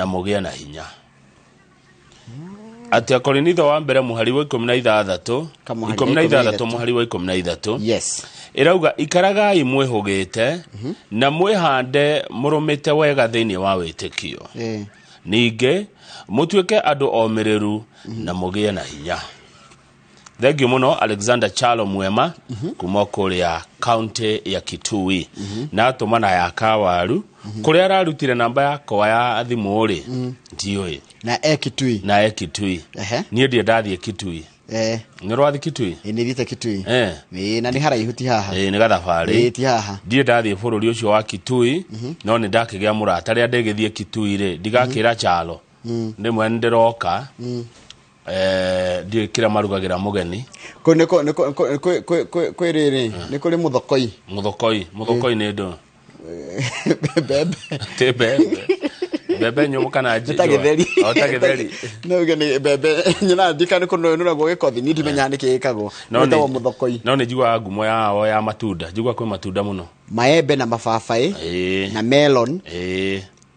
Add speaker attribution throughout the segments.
Speaker 1: Na mũgĩe na hinya. Atĩ Akorinitho wa mbere mũhari wa 16.
Speaker 2: Kamũhari
Speaker 1: 16.
Speaker 2: 13.
Speaker 1: Mũhari wa 13.
Speaker 2: Yes.
Speaker 1: Ĩrauga ikaragai mwĩhũgĩte na mwĩhande mũrũmĩte wega thĩinĩ wa wĩtĩkio. Ningĩ mũtuĩke andũ omĩrĩru na mũgĩe na hinya. Thank you mũno, Alexander Chalo Mwema kuma kũrĩa kaunti ya Kitui, na atũmana ya kawaru kũrĩa ararutire namba yakwa ya thimũ rĩ, ndiũĩ.
Speaker 2: Na e Kitui.
Speaker 1: Na e Kitui. Niĩ ndirĩ ndathiĩ Kitui. Nĩ ũrathiĩ Kitui?
Speaker 2: Ĩ, nĩ thiĩte Kitui. Ĩ, na nĩ haraihu, ti haha.
Speaker 1: Ĩ, nĩ gathabarĩ.
Speaker 2: Ĩ, ti haha.
Speaker 1: Ndirĩ ndathiĩ bũrũri ũcio wa Kitui, no nĩ ndakĩgĩa mũrata. Rĩrĩa ndĩgĩthiĩ Kitui rĩ, ndigakĩra Chalo ndĩmwe nĩ ndĩroka. Ndiũĩ kĩrĩa marugagĩra mũgeni.
Speaker 2: Kũ nĩ kũ- nĩ kũ- kũ- kwĩ- kwĩ- kwĩ- kwĩ rĩrĩ, nĩ kũrĩ mũthokoi.
Speaker 1: Mũthokoi, mũthokoi nĩ ndũ?
Speaker 2: Mbembe.
Speaker 1: Ti mbembe, mbembe nyũmũ kana
Speaker 2: Nĩ ta gĩtheri.
Speaker 1: O ta gĩtheri.
Speaker 2: No uge nĩ mbembe nyonaga, ndikana nĩ kũnũragwo gĩkothi, niĩ ndimenyaga nĩkĩ gĩkagwo. Wĩtagwo mũthokoi.
Speaker 1: No nĩ njiguaga ngumo yao ya matunda, njigua kwĩ matunda mũno.
Speaker 2: Maembe na mababaĩ na melon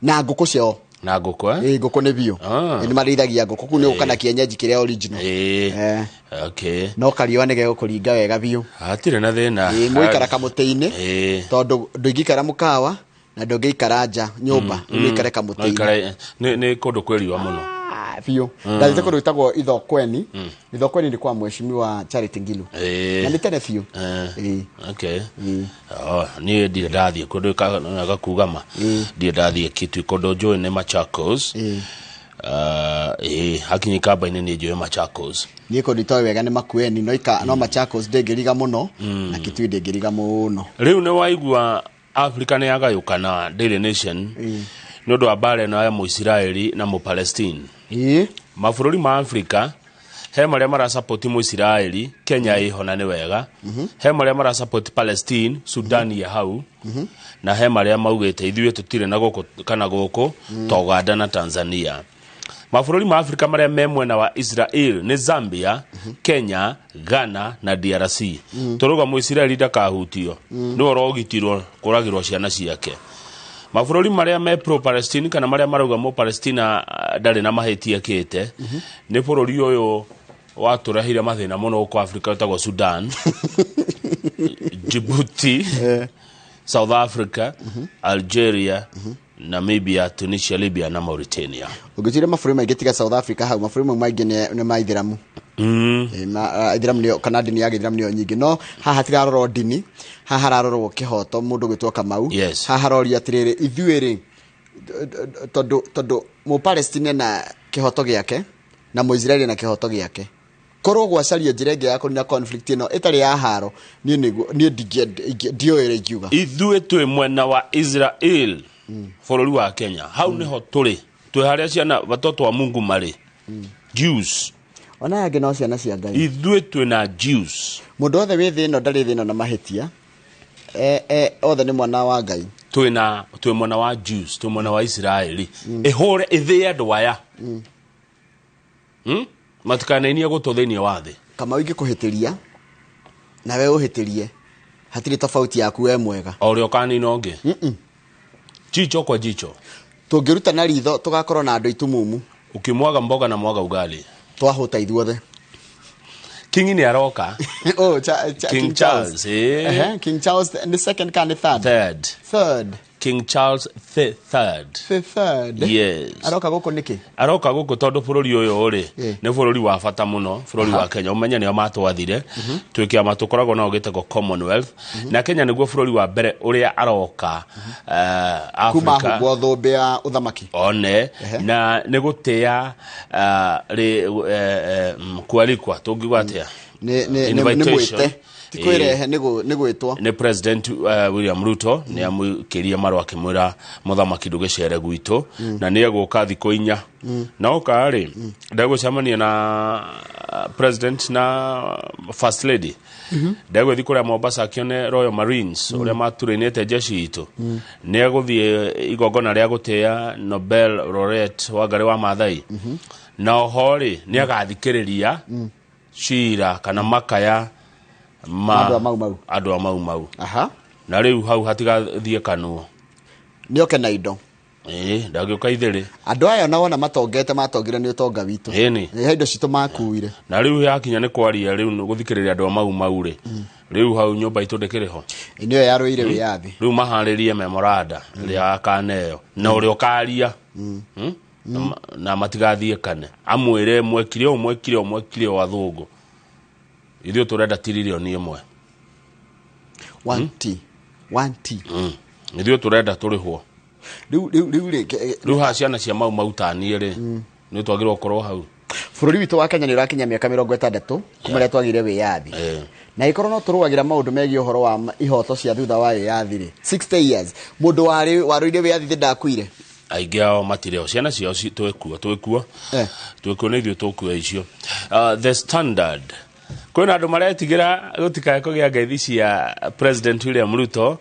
Speaker 2: na ngũkũ ciao.
Speaker 1: Na ngũkũ, eh?
Speaker 2: Ĩ, ngũkũ nĩ biũ.
Speaker 1: Ah.
Speaker 2: Ĩ, nĩ marĩithagia ngũkũ kũu, nĩ gũka na kienyeji kĩrĩa original. No kariũa nĩ gegũkũringa wega biũ.
Speaker 1: Hatirĩ na thĩna.
Speaker 2: Ĩ, mũgũikara kamũtĩ-inĩ, tondũ ndũingĩikara mũkawa na ndũngĩikara nja nyũmba, rĩu ũikare
Speaker 1: No
Speaker 2: kamũtĩ-inĩ.
Speaker 1: Nĩ kũndũ kwĩ riũa mũno.
Speaker 2: Ah, biũ. Ndathiĩte kũndũ gwĩtagwo Ithokweni. Ithokweni nĩ kwa Mheshimiwa Charity Ngilu. Na nĩ tene biũ. Ĩ.
Speaker 1: Okay. Oh, niĩ ndirĩ ndathiĩ kũndũ gakuga ma ndirĩ ndathiĩ Kitui. Kũndũ njũĩ nĩ Machakos. Ĩĩ, hakinyi kamba-inĩ nĩ njũĩ Machakos.
Speaker 2: Niĩ kũndũ itoĩ wega nĩ Makueni, no ika no Machakos ndĩngĩriga mũno, na Kitui ndĩngĩriga mũno.
Speaker 1: Rĩu nĩ waigua Africa nĩ yagayũkana, Daily Nation, nĩ ũndũ wa mbara ĩno ya Mũisiraeli na Mũpalestine. Mabũrũri ma Africa he marĩa marasapoti Mũisiraeli, Kenya ĩho na nĩ wega, he marĩa marasapoti Palestine, Sudan ya hau, na he marĩa maugĩte ithuĩ tũtirĩ na gũkũ kana gũkũ, ta Uganda na Tanzania. Mabũrũri ma Afrika marĩa me mwena wa Israel nĩ Zambia, Kenya, Ghana na DRC. Tũrauga Mũisiraeli ndakahutio, nĩwe ũrogitirwo kũragĩrwo ciana ciake. Mabũrũri marĩa me pro Palestine kana marĩa marauga Mũpalestina ndarĩ na mahĩtia ekĩte nĩ bũrũri ũyũ watũrehire mathĩna mũno gũkũ Afrika wĩtagwo Sudan, Djibouti, South Africa, Algeria, Namibia, Tunisia, Libya na Mauritania.
Speaker 2: Ũngĩtuire mabũrũri maingĩ tiga South Africa hau, mabũrũri mau maingĩ nĩ ma ithĩramu. Ĩ, ithĩramu nĩyo, kana ndini ya gĩithĩramu nĩyo nyingĩ, no haha hatirarorwo ndini, haha hararorwo kĩhoto. Mũndũ gwĩtwo Kamau, haha harorio atĩrĩrĩ, ithuĩ rĩ, tondũ Mũpalestine na kĩhoto gĩake na Mũisiraeli na kĩhoto gĩake, korwo gwacario njĩra ĩngĩ ya kũnina conflict ĩno ĩtarĩ ya haro, niĩ niĩ ndiũĩ ũrĩa ingiuga.
Speaker 1: Ithuĩ twĩ mwena wa Israel. Bũrũri wa Kenya hau nĩho tũrĩ, twĩ harĩa ciana watoto wa Mungu marĩ, Jews.
Speaker 2: Ona aya angĩ no ciana cia Ngai.
Speaker 1: Ithuĩ twĩ na Jews.
Speaker 2: Mũndũ wothe wĩ thĩ ĩno ndarĩ thĩ ĩno na mahĩtia, othe nĩ mwana wa Ngai.
Speaker 1: Twĩ mwena wa Jews, twĩ mwena wa Israeli. Ĩhũre ĩthĩe andũ aya. Matikanainie gũtũ thĩinĩ wa thĩ.
Speaker 2: Kamau, ingĩkũhĩtĩria nawe ũhĩtĩrie, hatirĩ tofauti yaku we mwega.
Speaker 1: O ũrĩa ũkanina ũngĩ, jicho kwa jicho.
Speaker 2: Tũngĩruta na ritho tũgakorwo na andũ itumumu.
Speaker 1: Ukimwaga mboga na mwaga ugali.
Speaker 2: Twahũta ithuothe.
Speaker 1: King nĩ aroka.
Speaker 2: Oh, cha,
Speaker 1: King Charles, eh.
Speaker 2: Ehe, King Charles the second kana nĩ third?
Speaker 1: Third.
Speaker 2: Third.
Speaker 1: King Charles the third.
Speaker 2: The third.
Speaker 1: Yes.
Speaker 2: Aroka gũkũ nĩkĩ?
Speaker 1: Aroka gũkũ tondũ bũrũri ũyũ rĩ, nĩ bũrũri wa bata mũno. Bũrũri wa Kenya, ũmenye nĩo matwathire twĩ kĩama tũkoragwo nao gĩtagwo Commonwealth, na Kenya nĩguo bũrũri wa mbere ũrĩa aroka
Speaker 2: kuma
Speaker 1: Africa.
Speaker 2: Humbwo thũmbĩ ya ũthamaki.
Speaker 1: One. Na nĩ gũtĩa rĩ, kualikwa, tũngiuga atĩa?
Speaker 2: Nĩ
Speaker 1: Invitation.
Speaker 2: mwĩte, ti kwĩrehe, nĩ gwĩtwo.
Speaker 1: Nĩ President William Ruto nĩ amwĩkĩrie marũa akĩmwĩra, mũthamaki, ndũgĩcere gwitũ, na nĩ egũka thikũ 4. Na oka rĩ, ndegũcemania na president na first lady, ndegũthiĩ kũrĩa Mombasa akĩone Royal Marines ũrĩa maturĩnĩte jeshi itũ, nĩ egũthiĩ igongona rĩa gũtĩa Nobel laureate Wangari wa Maathai, na oho rĩ, nĩ agathikĩrĩria cira kana makaya ma
Speaker 2: Andũ a Mau Mau.
Speaker 1: Andũ a Mau Mau.
Speaker 2: Aha.
Speaker 1: Na rĩu hau hatigathiĩ kanuo.
Speaker 2: Nĩ oke na indo.
Speaker 1: Ĩĩ, ndangĩũka ithĩrĩ.
Speaker 2: Andũ aya ona wona matongete matongire nĩ ũtonga witũ.
Speaker 1: Ĩni.
Speaker 2: He indo citũ makuire.
Speaker 1: Na rĩu yakinya nĩ kwaria rĩu gũthikĩrĩria andũ a mau mau rĩ, rĩu hau nyũmba itũ ndĩkĩrĩ ho.
Speaker 2: Nĩyo yarũire wĩyathi.
Speaker 1: Rĩu maharĩrie memoranda ĩrĩa akaneo na ũrĩa ũkaria. Na matigathiĩ kane amwĩre mwekire ũũ mwekire ũũ mwekire ũũ athũngũ, ithuĩ tũrenda tiririoni ĩmwe.
Speaker 2: 1T 1T.
Speaker 1: Ithuĩ tũrenda tũrĩhwo.
Speaker 2: Rĩu rĩu rĩu rĩ
Speaker 1: Rĩu haha ciana cia mau mau taniĩ rĩ, nĩ twagĩrĩirwo gũkorwo hau.
Speaker 2: Bũrũri witũ wa Kenya nĩ ũrakinya mĩaka 60 kuma rĩrĩa twagĩire wĩyathi. Na ĩkorwo no tũrũagĩra maũndũ megiĩ ũhoro wa ihoto cia thutha wa wĩyathi rĩ, 60 years mũndũ warĩ warũire wĩyathi thĩ ndakuire.
Speaker 1: Aingĩ ao matirĩ ho, ciana ciao twĩkuo twĩkuo twĩkuo nĩ ithuĩ tũkuo icio. The Standard, kwĩna andũ maretigĩra gũtikae kũgĩa ngeithi cia President William Ruto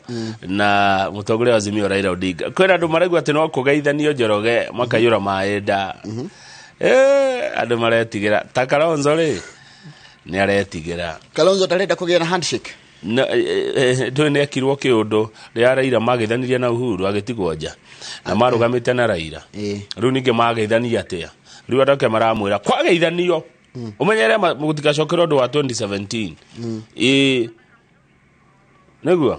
Speaker 1: na mũtongoria wa Azimio Raila Odinga. Kwĩna andũ maraigua atĩ no kũgeithanio Njoroge makaiyũra maĩ nda. Andũ maretigĩra ta Kalonzo rĩ, nĩ aretigĩra.
Speaker 2: Kalonzo ndarenda kũgĩa na handshake.
Speaker 1: Ndũĩ nĩ ekirwo kĩũndũ rĩrĩa Raila mageithanirie na Uhuru agĩtigwo nja na marũgamĩte na Raila. Rĩu ningĩ mageithania atĩa? Rĩu andũ ake maramwĩra kwageithanio ũmenyere gũtigacokere ũndũ wa 2017. Ĩĩ nĩguo?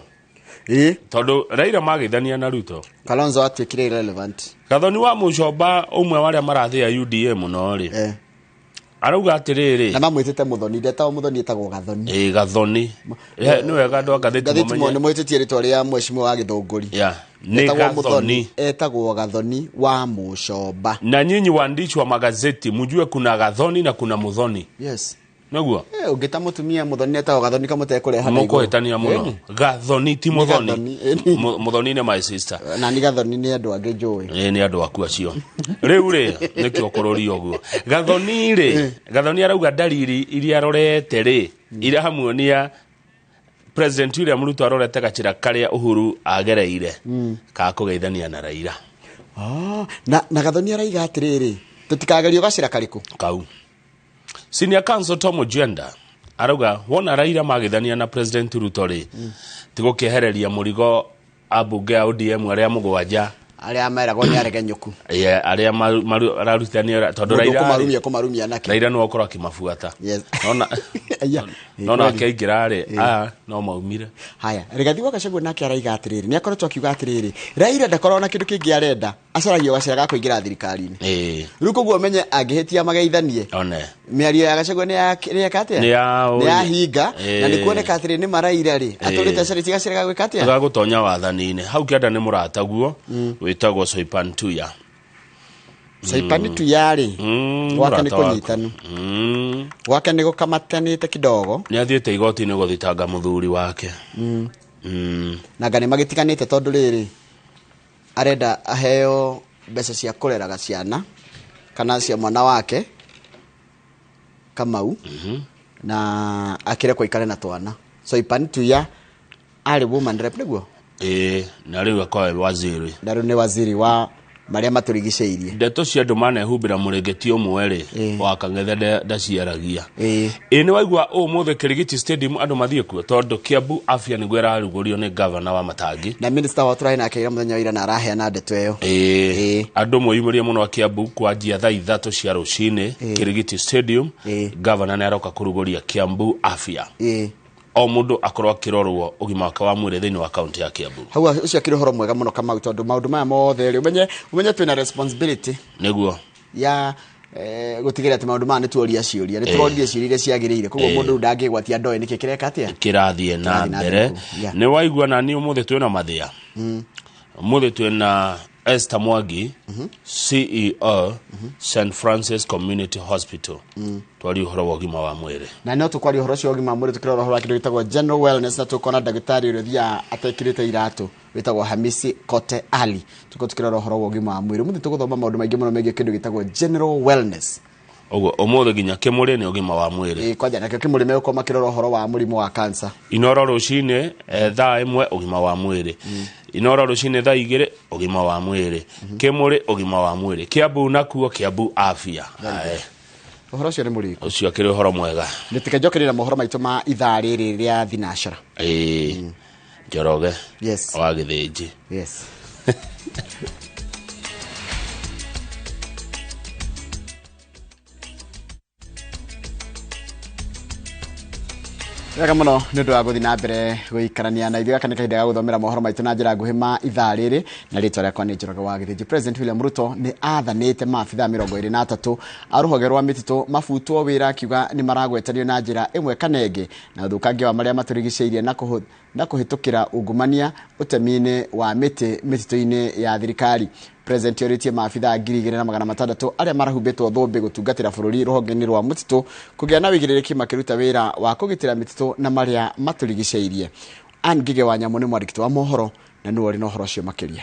Speaker 2: Ĩĩ.
Speaker 1: Tondũ Raila mageithania na Ruto,
Speaker 2: Kalonzo atuĩkire irrelevant.
Speaker 1: Gathoni wa Mũcomba ũmwe wa arĩa marathĩa UDA mũno rĩ, arauga atĩrĩrĩ,
Speaker 2: na mamwĩtĩte Mũthoni, ndetagwo Mũthoni, etagwo Gathoni.
Speaker 1: Ĩĩ Gathoni. Nĩ wega andũ a ngathĩti
Speaker 2: ngathĩti
Speaker 1: mamenye.
Speaker 2: Nĩ mwĩtĩtie rĩtwa rĩa mheshimiwa wa Gĩthũngũri.
Speaker 1: Yeah. Nĩ
Speaker 2: Etagwo
Speaker 1: Gathoni.
Speaker 2: Mũthoni, etagwo Gathoni wa Mũcomba.
Speaker 1: Na nyinyi waandishi wa magazeti mjue kuna Gathoni na kuna Muthoni.
Speaker 2: Yes.
Speaker 1: Nĩguo?
Speaker 2: Ũngĩta mũtumia Muthoni etagwo Gathoni kamũtekũreha na igũrũ.
Speaker 1: Mũkũhĩtania mũno. Gathoni ti Muthoni.
Speaker 2: Gathoni, ĩni.
Speaker 1: Muthoni nĩ my sister.
Speaker 2: Na ni Gathoni nĩ andũ angĩ njũĩ.
Speaker 1: Ĩĩ nĩ andũ aku acio. Rĩu rĩ, nĩkĩo kũrũria ũguo. Gathoni rĩ, Gathoni arauga dalili iria arorete rĩ, iramuonia President William Ruto arorete gacĩra karĩa Uhuru agereire ka kũgeithania na Raila.
Speaker 2: Na Gathoni araiga atĩrĩrĩ, tũtikagerio gacĩra karĩkũ?
Speaker 1: Kau. Senior Counsel Tom Ojienda arauga wona Raila magĩthania na President Ruto rĩ, ti gũkĩehereria mũrigo ambunge a ODM arĩa mũgwanja
Speaker 2: arĩa meragwo nĩ aregenyũku.
Speaker 1: Arĩa ararutithania tondũ
Speaker 2: Mũndũ
Speaker 1: Raila
Speaker 2: ũkũmarumia kũmarumia nake.
Speaker 1: Raila nĩwe ũkorwo akĩmabuata.
Speaker 2: Yes.
Speaker 1: Nona
Speaker 2: Aya.
Speaker 1: nona akĩingĩra rĩ, no maumire.
Speaker 2: Haya, Rigathi wa Gachagua nake araiga atĩrĩrĩ, nĩ akoretwo akiuga atĩrĩrĩ, Raila ndakoragwo na kĩndũ kĩngĩ arenda, acaragia gacĩra ga kũingĩra thirikari-inĩ. Rĩu koguo ũmenye angĩhĩtia mageithanie.
Speaker 1: One.
Speaker 2: Mĩario ya Gachagua nĩ yeka atĩa?
Speaker 1: Nĩ ya
Speaker 2: Nĩ yahinga, na nĩ kuoneka atĩrĩ nĩ maraira rĩ, atũrĩte acarĩtie gacĩra ga gwĩka atĩa?
Speaker 1: Ga gũtonya wathani-inĩ. Hau kĩanda nĩ mũrataguo, wĩtagwo Soipan Tuya.
Speaker 2: Soipan Tuya rĩ, gwake nĩ
Speaker 1: Mũrata waku.
Speaker 2: kũnyitanu. Gwake nĩ gũkamatanĩte kidogo.
Speaker 1: Nĩ athiĩte igoti-inĩ gũthitanga mũthuri wake.
Speaker 2: Na anga nĩ magĩtiganĩte tondũ rĩrĩ, arenda aheo mbeca cia kũreraga ciana kana cia mwana wake Kamau, na akĩrekwo aikare na twana. Soipan Tuya arĩ woman rep nĩguo?
Speaker 1: Ĩĩ, na rĩu akorwo e waziri.
Speaker 2: Na rĩu nĩ waziri wa marĩa matũrigicĩirie.
Speaker 1: Ndeto cia andũ manehumbĩra mũrĩngĩti ũmwe rĩ, wa Kang'ethe ndaciaragia. Ĩĩ nĩ waigua ũmũthĩ Kĩrigiti Stadium andũ mathiĩ kuo tondũ Kiambu Afya nĩguo ĩrarugũrio nĩ gavana wa Matangi.
Speaker 2: Na minister wa tũrahe nake ira mũthenya wa ira na araheana ndeto ĩyo.
Speaker 1: Andũ mwĩyumĩrie mũno a Kiambu kwanjia thaa 3 cia rũcinĩ Kĩrigiti Stadium. Gavana nĩ aroka kũrugũria Kiambu Afya. O mũndũ akorwo akĩrorwo ũgima wake wa mwĩrĩ thĩinĩ wa kaunti ya Kiambu.
Speaker 2: Hau ũcio akĩrĩ ũhoro mwega mũno Kamau, tondũ maũndũ maya mothe rĩ, ũmenye twĩna responsibility.
Speaker 1: Nĩguo.
Speaker 2: Ya gũtigĩrĩra atĩ maũndũ maya nĩ tuoria ciũria, nĩ tũroririe ciũria iria ciagĩrĩire. Koguo mũndũ rĩu ndangĩgwatia ndoĩ nĩkĩ kĩreka atĩa?
Speaker 1: Kĩrathiĩ na
Speaker 2: Kĩrathiĩ na
Speaker 1: mbere.
Speaker 2: mbere. Yeah.
Speaker 1: Nĩ waigua na niĩ ũmũthĩ twĩna mathĩa. Ũmũthĩ twĩna Esther Mwangi, CEO, St Francis Community Hospital. Twaria ũhoro wa ũgima wa mwĩrĩ.
Speaker 2: Na no tũkwaria ũhoro ũcio wa ũgima wa mwĩrĩ tũkĩrora ũhoro wa kĩndũ gĩtagwo general wellness, na tũkona ndagĩtarĩ ũrĩa ũthiaga atekĩrĩte iratũ wĩtagwo Hamisi Kote Ali. Tũkorwo tũkĩrora ũhoro wa ũgima wa mwĩrĩ. Ũmũthĩ tũgũthoma maũndũ maingĩ mũno megiĩ kĩndũ gĩtagwo general wellness.
Speaker 1: Ũguo ũmũthĩ nginya kĩmũrĩ nĩ ũgima wa mwĩrĩ.
Speaker 2: Ĩĩ, kwanja nakĩo kĩmũrĩ megũkorwo makĩrora ũhoro wa mũrimũ wa cancer.
Speaker 1: Inoro rũcinĩ, thaa 1 ũgima wa mwĩrĩ. Inoro rũcinĩ thaa 2 ũgima wa mwĩrĩ. Kĩmũrĩ ũgima wa mwĩrĩ. Kiambu nakuo Kiambu Afya.
Speaker 2: Very good. Ũhoro ũcio nĩ mũrĩku.
Speaker 1: Ũcio akĩrĩ ũhoro mwega.
Speaker 2: Nĩtĩkenjokerera mohoro maitũ ma ithaa rĩrĩ rĩa thinacara.
Speaker 1: Ĩĩ. Njoroge.
Speaker 2: Yes.
Speaker 1: Wa Gĩthĩnji.
Speaker 2: Yes. Wega muno nĩ ũndũ wa gũthiĩ na mbere gũikarania na ithuĩ. Gaka nĩ kahinda ga gũthomera mohoro maitũ na njĩra nguhĩ ma ithaa rĩrĩ, na rĩtwa rĩakwa nĩ Njoroge wa Gĩthĩnji. President William Ruto nĩ athanĩte maabithaa 23 a rũhonge rwa mĩtitũ mabutwo wĩra, akiuga nĩ maragwetanio na njĩra ĩmwe kana ĩngĩ na ũthũkangia wa marĩa matũrigicĩirie na kũhĩtũkĩra ungumania ũtemi-inĩ wa mĩtĩ mĩtitũ-inĩ ya thirikari. President orĩtie maabithaa 2600 arĩa marahumbĩtwo thũmbĩ gũtungatĩra bũrũri rũhonge-inĩ rwa mũtitũ kũgĩa na wĩigĩrĩrĩki makĩruta wĩra wa kũgitĩra mĩtitũ na marĩa matũrigicĩirie. Ann Ngige wa Nyamũ nĩ mwandĩki wa mohoro na nĩwe ũrĩ na ũhoro ũcio makĩria.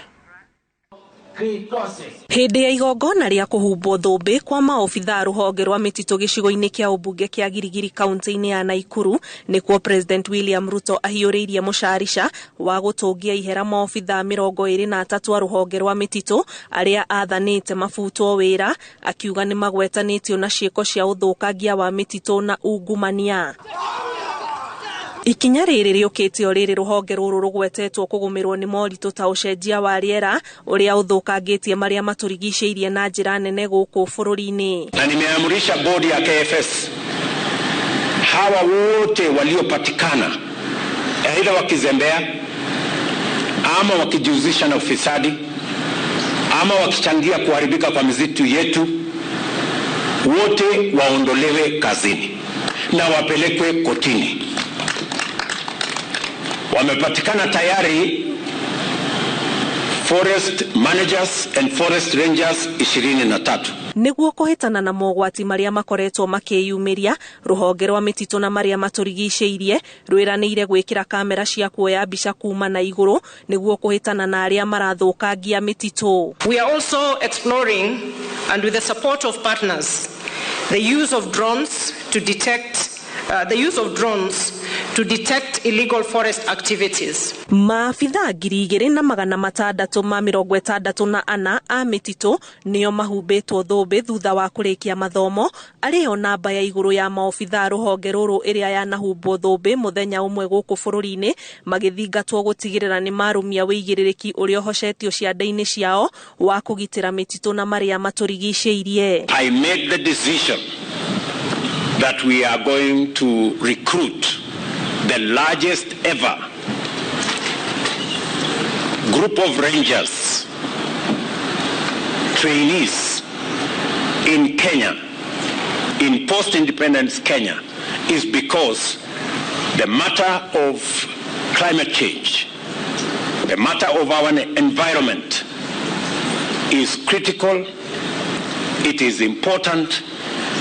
Speaker 3: Hĩndĩ ya igongona rĩa kũhumbwo thũmbĩ kwa maobithaa rũhonge rwa mĩtitũ gĩcigo-inĩ kĩa ũmbunge kĩa Girigiri kaunti-inĩ ya Naikuru, nĩkuo President William Ruto ahiũrĩirie mũcarica wa gũtũngia ihera maobithaa 23 a rũhonge rwa mĩtitũ arĩa athanĩte mabutwo wĩra, akiuga nĩ magwetanĩtio na ciĩko cia ũthũkangia wa mĩtitũ na ungumania. Ikinya rĩrĩ rĩũkĩte o rĩrĩ rũhonge rũrũ rũgwetetwo kũgũmĩrwo nĩ moritũ ta ũcenjia wa rĩera ũrĩa ũthũkangĩtie marĩa matũrigicĩirie na njĩra nene gũkũ bũrũri-inĩ.
Speaker 4: Na nimeamrisha bodi ya KFS hawa wote waliopatikana aidha wakizembea ama wakijihusisha na ufisadi ama wakichangia kuharibika kwa misitu yetu, wote waondolewe kazini na wapelekwe kotini. Wamepatikana tayari forest managers and forest rangers 23.
Speaker 3: Nĩguo kũhĩtana na mogwati marĩa makoretwo makĩyumĩria, rũhonge rwa mĩtitũ na marĩa matũrigicĩirie rwĩranĩire gwĩkĩra kamera cia kuoya mbica kuma na igũrũ nĩguo kũhĩtana na arĩa marathũkangia mĩtitũ.
Speaker 5: We are also exploring, and with the support of partners, the use of drones to detect illegal forest activities.
Speaker 3: Maabithaa 2664 a mĩtitũ nĩo mahumbĩtwo thũmbĩ thutha wa kũrĩkia mathomo, arĩo namba ya igũrũ ya maobithaa rũhonge rũrũ ĩrĩa yanahumbwo thũmbĩ mũthenya ũmwe gũkũ bũrũri-inĩ, magĩthingatwo gũtigĩrĩra nĩ marũmia wĩigĩrĩrĩki ũrĩa ũhocetio ciande-inĩ ciao wa kũgitĩra mĩtitũ na marĩa matũrigicĩirie.
Speaker 4: I made the decision that we are going to recruit the largest ever group of rangers, trainees in Kenya, in post-independence Kenya, is because the matter of climate change, the matter of our environment is critical, it is important,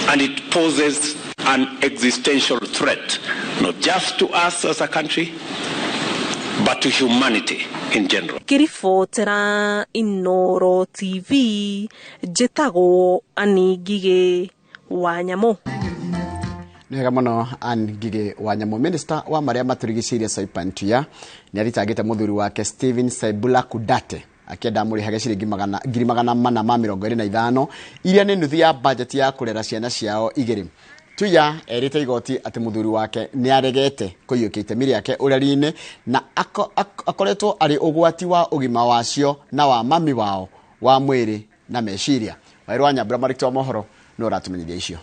Speaker 4: and it poses an existential threat, not just to us as a country, but to humanity in general.
Speaker 3: Ngĩribotera Inooro TV, njĩtagwo Ann Ngige wa Nyamũ.
Speaker 2: Nĩ wega mũno Ann Ngige wa Nyamũ. Minister wa marĩa matũrigicĩirie Soipan Tuya nĩ athitangĩte mũthuri wake Stephen Saibula Kudate akĩenda amũrĩhage ciringi 425 iria nĩ nuthu ya bajeti ya kũrera ciana ciao igĩrĩ. Tuya erĩte igoti atĩ mũthuri wake nĩ aregete kũiyũkia itemi rĩake ũreri-inĩ na akoretwo arĩ ũgwati wa ũgima wacio na wa mami wao wa mwĩrĩ na meciria. Wairũ wa Nyambura marĩki wa mohoro nĩ ũratũmenyithia icio.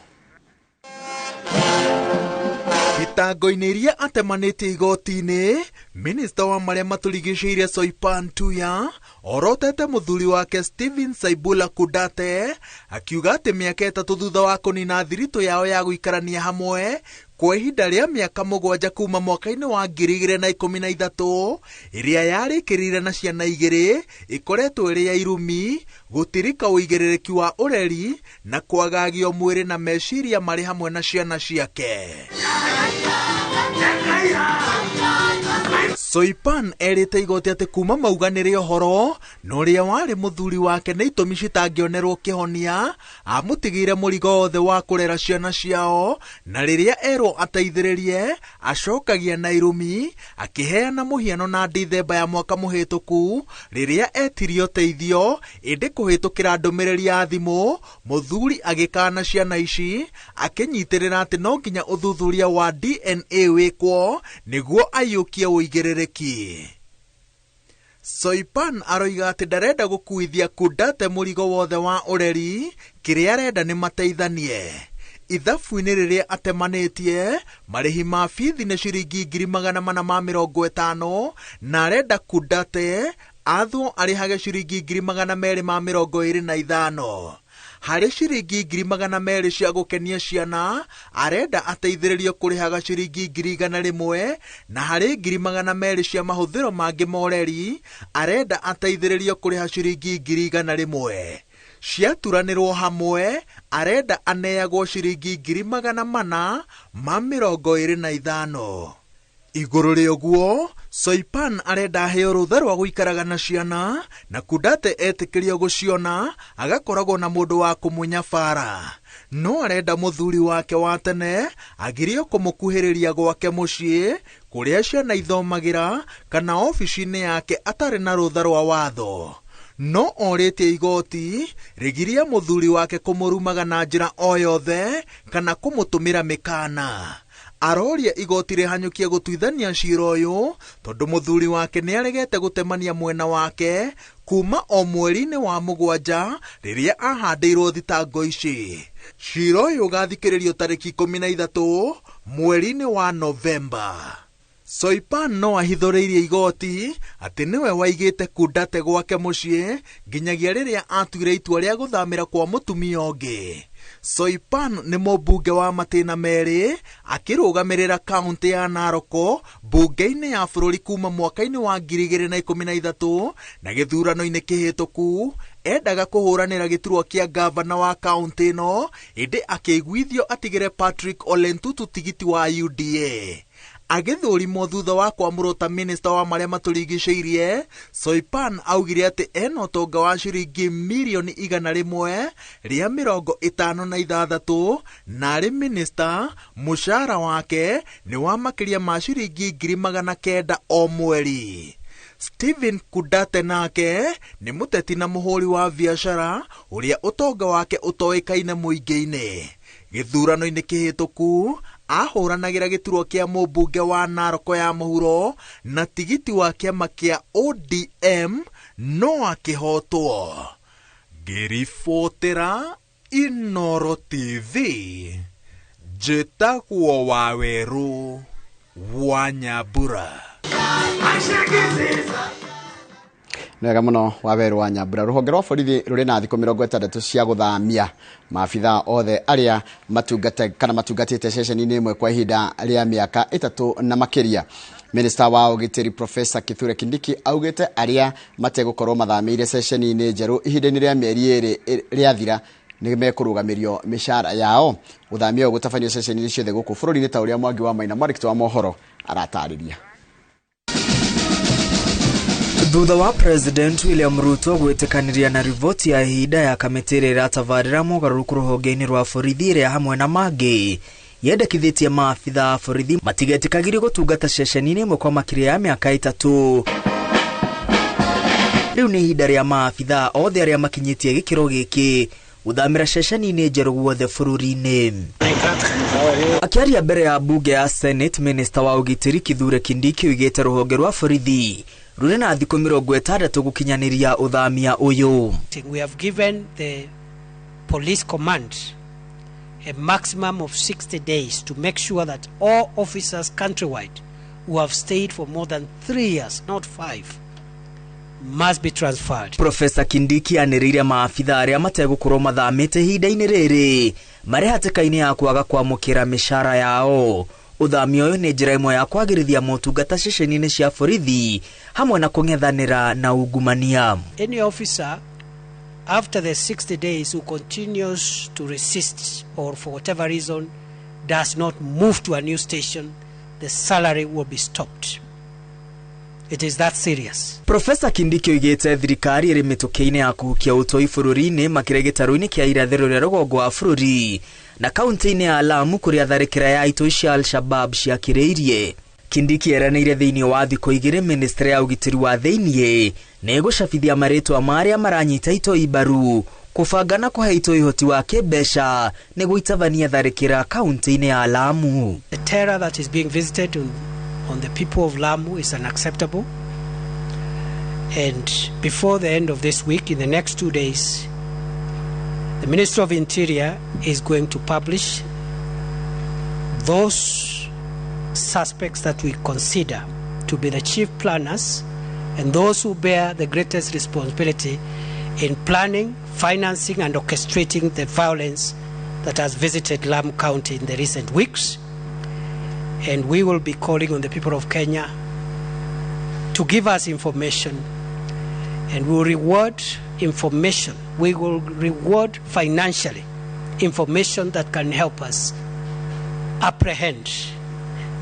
Speaker 6: Thitango-inĩ iria atemanĩtie igoti-inĩ, minista wa marĩa matũrigicĩirie Soipan Tuya orotete mũthuri wake Stephen Saibula Kudate akiuga atĩ mĩaka 3 thutha wa kũnina thiritũ yao ya gũikarania hamwe kwa ihinda rĩa mĩaka 7 kuma mwaka-inĩ wa 2013 ĩrĩa yarĩkĩrĩire na ciana 2 ĩkoretwo ĩrĩ ya irumi, gũtirika ũigĩrĩrĩki wa ũreri na kwagagio mwĩrĩ na meciria marĩ hamwe na ciana ciake. Soipan erĩte igoti atĩ kuma mauganĩre ũhoro na ũrĩa warĩ mũthuri wake nĩ itũmi citangĩonerwo kĩhonia, amũtigĩire mũrigo wothe wa kũrera ciana ciao, na rĩrĩa erwo ateithĩrĩrie acokagia na irumi, akĩheana mũhiano na Dithemba ya mwaka mũhĩtũku rĩrĩa etirie ũteithio, ĩndĩ kũhĩtũkĩra ndũmĩrĩri ya thimũ mũthuri agĩkana ciana ici, akĩnyitĩrĩra atĩ no nginya ũthuthuria wa DNA wĩkwo nĩguo aiyũkie ũigĩrĩrĩki. Soipan aroiga atĩ ndarenda gũkuithia Kudate mũrigo wothe wa ũreri, kĩrĩa arenda nĩ mateithanie. Ithabu-inĩ rĩrĩa atemanĩtie marĩhi ma bithi nĩ ciringi 450,000 na arenda Kudate athwo arĩhage ciringi 225,000. Harĩ ciringi 200,000 cia gũkenia ciana arenda ateithĩrĩrio kũrĩhaga ciringi 100,000 na harĩ 200,000 cia mahũthĩro mangĩ moreri arenda ateithĩrĩrio kũrĩha ciringi 100,000. Ciaturanĩrwo hamwe arenda aneagwo ciringi 425,000. Igũrũ rĩa ũguo Soipan arenda aheo rũtha rwa gũikaraga na ciana na Kudate etĩkĩrio gũciona agakoragwo na mũndũ wa kũmũnyabara. No arenda mũthuri wake wa tene agirio kũmũkuhĩrĩria gwake mũciĩ kũrĩa ciana ithomagĩra kana obici-inĩ yake atarĩ na rũtha rwa watho. No orĩtie igoti rĩgirie mũthuri wake kũmũrumaga na njĩra o yothe kana kũmũtũmĩra mĩkana. Aroria igoti rĩhanyũkie gũtuithania cira ũyũ tondũ mũthuri wake nĩaregete gũtemania mwena wake kuma o mweri-inĩ wa 7 rĩrĩa ahandĩirwo thitango ici. Cira ũyũ ũgathikĩrĩrio tarĩki 13 mweri-inĩ wa Novemba. Soipan no ahithũrĩirie igoti atĩ nĩwe waigĩte Kudate gwake mũciĩ nginyagia rĩrĩa atuire itua rĩa gũthamĩra kwa mũtumia ũngĩ. Soipan nĩ mũmbunge wa matĩna merĩ akĩrũgamĩrĩra kaunti ya Narok mbunge-inĩ ya bũrũri kuma mwaka-inĩ wa 2013 na gĩthurano-inĩ kĩhĩtũku endaga kũhũranĩra gĩturwa kĩa gavana wa kaunti ĩno ĩndĩ akĩiguithio atigĩre Patrick Ole Ntutu tigiti wa UDA. Agĩthũrimwo thutha wa kwamũrwo ta minista wa marĩa matũrigicĩirie, Soipan augire atĩ ena ũtonga wa ciringi mirioni 156 na arĩ minista mũcara wake nĩ wa makĩria ma ciringi 900,000 o mweri. Stephen Kudate nake nĩ mũteti na mũhũri wa biacara ũrĩa ũtonga wake ũtoĩkaine mũingĩ-inĩ. Gĩthurano-inĩ kĩhĩtũku ahũranagĩra gĩturwa kĩa mũmbunge wa Narok ya mũhuro na tigiti wa kĩama kĩa ODM no akĩhotwo. Ngĩribotera Inoro TV, njĩtagwo Wawerũ wa Nyambura.
Speaker 2: Nĩwega mũno Wawerũ wa Nyambura. Rũhonge rwa borithi rũrĩ na thikũ 60 cia gũthamia maabithaa othe arĩa matungata kana matungatĩte ceceni-inĩ ĩmwe kwa ihinda rĩa mĩaka 3 na makĩria. Minista wa ũgitĩri Professor Kithure Kindiki augĩte arĩa mategũkorwo mathamĩire ceceni-inĩ njerũ ihinda-inĩ rĩa mĩeri 2 rĩathira nĩ mekũrũgamĩrio mĩcara yao. Gũthamia ũyũ gũtabanio ceceni-inĩ ciothe gũkũ bũrũri-inĩ ta ũrĩa Mwangi wa Maina mwandĩki wa mohoro aratarĩria.
Speaker 7: Thutha wa President William Ruto gwĩtĩkanĩria na riboti ya ihinda ya kamĩtĩ ĩrĩa ĩratabarĩra mogarũrũku rũhonge-inĩ rwa borithi ĩrĩa hamwe na mangĩ yendekithĩtie maabitha a borithi matigetĩkagĩrio gũtungata ceceni-inĩ ĩmwe kwa makĩria ya mĩaka 3. Rĩu nĩ ihinda rĩa maabitha othe arĩa makinyĩtie gĩkĩro gĩkĩ gũthamĩra ceceni-inĩ njerũ guothe bũrũri-inĩ. Akĩaria mbere ya bunge ya Senate, Minister wa ũgitĩri Kithure Kindiki oigĩte rũhonge rwa borithi rũrĩ na thikũ 60 gũkinyanĩria ũthamia ũyũ.
Speaker 8: We have given the police command a maximum of 60 days to make sure that all officers countrywide who have stayed for more than 3 years, not 5, must be transferred.
Speaker 7: Professor Kindiki anĩrĩire maabitha arĩa mategũkorwo mathamĩte ihinda-inĩ rĩrĩ marĩ hatĩka-inĩ ya kwaga kwamũkĩra mĩcara yao. Ũthamia ũyũ nĩ njĩra ĩmwe ya kwagĩrithia motungata ceceni-inĩ cia borithi hamwe na kũng'ethanĩra na ungumania.
Speaker 8: Any officer after the 60 days who continues to resist or for whatever reason does not move to a new station, the salary will be stopped. It is that serious.
Speaker 7: Professor Kindiki oigĩte thirikari ĩrĩ mĩtũkĩ-inĩ ya kũhukia ũtoi bũrũri-inĩ makĩria gĩtarũ-inĩ kĩa irathĩro rĩa rũgongo wa bũrũri na kaunti-inĩ ya Lamu kũrĩa tharĩkĩra ya itoi cia Al-Shabaab ciakĩrĩirie. Kindiki eranĩire thĩinĩ wa thikũ 2 ministry ya ũgitĩri wa thĩinĩ nĩ ĩgũcabithia marĩtwa ma arĩa maranyita itoi mbaru kũbanga na kũhe itoi ũhoti wa kĩmbeca nĩguo itabanie tharĩkĩra kaunti-inĩ ya Lamu.
Speaker 8: The terror that is being visited on the people of Lamu is unacceptable. And before the end of this week, in the next 2 days, the Minister of Interior is going to publish Those suspects that we consider to be the chief planners and those who bear the greatest responsibility in planning, financing, and orchestrating the violence that has visited Lamu County in the recent weeks. And we will be calling on the people of Kenya to give us information, and we will reward information. We will reward financially information that can help us apprehend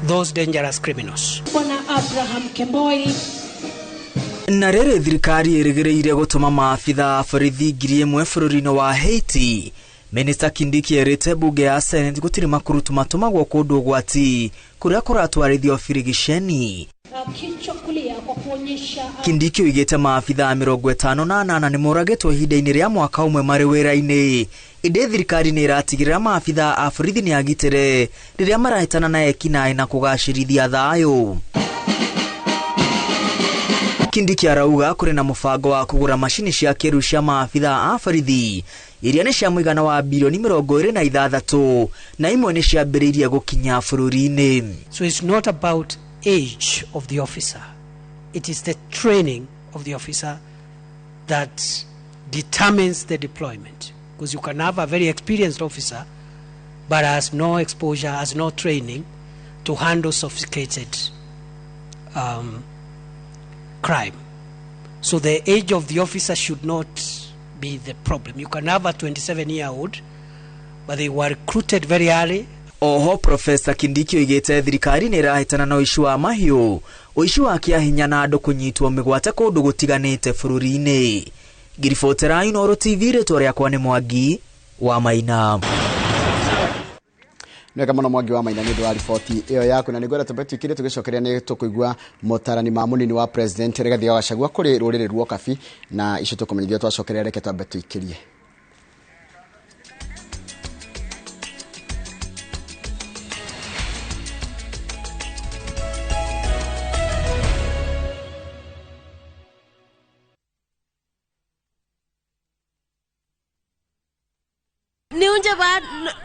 Speaker 8: those dangerous criminals.
Speaker 9: Bwana Abraham Kemboi.
Speaker 7: Na rĩrĩ thirikari ĩrĩgĩrĩire gũtũma maabitha a borithi 1,000 bũrũri-inĩ wa Haiti. Minister Kindiki erĩte bunge ya Senate gũtirĩ makurutu matũmagwo kũndũ ũgwati kũrĩa kũratwarithio birigiceni. Kindiki oigĩte maabitha 58 nĩ moragĩtwo ihinda-inĩ rĩa mwaka ũmwe marĩ wĩra-inĩ. Ĩndĩ thirikari nĩ ĩratigĩrĩra maabitha a borithi nĩ agitĩre rĩrĩa marahĩtana na ekinaĩ na kũgacĩrithia thayũ. Kindiki arauga kũrĩ na mũbango wa kũgũra macini cia kĩrĩu cia maabitha a borithi iria nĩ cia mũigana wa bilioni 26 na imwe nĩ ciambĩrĩirie gũkinya bũrũri-inĩ.
Speaker 8: So it's not about age of the officer. It is the training of the officer that determines the deployment. Because you can have a very experienced officer but has no exposure, has no training to handle sophisticated crime. So the age of the officer should not be the problem. You can have a 27-year-old, but they were recruited very early.
Speaker 7: Oho Professor Kindiki oigĩte thirikari nĩ ĩrahĩtana na ũici wa mahiũ, ũici wa kĩahinya na andũ kũnyitwo mĩgwate kũndũ gũtiganĩte bũrũri-inĩ. Ngiribotera Inooro TV, rĩtwa rĩakwa nĩ Mwangi wa Maina.
Speaker 2: Nĩwega mũno Mwangi wa Maina nĩ ũndũ wa riboti ĩyo yaku, na nĩngwenda tũmbe tuikire tũgĩcokeria nĩ tũkũigua motarani ma mũnini wa president Rigathi wa Gachagua kũrĩ rũrĩrĩ rwa Okabi, na icio tũkũmenyithia twacokeria. Reke twambe tuikĩrie.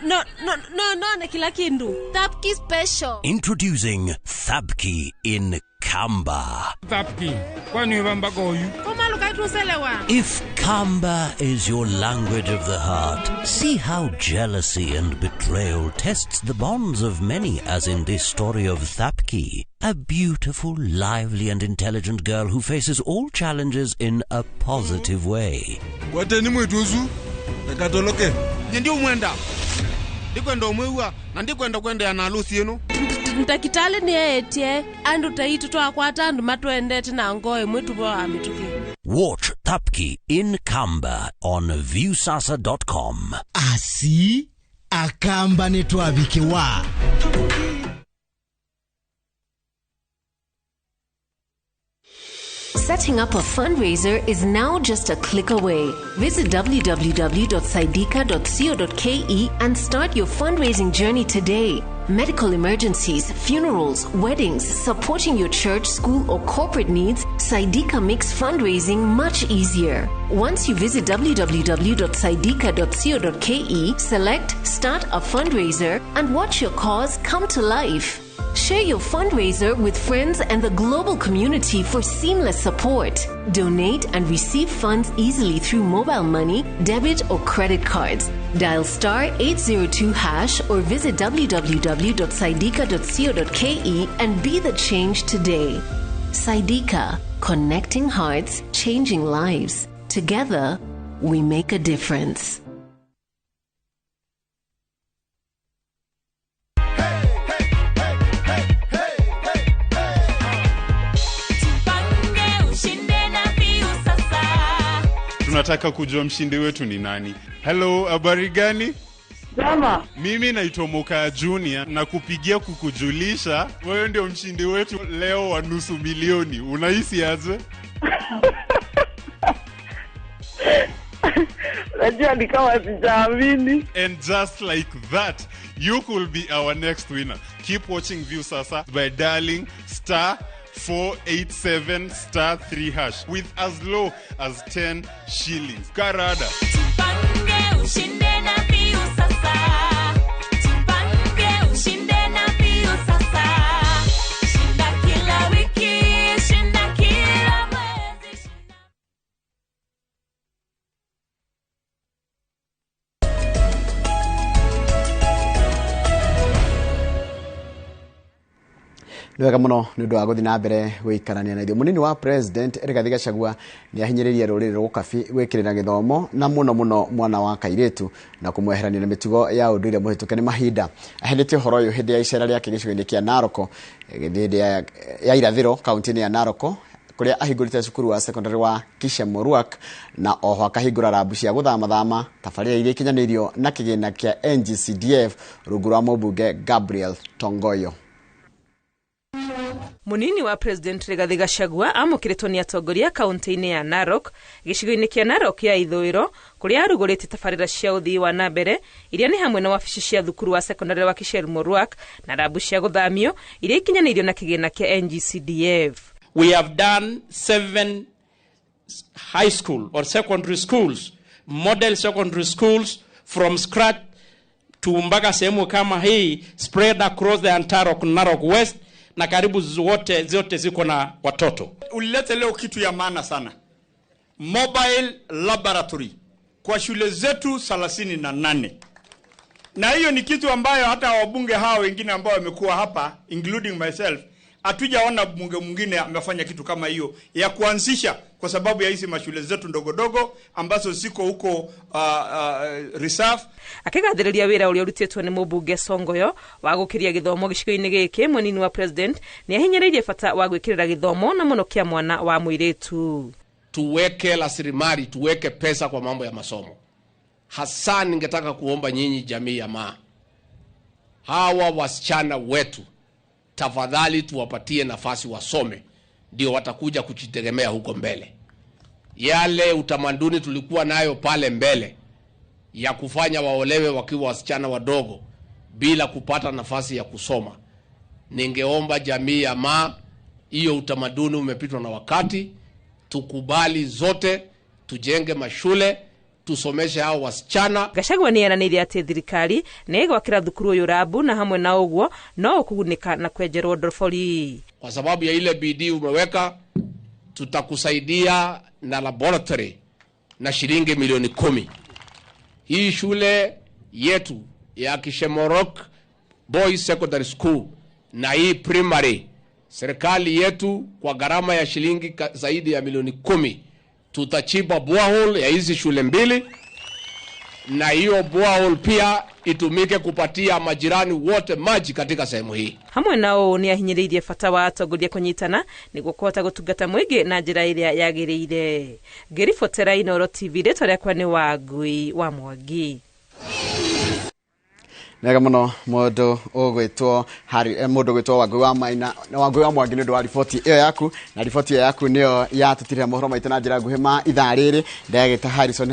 Speaker 3: No, kila kindu. Thapki special.
Speaker 10: Introducing Thapki in Kamba.
Speaker 11: Thapki, kwani ubamba goyu?
Speaker 10: If Kamba is your language of the heart, see how jealousy and betrayal tests the bonds of many, as in this story of Thapki, a beautiful, lively and intelligent girl who faces all challenges in a positive way.
Speaker 11: Ndio mwenda ndikwenda omwiwa na ndikwenda kwendea na alusi ino
Speaker 3: ndakitali ni etie andu taitu twakwata andu matwendete na ngoe mwitu wa mituki.
Speaker 10: Watch Thapki in Kamba on viewsasa.com.
Speaker 12: Asi akamba ni twabikiwa.
Speaker 13: Setting up a fundraiser is now just a click away. Visit www.saidika.co.ke and start your fundraising journey today. Medical emergencies, funerals, weddings, supporting your church, school, or corporate needs, Saidika makes fundraising much easier. Once you visit www.saidika.co.ke, select Start a Fundraiser and watch your cause come to life. Share your fundraiser with friends and the global community for seamless support. Donate and receive funds easily through mobile money, debit or credit cards. Dial star 802 hash or visit www.saidika.co.ke and be the change today. Saidika, connecting hearts, changing lives. Together, we make a difference.
Speaker 14: Tunataka kujua mshindi wetu ni nani. Hello, habari gani?
Speaker 15: Jama.
Speaker 14: Mimi naitwa Moka Junior na kupigia kukujulisha wewe ndio mshindi wetu leo wa 500,000. Unahisi aje?
Speaker 15: Najua ni kama sijaamini.
Speaker 14: And just like that, you could be our next winner. Keep watching Viusasa by dialing star 487 star 3 hash with as low as 10 shillings. Karada.
Speaker 3: Tupange ushinde na Viusasa. Tupange ushinde na
Speaker 2: Nĩ wega mũno nĩ ũndũ wa gũthiĩ na mbere gũikarania na ithuĩ. Mũnini wa President Rigathi Gachagua nĩ ahinyĩrĩirie rũrĩrĩ rwa Ũkabi gwĩkĩrĩra gĩthomo na mũno mũno mwana wa kairĩtu na kũmweherania na mĩtugo ya ũndũire mũhĩtũke nĩ mahinda. Aheanĩte ũhoro ũyũ hĩndĩ ya icera rĩake gĩcigo-inĩ kĩa Narok hĩndĩ ya irathĩro kaunti-inĩ ya Narok, kũrĩa ahingũrĩte cukuru wa secondary wa Kishemoruak na oho akahingũra rabu cia gũthamathama, tabarĩra iria ikinyanĩirio na kĩgĩna kĩa NGCDF rungu rwa mũmbunge Gabriel Tongoyo.
Speaker 3: Munini wa President Rigathi Gachagua amũkĩrĩtwo nĩ atongoria kaunti-inĩ ya Narok, gĩcigo-inĩ kĩa Narok ya ithũĩro, kũrĩa arugũrĩtie tabarĩra cia ũthii wa na mbere iria nĩ hamwe na wabici cia thukuru wa secondary wa Kishelmoruak na rabu cia gũthamio iria ikinyanĩirio na kĩgĩna kĩa NGCDF.
Speaker 16: We have done 7 high school or secondary schools, model secondary schools from scratch to mpaka sehemu kama hii, spread across the entire Narok West, na karibu zote zote ziko na watoto.
Speaker 17: Ulilete leo kitu ya maana sana, mobile laboratory kwa shule zetu 38, na hiyo ni kitu ambayo hata wabunge hao wengine ambao wamekuwa hapa, including myself, hatujaona mbunge mwingine amefanya kitu kama hiyo ya kuanzisha, kwa sababu ya hizi mashule zetu ndogo ndogo ambazo ziko huko reserve.
Speaker 3: Akĩgathĩrĩria wĩra ũrĩa ũrutĩtwo nĩ mũmbunge Songoyo wa gũkĩria gĩthomo gĩcigo-inĩ gĩkĩ, mũnini wa President nĩ ahinyĩrĩirie bata wa gwĩkĩrĩra gĩthomo na mũno kĩa mwana wa mũirĩtu.
Speaker 16: Tuweke rasilimali, tuweke pesa kwa mambo ya masomo. Hasa ningetaka kuomba nyinyi jamii ya Maa, hawa wasichana wetu tafadhali tuwapatie nafasi wasome, ndio watakuja kujitegemea huko mbele. Yale utamaduni tulikuwa nayo pale mbele ya kufanya waolewe wakiwa wasichana wadogo bila kupata nafasi ya kusoma, ningeomba jamii ya Maa, hiyo utamaduni umepitwa na wakati. Tukubali zote, tujenge mashule, tusomeshe hao wasichana.
Speaker 3: Gachagua nĩ eranĩire atĩ thirikari nĩ ĩgwakĩra thukuru ũyũ rabu na hamwe na ũguo no ũkũgunĩka na kwenjerwo ndobori.
Speaker 16: Kwa sababu ya ile bidii umeweka, tutakusaidia na laboratory na shilingi milioni 10. Hii shule yetu ya Kishemorok Boys Secondary School na hii primary, serikali yetu kwa gharama ya shilingi zaidi ya milioni 10 tutachimba borehole ya hizi shule mbili, na hiyo borehole pia itumike kupatia majirani wote maji katika sehemu hii.
Speaker 3: Hamwe nao nĩ ahinyĩrĩirie bata wa atongoria kũnyitana nĩguo kũhota gũtungata mũingĩ na njĩra ĩrĩa yagĩrĩire. Ngĩribotera Inooro TV, rĩtwa rĩakwa nĩ Wangui wa Mwangi.
Speaker 2: Nega mũno mũndũ ũgwĩtwo Harry, mũndũ ũgwĩtwo Wangui wa Maina na Wangui wa Mwangi nĩ ũndũ wa riboti ĩyo yaku, na riboti ĩyo yaku nĩyo yatũtirĩra mohoro maitũ na njĩra nguhĩ ma ithaa rĩrĩ. Ndagĩta Harrison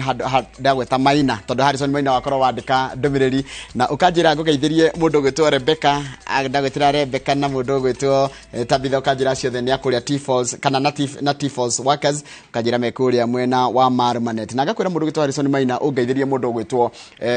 Speaker 2: ndagwĩta Maina tondũ Harrison Maina wakorwo wandĩka ndũmĩrĩri na ũkanjĩra ngũgeithĩrie mũndũ ũgwĩtwo Rebecca, ndagwĩtĩra Rebecca na mũndũ ũgwĩtwo Tabitha, ũkanjĩra ciothe nĩ akũrĩa T-Falls kana na T-Falls workers, ũkanjĩra me kũrĩa mwena wa Marmanet, na ngakwĩra mũndũ ũgwĩtwo Harrison Maina ũngeithĩrie mũndũ ũgwĩtwo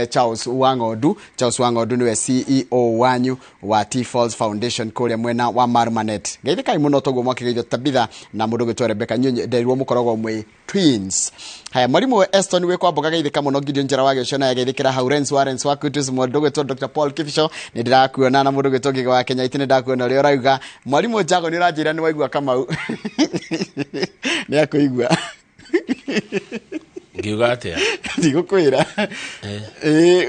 Speaker 2: Charles Wang'ondu. Charles Wang'ondu nĩwe CEO wanyu wa T-Falls Foundation kũrĩa mwena wa Marmanet. Geithĩkai mũno toguo mwakĩgeithio Tabitha na mũndũ ũgwĩtwo Rebecca, inyuĩ nderirwo mũkoragwo mwĩ twins. Haya, mwalimu Eston wĩ kwa mboga, geithĩka mũno. Gideon Njara wa Gĩcio naye geithĩkĩra hau. Rens Warren wa Kutus, mũndũ ũgwĩtwo Dr Paul Kibicho nĩ ndĩrakuona, na mũndũ ũgwĩtwo Ngĩgĩ wa Kenya iti nĩ ndakuona ũrĩa ũrauga. Mwalimu Jago nĩ ũranjĩra nĩ waigua Kamau nĩ akũigua.
Speaker 1: Ngiuga atĩa?
Speaker 2: Ndigũkwĩra.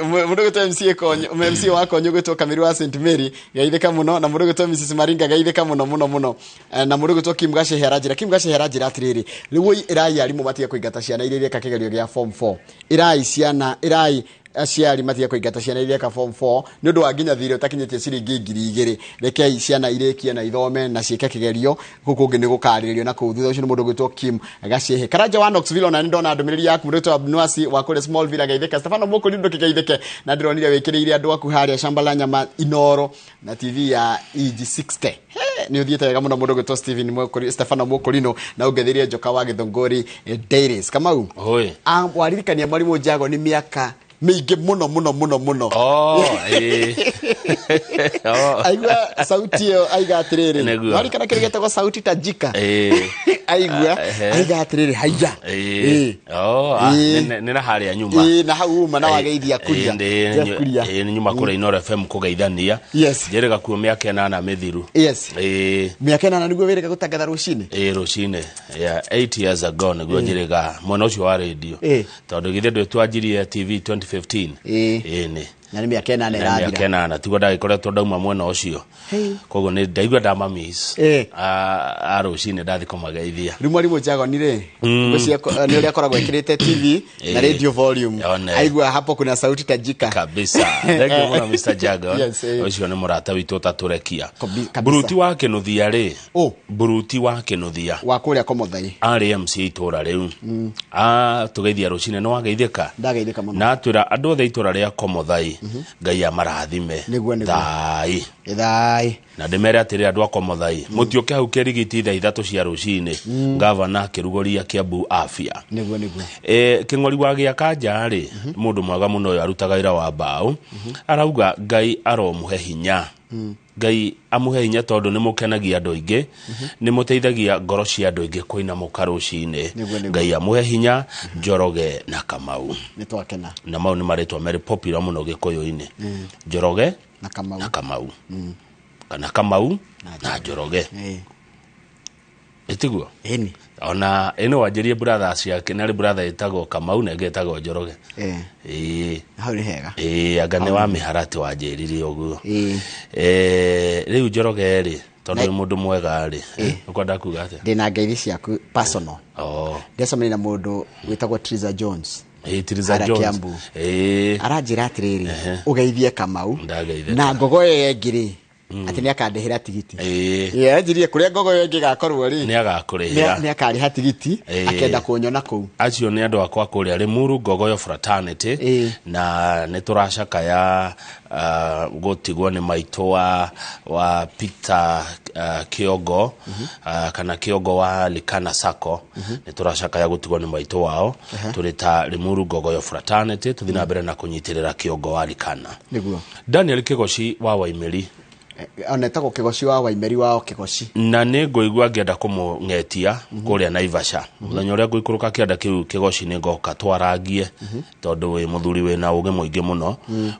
Speaker 2: Mũndũ ũgwĩtwo MCA Konyo, MCA wa Konyo ũgwĩtwo Kamiru wa St Mary geithĩka mũno, na mũndũ ũgwĩtwo Mrs Maringa geithĩka mũno mũno mũno. Na mũndũ ũgwĩtwo Kim Gacehe aranjĩra, Kim Gacehe aranjĩra atĩrĩrĩ, rĩu ĩrai arimũ matige kũingata ciana iria ireka kĩgerio gĩa form 4, ĩrai ciana, ĩrai aciari matige kũingata ciana iria ireka form 4 nĩ ũndũ wa nginya thirĩ ũtakinyĩtie ciringi 2000. Rekei ciana irĩkie na ithome na ciĩke kĩgerio, kũu kũngĩ nĩ gũkarĩrĩrio na kũu thutha ũcio. Nĩ mũndũ ũgwĩtwo Kim Gacehe. Karanja wa Knoxville, ona nĩ ndona ndũmĩrĩri yaku. Mũndũ ũgwĩtwo Abnuasi wa kũrĩa Smallville ageithĩka. Stefano Mũkũri ndũkĩgeithĩke, na ndĩronire wĩkĩrĩire andũ aku harĩa shamba la nyama Inoro na TV ya EG60. Nĩ ũthiĩte wega mũno, mũndũ ũgwĩtwo Steven Mũkũri, Stefano Mũkũrino, na ũngeithĩrie Njoka wa Gĩthũngũri Dairies. Kamau.
Speaker 1: Oi.
Speaker 2: Waririkania mwarimũ Jago nĩ mĩaka mĩingĩ mũno mũno mũno mũno.
Speaker 1: Oh, ĩĩ.
Speaker 2: Aigua sauti ĩyo aiga atĩrĩrĩ. Warikana kĩrĩa gĩtagwo sauti tajika. Aigua aiga atĩrĩrĩ haiya.
Speaker 1: Nĩ na harĩa nyuma.
Speaker 2: Na hau uma na wageithia kuria.
Speaker 1: Nĩ nyuma kũrĩa Inooro FM kũgeithania. Njĩrĩga kuo mĩaka 8 mĩthiru.
Speaker 2: Yes. Mĩaka 8 nĩguo wĩrĩga gũtangatha rũcinĩ.
Speaker 1: Rũcinĩ. Yeah, 8 years ago nĩguo njĩrĩga mwena ũcio wa radio. Tondũ githĩ ndũ twanjirie TV 2015. Nĩ.
Speaker 2: Na nĩ mĩaka 8 ĩrathira.
Speaker 1: Mĩaka 8 tiguo ndagĩkoretwo ndauma mwena ũcio. Koguo nĩ ndaigua ndamamiss. A rũcinĩ ndathi kũmageithia.
Speaker 2: Rĩu mwarimũ Jagoni rĩ, nĩ ũrĩa akoragwo ekĩrĩte TV na radio volume. Aigua hapo kuna sauti tajika.
Speaker 1: Kabisa. Thank you mũno Mr. Jagon. Ũcio nĩ mũrata witũ ũtatũrekia. Buruti wa Kĩnuthia rĩ. Buruti wa Kĩnuthia.
Speaker 2: Wa kũrĩa Komothai.
Speaker 1: Arĩ MC itũra rĩu. Tũgeithia rũcinĩ nĩ wageithĩka.
Speaker 2: Ndageithĩka mũno.
Speaker 1: Na atwĩra andũ othe itũra rĩa Komothai. Ngai amarathime. Thai.
Speaker 2: Thai.
Speaker 1: Na ndĩmere atĩrĩ andũ a Komothai. Mũtiũke hau kĩrigiti thaa 3 cia rũcinĩ. Gavana akĩrugũria Kiambu afya.
Speaker 2: Nĩguo nĩguo.
Speaker 1: Kĩng'ori wa Gĩakanja rĩ, mũndũ mwega mũno ũyũ arutaga wĩra wa mbaũ. Arauga Ngai aromũhe hinya. Ngai amũhe hinya tondũ nĩ mũkenagia andũ aingĩ, nĩ mũteithagia ngoro cia andũ aingĩ kũinamũka rũcinĩ. Ngai amũhe hinya Njoroge na Kamau.
Speaker 2: Nĩ twakena.
Speaker 1: Na mau nĩ marĩtwa merĩ popular mũno Gĩkũyũ-inĩ. Njoroge
Speaker 2: na Kamau.
Speaker 1: Na Kamau. Kana Kamau na Njoroge. Ĩtiguo?
Speaker 2: Ĩni.
Speaker 1: Ona ĩno wanjĩrie brother ciake na brother ĩtagwo Kamau na ĩngĩ ĩtagwo Njoroge.
Speaker 2: Hau nĩ hega.
Speaker 1: Anga nĩ wa mĩharati wanjĩrire ũguo. Rĩu Njoroge rĩ, tondũ nĩ mũndũ mwega rĩ, ũkwenda kuga atĩa?
Speaker 2: Ndĩna ngeithi ciaku personal. Ndecemania na mũndũ wĩtagwo Triza Jones.
Speaker 1: Triza Jones.
Speaker 2: Aranjĩra atĩrĩrĩ, ũgeithie Kamau na ngogo ĩyo ĩngĩ rĩ, atĩ nĩ akandĩhĩra tigiti. Anjirie kũrĩa ngogo ĩyo ĩngĩ ĩgakorwo rĩ,
Speaker 1: nĩ agakũrĩhĩra.
Speaker 2: Nĩ akarĩha tigiti, akenda kũnyona kũu.
Speaker 1: Acio nĩ andũ akwa kũrĩa Limuru Ngogoyo Fraternity, na nĩ tũracakaya gũtigwo nĩ maitũ wa Peter Kĩongo, kana Kĩongo wa Likana Sacco. Nĩ tũracakaya gũtigwo nĩ maitũ wao. Tũrĩ ta Limuru Ngogoyo Fraternity tũthiĩ na mbere na kũnyitĩrĩra Kĩongo wa Likana.
Speaker 2: Nĩguo.
Speaker 1: Daniel Kĩgoci wa Waimeri.
Speaker 2: Ona etagwo Kĩgoci wa Waimeri wao Kĩgoci.
Speaker 1: Na nĩ ngũigua ngĩenda kũmũng'etia kũrĩa Naivasha. Mũthenya ũrĩa ngũikũrũka kĩanda kĩu Kĩgoci nĩ ngoka twarangie, tondũ wĩ mũthuri wĩna ũgĩ mũingĩ mũno,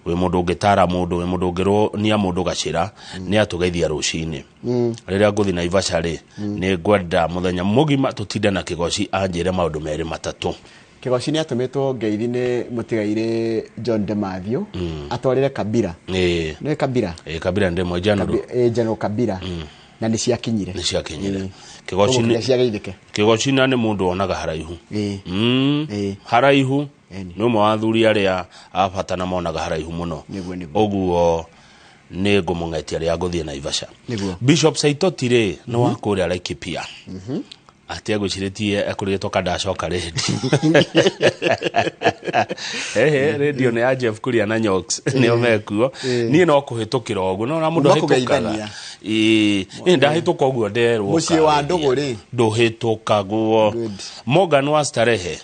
Speaker 1: wĩ mũndũ ũngĩtara mũndũ, wĩ mũndũ ũngĩronia mũndũ gacĩra, nĩ atũgeithia rũcinĩ. Rĩrĩa ngũthiĩ Naivasha rĩ, nĩ ngwenda mũthenya mũgima tũtinde na Kĩgoci anjĩre maũndũ merĩ matatũ.
Speaker 2: Kĩgoci nĩ atũmĩtwo ngeithi nĩ mũtigairĩ John De Mathew, atwarĩre Kabira. Nĩ Kabira?
Speaker 1: Kabira ndĩ mwe General.
Speaker 2: General Kabira. Na nĩ ciakinyire.
Speaker 1: Nĩ ciakinyire.
Speaker 2: Kĩgoci
Speaker 1: nĩ nĩ mũndũ wonaga haraihu. Haraihu nĩ ũmwe wa athuri arĩa a bata na monaga haraihu mũno. Ũguo nĩ ngũmũng'etia rĩrĩa ngũthiĩ Naivasha. Bishop Saitoti rĩ, nĩ wa kũrĩa Laikipia. Atia gwĩcirĩtie ekũrĩtwo kandacoka rĩndio. Rĩndio nĩ ya Jeff Kuria na Nyox nĩo mekuo. Niĩ no kũhĩtũkĩra ũguo no na mũndũ ahĩtũkaga. Niĩ ndahĩtũka ũguo nderwo.
Speaker 2: Mũciĩ wa ndũgũ rĩ
Speaker 1: ndũhĩtũkagwo. Morgan wa Starehe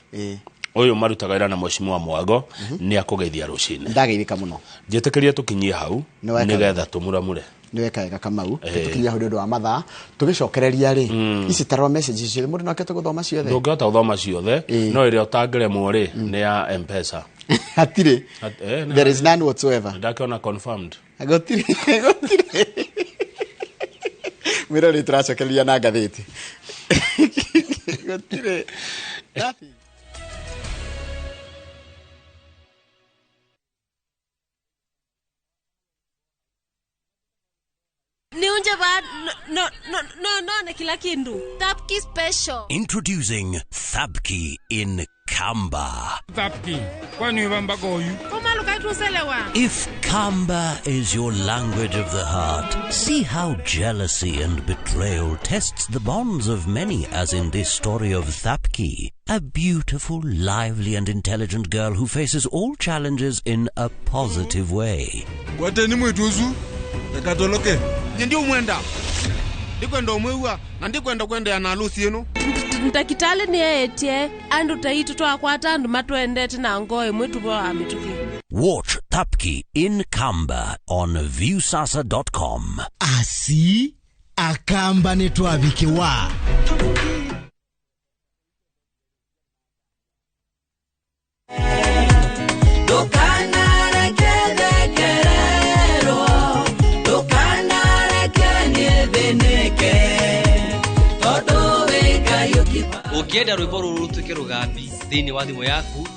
Speaker 1: ũyũ marutaga wĩra na Mheshimiwa Mwago nĩ akũgeithia rũcinĩ.
Speaker 2: Ndageithĩka mũno.
Speaker 1: Njĩtĩkĩria tũkinyie hau nĩgetha tũmuramure.
Speaker 2: Nĩ weka wega Kamau, tũkinyia hau nĩ ũndũ wa mathaa. Tũgĩcokereria rĩ, ici tarora message ciothe mũndũ no akĩhote gũthoma ciothe.
Speaker 1: Ndũngĩhota gũthoma ciothe, no ĩrĩa ũtangĩremwo rĩ nĩ ya M-Pesa.
Speaker 2: Hatirĩ. There is none whatsoever.
Speaker 1: Ndakĩona confirmed.
Speaker 2: Gũtirĩ, gũtirĩ. Mwĩrori tũracokereria na ngathĩti. Gũtirĩ.
Speaker 18: Niunje ba no no no no na kila kindu. Thapki special.
Speaker 10: Introducing Thapki in Kamba.
Speaker 19: Thapki. Kwani ubamba goyu?
Speaker 10: If Kamba is your language of the heart, see how jealousy and betrayal tests the bonds of many, as in this story of Thapki, a beautiful, lively and intelligent girl who faces all challenges in a positive way.
Speaker 11: Kwateni mwituzu? Ndakatoloke. Ndio mwenda. Ndikwenda omwewa na ndikwenda kwenda na harusi yenu.
Speaker 18: Ndakitale ni etie andu taitu twakwata andu matwendete na ngoe mwitu bo amituki.
Speaker 10: Watch Thapki in Kamba on viewsasa.com.
Speaker 12: Asi akamba nĩ twabikiwa.
Speaker 20: Ũngĩenda rwĩmbo rũrũ rũtuĩke rũgambi thĩinĩ wa thimũ yaku,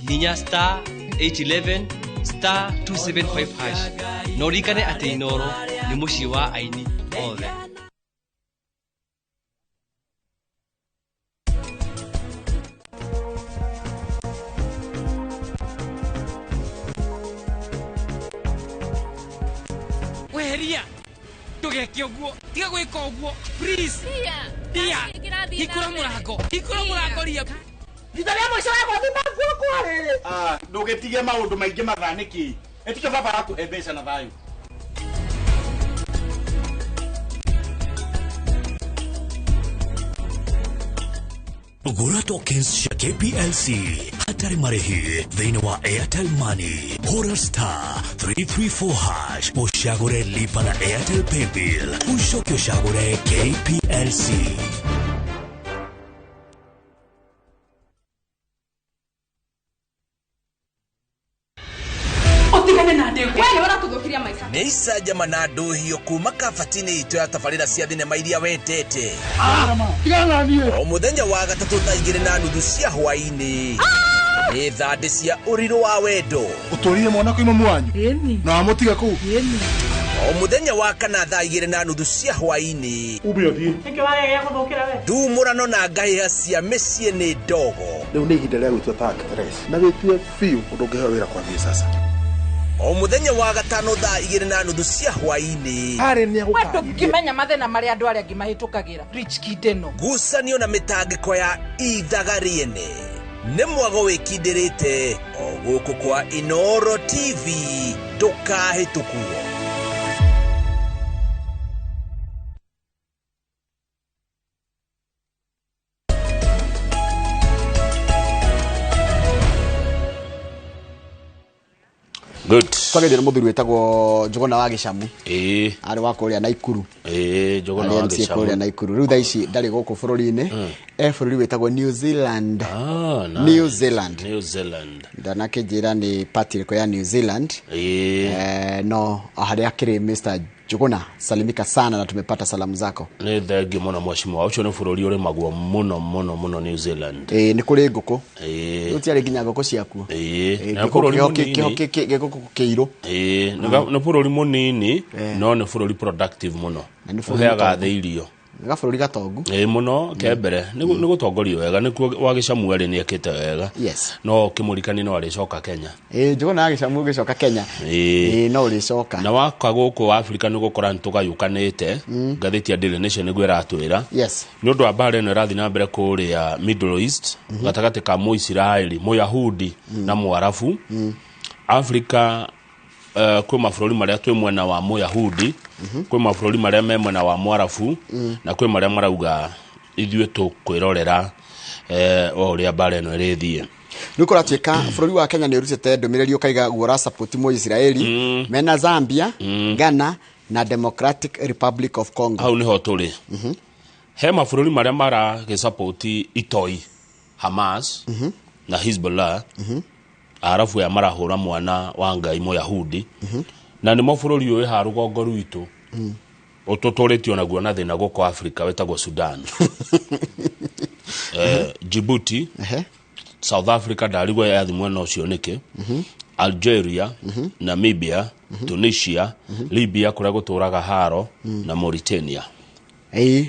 Speaker 20: hihinya *811 *275 hash na ũririkane atĩ Inooro nĩ mũciĩ wa aini othe.
Speaker 19: Weheria ndũgeke ũguo, tiga gwĩka ũguo please. Ria, hingũra mũrango, hingũra mũrango ria.
Speaker 21: Rita rĩa mũico wa gũthima nguo kwarĩ. Ah, ndũgĩtige maũndũ maingĩ mathaa nĩkĩ? Ĩtikio baba arakũhe mbeca na thayũ.
Speaker 10: Gũra tokens cia KPLC hatarĩ marĩhi thĩinĩ wa Airtel Money. Hũra *334 hash ũcagũre lipa na Airtel Paybill, ũcoke ũcagũre KPLC.
Speaker 22: Nĩ icanjama na ndũhio kuma kabati-inĩ itũ ya tabarĩra cia thinema iria wendete. O mũthenya wa gatatũ thaa 2:30 cia hwaĩ-inĩ nĩ thandĩ cia ũrirũ wa wendo.
Speaker 11: Ũtũrire mwana kwĩ mamu wanyu na wamũtiga kũu.
Speaker 22: O mũthenya wa kana thaa 2:30 cia hwaĩ-inĩ
Speaker 11: ume ũthiĩ.
Speaker 22: Ndumũrano na ngahĩha cia mĩciĩ nĩ ndogo.
Speaker 11: Rĩu nĩ ihinda rĩa gwĩtua ta actress na wĩtue biũ ũndũ ũngĩheo wĩra kwambia sasa.
Speaker 22: O mũthenya wa gatano thaa 2:30 cia hwaĩ-inĩ
Speaker 23: ndũngĩmenya mathĩna marĩa andũ arĩa angĩ mahĩtũkagĩra. Rich Kid ĩno
Speaker 22: ngucanio na mĩtangĩko ya ithaga rĩene nĩ mwago wĩkindĩrĩte o gũkũ kwa Inooro TV, ndũkahĩtũkwo.
Speaker 1: Good.
Speaker 2: Twagĩrĩire mũthuri wĩtagwo Njũgũna wa Gĩcamu.
Speaker 1: Ĩĩ.
Speaker 2: Arĩ wa kũrĩa Naikuru.
Speaker 1: Ĩĩ, Njũgũna wa Gĩcamu.
Speaker 2: Kũrĩa Naikuru. Rĩu thaa ici ndarĩ gũkũ bũrũri-inĩ. E bũrũri wĩtagwo New Zealand.
Speaker 1: Ah, nice.
Speaker 2: New Zealand.
Speaker 1: New Zealand.
Speaker 2: Ndanakĩnjĩra nĩ party ĩrĩkũ ya New Zealand.
Speaker 1: Ĩĩ.
Speaker 2: No harĩa akĩrĩ Mr. Njũgũna, salimika sana na tumepata salamu zako.
Speaker 1: Nĩ thengi mũno mheshimiwa. Ũcio nĩ bũrũri ũrĩmagwo mũno mũno mũno New Zealand.
Speaker 2: Ĩĩ, nĩ kũrĩ ngũkũ.
Speaker 1: Ĩĩ.
Speaker 2: Gũtiarĩ nginya ngũkũ ciakuo.
Speaker 1: Ĩĩ. Na bũrũri mũnini.
Speaker 2: Gĩkũkũ kĩirũ.
Speaker 1: Ĩĩ, nĩ bũrũri mũnini no nĩ bũrũri productive mũno. Ũheaga thĩ irio.
Speaker 2: Nĩ gabũrũri gatongu.
Speaker 1: Ĩĩ mũno ke mbere. Nĩ gũtongorio wega nĩkuo wa Gĩcamu arĩ nĩ ekĩte wega.
Speaker 2: Yes.
Speaker 1: No kĩmũrikani no arĩcoka Kenya.
Speaker 2: Ĩĩ, Njũgũna wa Gĩcamu ũgĩcoka Kenya.
Speaker 1: Ĩĩ
Speaker 2: no ũrĩcoka.
Speaker 1: Na waka gũkũ Afrika nĩ gũkora nĩ tũgayũkanĩte. Ngathĩti ya Daily Nation nĩguo ĩratwĩra.
Speaker 2: Yes.
Speaker 1: Nĩ ũndũ wa mbara ĩno ĩrathiĩ na mbere kũrĩa Middle East gatagatĩ ka Mũisiraeli, Mũyahudi na Mũarabu. Afrika kwĩ mabũrũri marĩa twĩ mwena wa Mũyahudi, kwĩ mabũrũri marĩa me mwena wa Mũarabu, na kwĩ marĩa marauga ithuĩ tũkwĩrorera o ũrĩa mbara ĩno ĩrĩthiĩ.
Speaker 2: Rĩu kũratuĩka bũrũri wa Kenya nĩ ũrutĩte ndũmĩrĩri ũkaiga guo ũrasupport Mũisiraeli mena Zambia, Ghana na Democratic Republic of Congo.
Speaker 1: Hau nĩho tũrĩ. He mabũrũri marĩa maragĩsupport itoi Hamas na Hezbollah. Arabu ya marahũra mwana wa Ngai Mũyahudi. Na nĩmo bũrũri ũyũ wĩ rũgongo rwitũ ũtũtũrĩtio naguo na thĩna gũkũ Afrika wĩtagwo Sudan. Djibouti, South Africa ndarigwo yathi mwena ũcio nĩkĩ, Algeria, Namibia, Tunisia, Libya kũrĩa gũtũraga haro na Mauritania.
Speaker 2: Ĩĩ,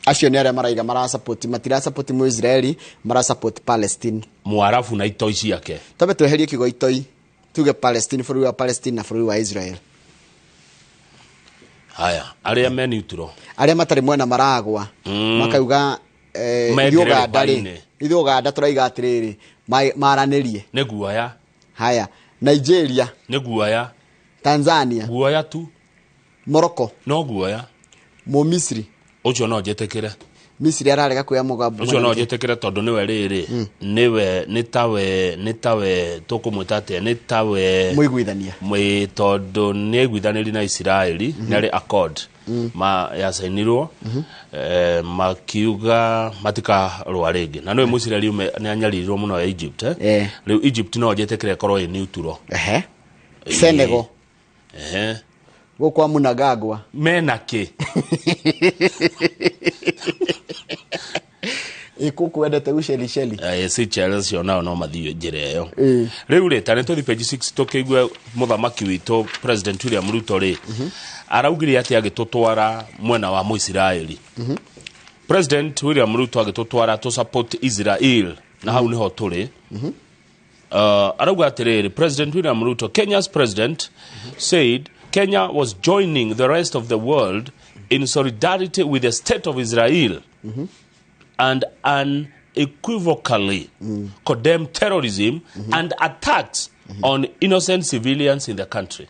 Speaker 2: acio nĩ arĩa maraiga marasupport, matirasupport Mũisiraeli, marasupport Palestine.
Speaker 1: Mũarabu na itoi ciake.
Speaker 2: Twambe tweherie kiugo itoi, tuge Palestine, bũrũri wa Palestine na bũrũri wa Israel.
Speaker 1: Haya, arĩa me neutral.
Speaker 2: Arĩa matarĩ mwena maragwa. Makauga ithuĩ Uganda rĩ, ithuĩ Uganda tũraiga atĩrĩrĩ, maranĩrie.
Speaker 1: Nĩ guoya.
Speaker 2: Haya, Nigeria.
Speaker 1: Nĩ guoya.
Speaker 2: Tanzania.
Speaker 1: Guoya tu.
Speaker 2: Morocco.
Speaker 1: No guoya.
Speaker 2: Mũmisri.
Speaker 1: Ũcio no njĩtĩkĩre.
Speaker 2: Misiri ararega kuoya mũgambo.
Speaker 1: Ũcio no njĩtĩkĩre tondũ nĩwe rĩrĩ, nĩwe nĩ tawe tũkũmwĩta atĩa, nĩ tawe
Speaker 2: mũiguithania.
Speaker 1: Mwĩ tondũ nĩ aiguithanĩri na Isiraeli, nĩ arĩ accord ma yacainirwo, makiuga matikarũa rĩngĩ, na nĩwe Mũisiraeli nĩ anyaririrwo mũno Egypt, eh? Rĩu Egypt no njĩtĩkĩre ĩkorwo ĩ neutral.
Speaker 2: Senegal. Gũkũ kwa Mnangagwa.
Speaker 1: Mena kĩ?
Speaker 2: Ĩ gũkũ wendete Ushelisheli.
Speaker 1: Seychelles cio nao no mathiĩ njĩra ĩyo. Rĩu rĩ, ta nĩ tũthiĩ page 6 tũkĩigue mũthamaki witũ President William Ruto rĩ araugire atĩ agĩtũtwara mwena wa Mũisiraeli. President William Ruto agĩtũtwara to support Israel, na hau nĩho tũrĩ. Arauga atĩrĩrĩ, President William Ruto, Kenya's president, said Kenya was joining the rest of the world in solidarity with the state of Israel and unequivocally condemn terrorism and attacks on innocent civilians in the country.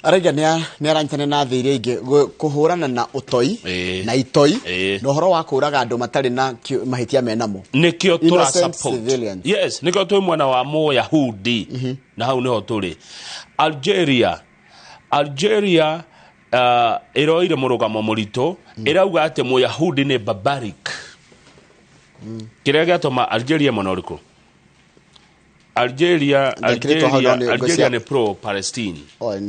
Speaker 2: Araiga nĩ aranyitanĩra na thĩ iria ingĩ kũhũrana na ũtoi na itoi na ũhoro wa kũũraga andũ matarĩ na mahĩtia menamo.
Speaker 1: Nĩkĩo tũra
Speaker 2: Innocent
Speaker 1: support.
Speaker 2: civilians.
Speaker 1: Yes, nĩkĩo twĩ mwena wa Mũyahudi, na hau nĩho tũrĩ. Algeria ĩroire mũrũgamo mũritũ, ĩrauga atĩ Mũyahudi nĩ barbaric. Kĩrĩa gĩatũma Algeria mwena ũrĩkũ? Algeria
Speaker 2: Ndekĩrĩtwo hau,
Speaker 1: Algeria
Speaker 2: no nĩ
Speaker 1: Algeria nĩ pro Palestine.
Speaker 2: Oh,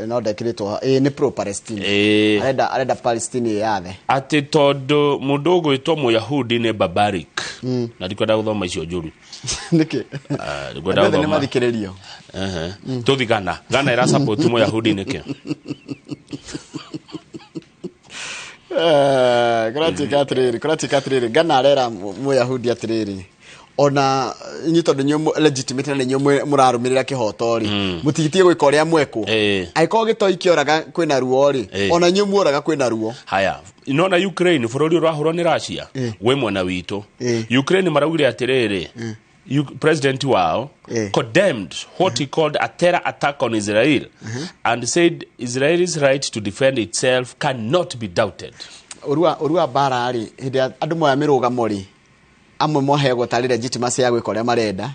Speaker 2: no ndekĩrĩtwo ĩ nĩ pro Palestine. Arenda Palestine yathe.
Speaker 1: Atĩ tondũ mũndũ ũgwĩtwo Mũyahudi nĩ barbaric, na ndikwenda gũthoma icio njũru.
Speaker 2: Nĩkĩ?
Speaker 1: Ah, ndikwenda
Speaker 2: Andũ othe nĩ
Speaker 1: gũthoma.
Speaker 2: mathikĩrĩrio.
Speaker 1: Ehe. Tũthi Ghana. Ghana ĩra support Mũyahudi nĩkĩ?
Speaker 2: Kũratuĩka atĩrĩrĩ, Ghana arera Mũyahudi atĩrĩrĩ, ona inyuĩ tondũ inyuĩ legitimate na nĩ inyuĩ mũrarũmĩrĩra kĩhoto rĩ, mũtigitie gwĩka ũrĩa mwekwo. Angĩkorwo gĩtoi kĩoraga kwĩna ruo rĩ, ona inyuĩ muoraga kwĩna ruo.
Speaker 1: Haya, nona Ukraine, bũrũri ũrahũrwo nĩ Russia, wĩ mwena witũ. Ukraine maraugire atĩrĩrĩ, president wao condemned what he called a terror attack on Israel and said Israel's right to defend itself cannot be doubted.
Speaker 2: Ũru wa mbara rĩ, hĩndĩ ĩrĩa andũ moya mĩrũgamo rĩ, amwe moheagwo tarĩ legitimacy ya gwĩka ũrĩa marenda,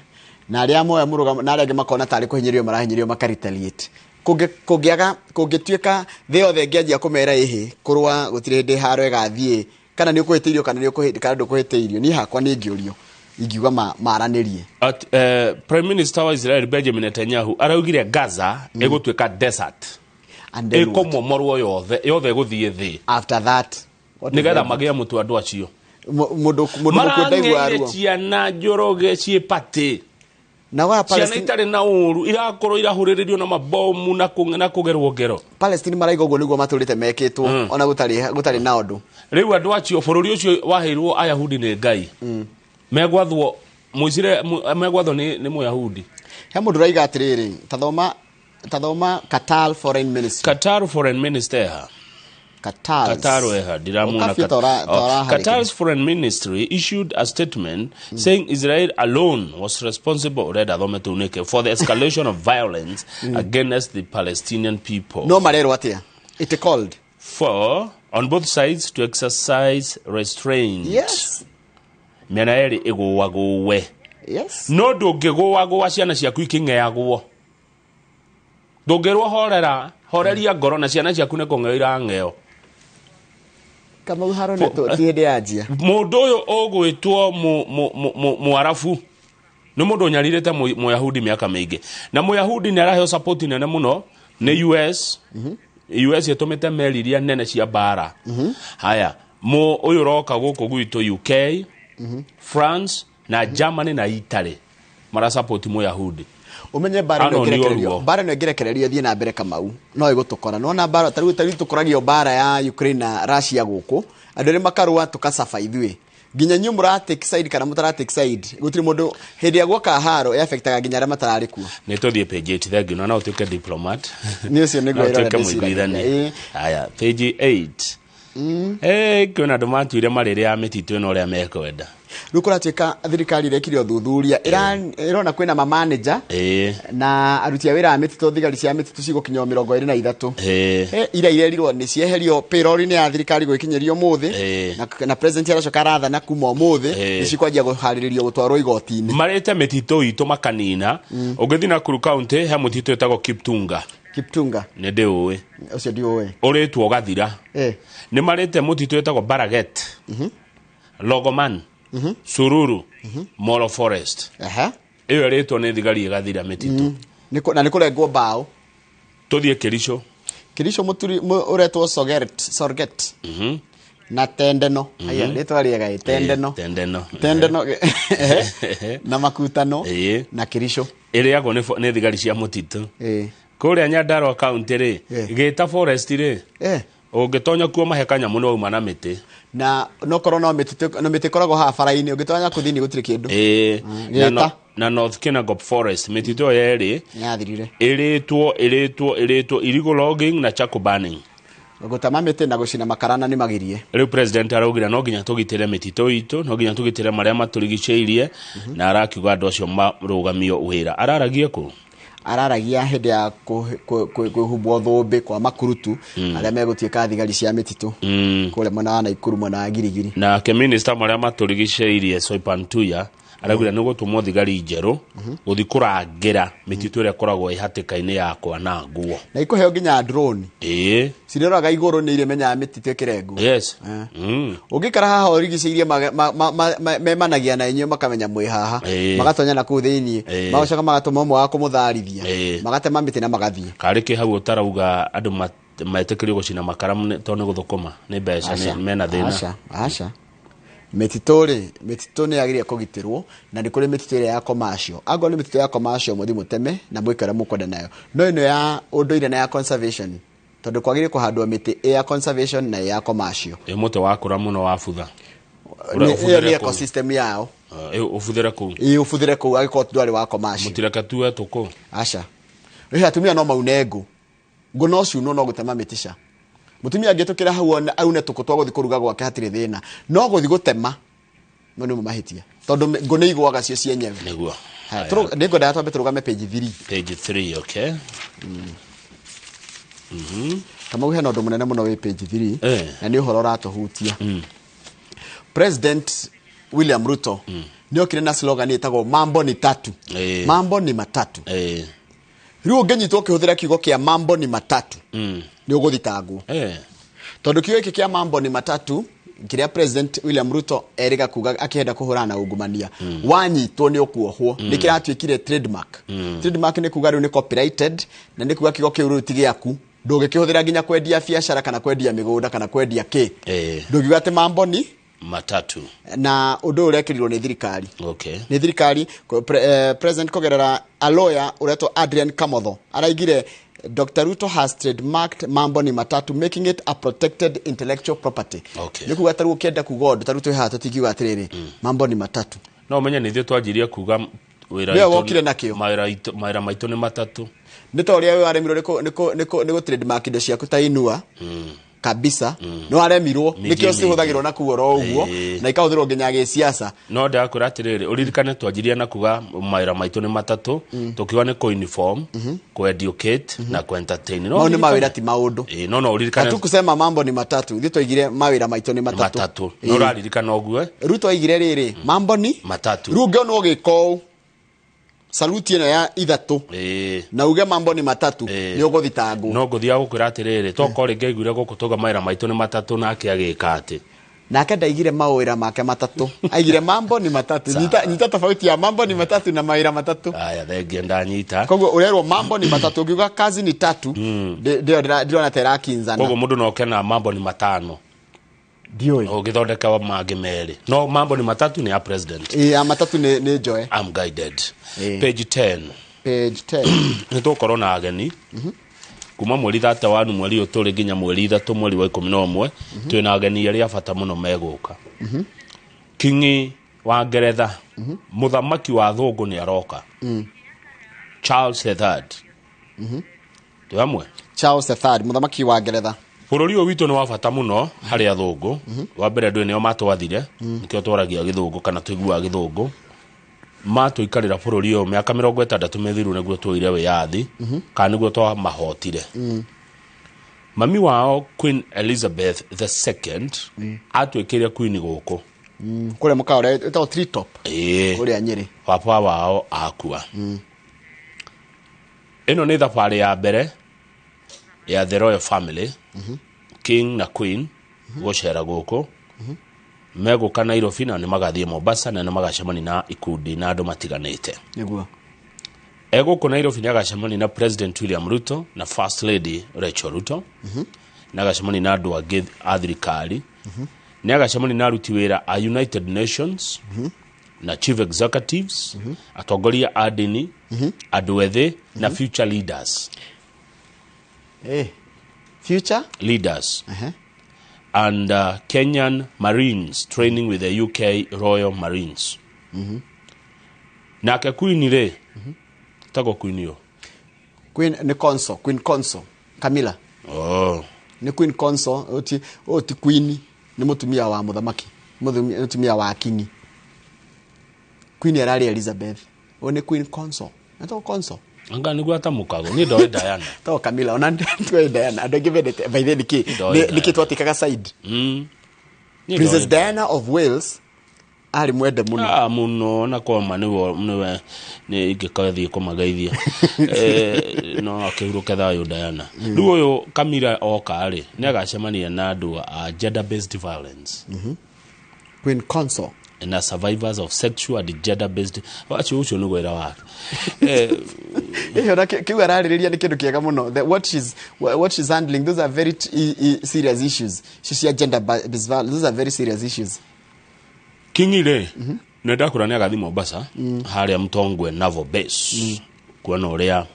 Speaker 2: na arĩa moya mũrũgamo na arĩa angĩ makona tarĩ kũhinyĩrĩrio marahinyĩrĩrio, maka retaliate. Kũngĩaga kũngĩtuĩka thĩ yothe ĩngĩanjia kũmera ĩhĩ kũrũa, gũtirĩ hĩndĩ haro ĩgathiĩ, kana nĩ ũkũhĩtĩirio kana nĩ ũkũhĩ- kana ndũkũhĩtĩirio. Niĩ hakwa nĩ ingĩũrio ingiuga maranĩrie.
Speaker 1: At, Prime Minister wa Israel Benjamin Netanyahu araugire Gaza ĩgũtuĩka desert.
Speaker 2: And then what?
Speaker 1: Ĩkũmomorwo yothe yothe, ĩgũthiĩ thĩ.
Speaker 2: After that what is
Speaker 1: nĩgetha
Speaker 2: that?
Speaker 1: magĩe mũtu andũ acio.
Speaker 2: Mũndũ mũkuũ ndaiguaga
Speaker 1: Marang'eire
Speaker 2: ruo.
Speaker 1: ciana njoroge ciĩ patĩ
Speaker 2: Na wa
Speaker 1: ciana
Speaker 2: Palestine,
Speaker 1: itarĩ na ũru irakorwo irahũrĩrĩrio na mabomu na kũgerwo ngero.
Speaker 2: Palestine maraiga ũguo nĩguo matũrĩte mekĩtwo ona gũtarĩ na ũndũ.
Speaker 1: Rĩu andũ acio, bũrũri ũcio waheirwo Ayahudi nĩ Ngai, megwathwo mũicire megwathwo nĩ Mũyahudi.
Speaker 2: He mũndũ ũraiga atĩrĩrĩ, tathoma Qatar foreign ministry.
Speaker 1: Qatar foreign minister eha?
Speaker 2: Qatar.
Speaker 1: Qatar eha? Ndiramuona.
Speaker 2: Ũkabiũ ta ũraharĩkĩria.
Speaker 1: Qatar's foreign ministry issued a statement saying Israel alone was responsible, ũrenda thome tũu nĩkĩ, for the escalation of violence against the Palestinian people.
Speaker 2: No marerwo atĩa? It called
Speaker 1: for on both sides to exercise restraint. Mĩena yerĩ ĩgũagũwe. No ndũngĩgũagũa ciana ciaku ikĩng'eagwo, ndũngĩrwo horera, horeria ngoro na ciana ciaku nĩ kũng'eo irang'eo.
Speaker 2: Kamau, haro nĩ ti hĩndĩ yanjia.
Speaker 1: Mũndũ ũyũ ũgwĩtwo Mũarabu nĩ mũndũ ũnyarirĩte Mũyahudi mĩaka mĩingĩ, na Mũyahudi nĩ araheo support nene mũno nĩ US. US ĩtũmĩte meri iria nene cia mbara. Haya, ũyũ ũroka gũkũ gwitũ, UK, France na Germany na Italy marasupport Mũyahudi.
Speaker 2: Umenye mbara ĩno
Speaker 1: Ano nĩ
Speaker 2: ĩngĩrekererio
Speaker 1: ũruo.
Speaker 2: Mbara ĩno ĩngĩrekererio ĩthiĩ na mbere, Kamau, no ĩgũtũkora nona mbara tarĩu tũkoragio mbara ya Ukraine na Russia gũkũ, andũ erĩ makarũa, tũkacaba ithuĩ nginya inyuĩ mũra take side kana mũtara take side, gũtirĩ mũndũ. Hĩndĩ ĩrĩa guoka haro ĩafectaga nginya arĩa matararĩ kuo.
Speaker 1: Nĩ tũthiĩ page 8. Thengiũ na no ũtuĩke diplomat.
Speaker 2: Nĩ ũcio nĩguo
Speaker 1: No ũtuĩke
Speaker 2: ĩrora.
Speaker 1: mũiguithania.
Speaker 2: Ndĩciragia.
Speaker 1: Haya, page 8. Kwĩna andũ matuire marĩrĩ ya mĩtitũ ĩno ũrĩa mekwenda.
Speaker 2: Rĩu kũratuĩka thirikari ĩrekire ũthuthuria, ĩrona kwĩna ma manager na aruti a wĩra a mĩtitũ, thigari cia mĩtitũ cigũkinya 23. Ira irerirwo nĩ cieherio payroll-inĩ ya thirikari gwĩkinyĩrio ũmũthĩ, na president aracoka arathana kuma ũmũthĩ nĩ cikwanjia kũharĩrĩrio gũtwarwo igoti-inĩ.
Speaker 1: Marĩte mĩtitũ itũ makanina. Ũngĩthiĩ Nakuru County he mũtitũ wĩtagwo Kiptunga.
Speaker 2: Kiptunga
Speaker 1: nĩ ndĩũĩ.
Speaker 2: Ũcio ndiũĩ.
Speaker 1: Ũrĩtwo ũgathira. Nĩ marĩte mũtitũ wĩtagwo Baraget, Logoman, Sururu, Molo Forest. Ĩyo ĩrĩtwo nĩ thigari ĩgathira mĩtitũ.
Speaker 2: Na nĩ kũrengwo mbaũ.
Speaker 1: Tũthiĩ Kericho.
Speaker 2: Kericho mũturi ũretwo Sorget na Tendeno. Aya rĩtwa rĩega ĩ, Tendeno.
Speaker 1: Tendeno.
Speaker 2: Tendeno na Makutano na Kericho.
Speaker 1: Ĩrĩagwo nĩ thigari cia mũtitũ. Kũrĩa Nyandarua County rĩ, Gĩta Forest rĩ, ũngĩtonya kuo mahe kanyamũ nĩ wauma na mĩtĩ.
Speaker 2: Na no korwo no mĩtitũ, no mĩtĩ ĩkoragwo haha bara-inĩ, ũngĩtonya kũu thĩinĩ gũtirĩ kĩndũ. Gĩta.
Speaker 1: Na North Kinangop Forest mĩtitũ ĩyo yerĩ
Speaker 2: Nĩyathirire.
Speaker 1: ĩrĩtwo illegal logging na charcoal burning.
Speaker 2: Gũtema mĩtĩ na gũcina makara na nĩ magirie.
Speaker 1: Rĩu president araugire no nginya tũgitĩre mĩtitũ itũ, no nginya tũgitĩre marĩa matũrigicĩirie, na arakiuga andũ acio marũgamio wĩra. Araragia kũ?
Speaker 2: Araragia hĩndĩ ya kwĩhumbwo thũmbĩ kwa makurutu arĩa megũtuĩka thigari cia mĩtitũ kũrĩa mwena wa Naikuru, mwena wa Girigiri.
Speaker 1: Nake minister marĩa matũrigicĩirie Soipan Tuya araugire nĩ gũtũmwo thigari njerũ gũthiĩ kũrangĩra mĩtitũ ĩrĩa ĩkoragwo ĩ hatĩka-inĩ ya kwanangwo.
Speaker 2: Na ikũheo nginya drone. Cirĩroraga igũrũ nĩ irĩmenyaga mĩtitũ ĩkĩrengwo.
Speaker 1: Yes.
Speaker 2: Ũngĩikara haha ũrigicĩirie memanagia na inyuĩ makamenya mwĩ haha. Magatonya na kũu thĩinĩ. Magacoka magatũma ũmwe wa kũmũtharithia. Magatema mĩtĩ na magathiĩ.
Speaker 1: Karĩ kĩ hau ũtarauga andũ metĩkĩrio gũcina makara tondũ nĩ gũthũkũma, nĩ mbeca, nĩ mena thĩna.
Speaker 2: Aca, aca. Mĩtitũ rĩ, mĩtitũ nĩ yagĩrĩire kũgitĩrwo, na nĩ kũrĩ mĩtitũ ĩrĩa ya commercial. Angorwo nĩ mĩtitũ ya commercial mũthiĩ mũteme na mwĩke ũrĩa mũkwenda nayo. No ĩno ya ũndũire na ya conservation, tondũ kwagĩrĩire kũhandwo mĩtĩ ĩ ya conservation na ĩ ya commercial.
Speaker 1: Ĩ mũtĩ wakũra mũno wabutha.
Speaker 2: Ĩyo nĩ ecosystem yao.
Speaker 1: Ũbuthĩre kũu.
Speaker 2: Ĩ ũbuthĩre kũu angĩkorwo ndwarĩ wa commercial.
Speaker 1: Mũtireke tuwe tũkũ.
Speaker 2: Aca. Rĩu atumia no maune ngũ. Ngũ no ciunwo no gũtema mĩtĩ ca. Mũtumia angĩtũkĩra hau aune tũkũ twa gũthiĩ kũruga gwake hatirĩ thĩna. No gũthiĩ gũtema, no nĩmo mahĩtia. Tondũ ngũ nĩ igũaga cio cienyewe.
Speaker 1: Nĩguo.
Speaker 2: Haya, nĩngwendaga twambe tũrũgame page 3.
Speaker 1: Page 3, okay.
Speaker 2: Kamau hena ũndũ mũnene mũno wĩ page 3, na nĩ ũhoro ũratũhutia. President William Ruto nĩokire na slogan ĩtagwo mambo ni tatu. Mambo ni matatu. Rĩu ũngĩnyitwo ũkĩhũthĩra kiugo kĩa mambo ni matatu, nĩ ũgũthitangwo. Tondũ kiugo gĩkĩ kĩa mambo ni matatu kĩrĩa President William Ruto erĩga kuga akĩenda kũhũrana na ungumania, wanyitwo nĩ ũkuohwo. Nĩ kĩratuĩkire trademark. Trademark nĩ kuga rĩu nĩ copyrighted, na nĩ kuga kiugo kĩu rĩu ti gĩaku. Ndũngĩkĩhũthĩra nginya kwendia biacara kana kwendia mĩgũnda kana kwendia kĩ. Ndũngiuga atĩ mambo ni
Speaker 1: matatu.
Speaker 2: Na ũndũ ũyũ ũrekĩrirwo nĩ thirikari.
Speaker 1: Okay.
Speaker 2: Nĩ thirikari, President kũgerera a lawyer ũretwo Adrian Kamotho araigire Dr. Ruto has trademarked mambo ni matatu, making it a protected intellectual property.
Speaker 1: Okay.
Speaker 2: Nĩ kuga tarĩu ũkĩenda kuga ũndũ, tarĩu twĩ haha tũtingiuga atĩrĩrĩ, mambo ni matatu.
Speaker 1: No ũmenye nĩ ithuĩ twanjirie kuga wĩra
Speaker 2: Nĩwe
Speaker 1: witũ
Speaker 2: wokire nakĩo.
Speaker 1: Mawĩra maitũ nĩ matatũ.
Speaker 2: Nĩ ta ũrĩa we waremirwo nĩ gũ trademark indo ciaku ta Inua. Kabisa. No aremirwo,
Speaker 1: Miji
Speaker 2: nĩkĩo cihũthagĩrwo na kuo oro ũguo, na ikahũthĩrwo nginya gĩciaca.
Speaker 1: No ndakwĩra atĩrĩrĩ, ũririkane twanjirie na kuga mawĩra maitũ nĩ matatũ, tũkiuga nĩ kũ-inform, kũ-educate na kũ-entertain. No
Speaker 2: Mau nĩ
Speaker 1: ũririkane.
Speaker 2: mawĩra ti maũndũ.
Speaker 1: No, no, ũririkane.
Speaker 2: Hatukusema mambo ni matatu, ithuĩ twaigire mawĩra maitũ nĩ matatũ.
Speaker 1: Matatũ. No ũraririkana ũguo, eh?
Speaker 2: Ruto aigire rĩrĩ, mambo ni
Speaker 1: matatu.
Speaker 2: Rĩu ũngĩona ũgĩka ũũ, saluti ĩno ya ithatũ, na uge mambo ni matatu, nĩ ũgũthitangwo.
Speaker 1: No ngũthiaga gũkwĩra atĩrĩrĩ, tokorwo rĩngĩ aiguire gũkũ tauga mawĩra maitũ nĩ matatũ nake agĩka atĩ.
Speaker 2: Nake ndaigire mawĩra make matatũ, aigire mambo ni matatu.
Speaker 1: Sawa.
Speaker 2: Nyita tofauti ya mambo ni matatu na mawĩra matatũ.
Speaker 1: Aya, thengia ndanyita.
Speaker 2: Koguo ũrerwo mambo ni matatu, ũngiuga kazi ni tatu, ndĩrona ta ĩrakinzana.
Speaker 1: Koguo mũndũ no oke na mambo ni matano.
Speaker 2: Ndiũĩ.
Speaker 1: Ũgĩthondeka wa mangĩ merĩ. No mambo ni matatu ni ya president.
Speaker 2: Ya matatu ni njoe.
Speaker 1: I'm guided. Page 10.
Speaker 2: Page 10.
Speaker 1: Nĩ tũgũkorwo na ageni. Kuma mweri thate wa mweri ũyũ tũrĩ nginya mweri ithatũ mweri wa ikũmi na ũmwe, twĩna ageni arĩa a bata mũno megũka. Kingi wa Ngeretha, mũthamaki wa thũngũ nĩ aroka. Charles the Third. Twĩ hamwe?
Speaker 2: Charles the Third, mũthamaki wa Ngeretha.
Speaker 1: Bũrũri ũyũ witũ nĩ wa bata mũno harĩ athũngũ. Wa mbere andũ nĩo matwathire, nĩkĩo twaragia gĩthũngũ kana tũiguaga gĩthũngũ. Matũikarĩra bũrũri ũyũ mĩaka 60 mĩthiru nĩguo tuoire wĩyathi, kana nĩguo twamahotire. Mami wao Queen Elizabeth II atuĩkire queen gũkũ.
Speaker 2: Kũrĩa mũkawa ũrĩa wĩtagwo Tree Top. Kũrĩa Nyĩrĩ.
Speaker 1: Baba wao akua. Ĩno nĩ thabarĩ ya mbere ya the royal family, king na queen, gũcera gũkũ. Megũka Nairobi na nĩ magathiĩ Mombasa na nĩ magacemania na ikundi na andũ matiganĩte.
Speaker 2: Nĩguo.
Speaker 1: Egũkũ Nairobi nĩ agacemania na President William Ruto na First Lady Rachel Ruto. Nĩ agacemania na andũ angĩ a thirikari. Nĩ agacemania na aruti wĩra a United Nations na chief executives, atongoria a ndini, andũ ethĩ na future leaders.
Speaker 2: Future
Speaker 1: leaders. And Kenyan Marines training with the UK Royal Marines. Nake Queen rĩ, tagwo Queen yo.
Speaker 2: Queen nĩ Conso, Queen Conso, Camilla.
Speaker 1: Oh.
Speaker 2: Nĩ Queen Conso, oti Queen nĩ mũtumia wa mũthamaki, mũtumia wa king. Queen ararĩ Elizabeth. O nĩ Queen Conso. Etagwo Conso.
Speaker 1: Anga nĩguo atamũkagwo. Niĩ ndoĩ Diana.
Speaker 2: Tagwo Camilla, ona ndoĩ Diana. Andũ aingĩ mendete by the way nĩkĩ? Nĩkĩ twatĩkaga side? Princess Diana of Wales arĩ mwende mũno.
Speaker 1: Mũno na koma nĩwe nĩ ingĩkathiĩ kũmageithia. No akĩhurũke thayũ Diana. Rĩu ũyũ Camilla oka rĩ, nĩ agacemania na andũ a gender based violence.
Speaker 2: Queen Consort
Speaker 1: na survivors of sexual and gender based acio ũcio nĩ wĩra wake.
Speaker 2: Ona kiu ararĩrĩria nĩ kĩndũ kĩega mũno. What she's handling, those are very serious issues. Cia gender based violence, those are very serious issues.
Speaker 1: Kingi rĩ, nĩ ndakũra nĩ agathiĩ Mombasa harĩa Mtongwe Naval Base kuona ũrĩa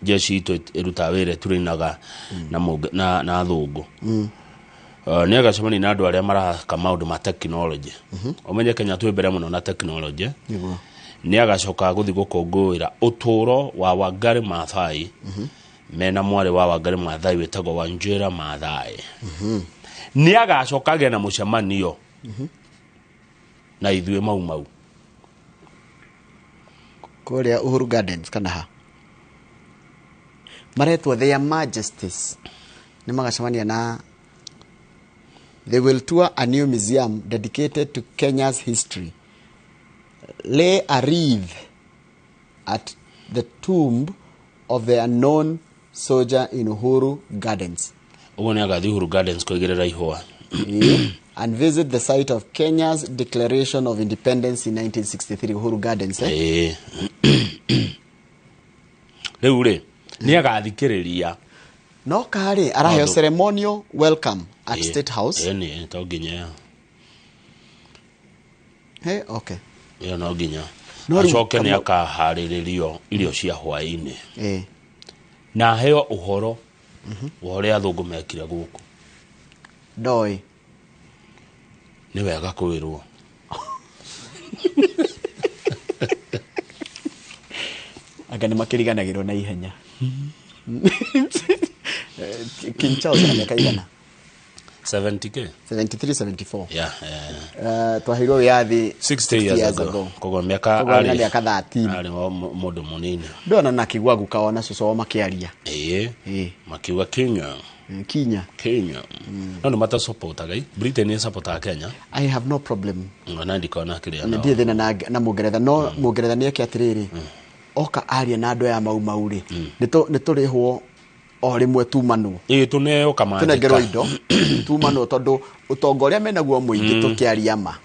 Speaker 1: jeshi itũ ĩrutaga wĩra tũrĩinaga na athũngũ. Nĩ agacemania na andũ arĩa maraka maũndũ ma technology. Ũmenye Kenya twĩ mbere mũno na technology. Nĩ agacoka gũthiĩ gũkũngũĩra ũtũũro wa Wangari Maathai mena mwarĩ wa Wangari Maathai wĩtagwo Wanjira Maathai. Nĩ agacoka agĩe na mũcemanio na ithuĩ Mau Mau
Speaker 2: kũrĩa Uhuru Gardens kana ha maretwo Their Majesties. Nĩ magacemania na they will tour a new museum dedicated to Kenya's history, lay a wreath at the tomb of the unknown soldier in Uhuru Gardens.
Speaker 1: Ũguo nĩ agathiĩ Uhuru Gardens kũigĩrĩra ihũa.
Speaker 2: And visit the site of Kenya's Declaration of Independence in 1963, Uhuru Gardens.
Speaker 1: Rĩu rĩ, nĩ agathikĩrĩria.
Speaker 2: No karĩ araheo ceremonial welcome at State House.
Speaker 1: Nĩ to nginya.
Speaker 2: Hey, okay.
Speaker 1: Ĩyo no nginya. Acoke nĩ akaharĩrĩrio irio cia hwaĩ-inĩ. Na aheo ũhoro wa ũrĩa athũngũ mekire gũkũ.
Speaker 2: Ndoĩ.
Speaker 1: Nĩ wega kwĩrwo.
Speaker 2: Anga nĩ makĩriganagĩrwo na ihenya. King Charles ana miaka igana?
Speaker 1: 70k.
Speaker 2: 73, 74.
Speaker 1: Yeah.
Speaker 2: Twaheirwo wĩyathi
Speaker 1: 60 years ago. Koguo miaka
Speaker 2: arĩ miaka 13.
Speaker 1: Arĩ mũndũ mũnini.
Speaker 2: Ndona na kigwa guka ona cũcũ wao makĩaria.
Speaker 1: Makiuga Kenya.
Speaker 2: Kenya.
Speaker 1: Kenya. No nĩ matasupportaga. Britain nĩ supportaga Kenya.
Speaker 2: I have no problem.
Speaker 1: Na ndikona kĩrĩa.
Speaker 2: Ndirĩ thĩna na Mũngeretha, no Mũngeretha nĩ eke atĩrĩrĩ. Oka aria na andũ aya Mau Mau rĩ, nĩ tũrĩhwo o rĩmwe tumanwo.
Speaker 1: Tũneo kamandĩka.
Speaker 2: Tũnengerwo indo tumanwo tondũ ũtonga ũrĩa menaguo mũingĩ tũkĩaria ma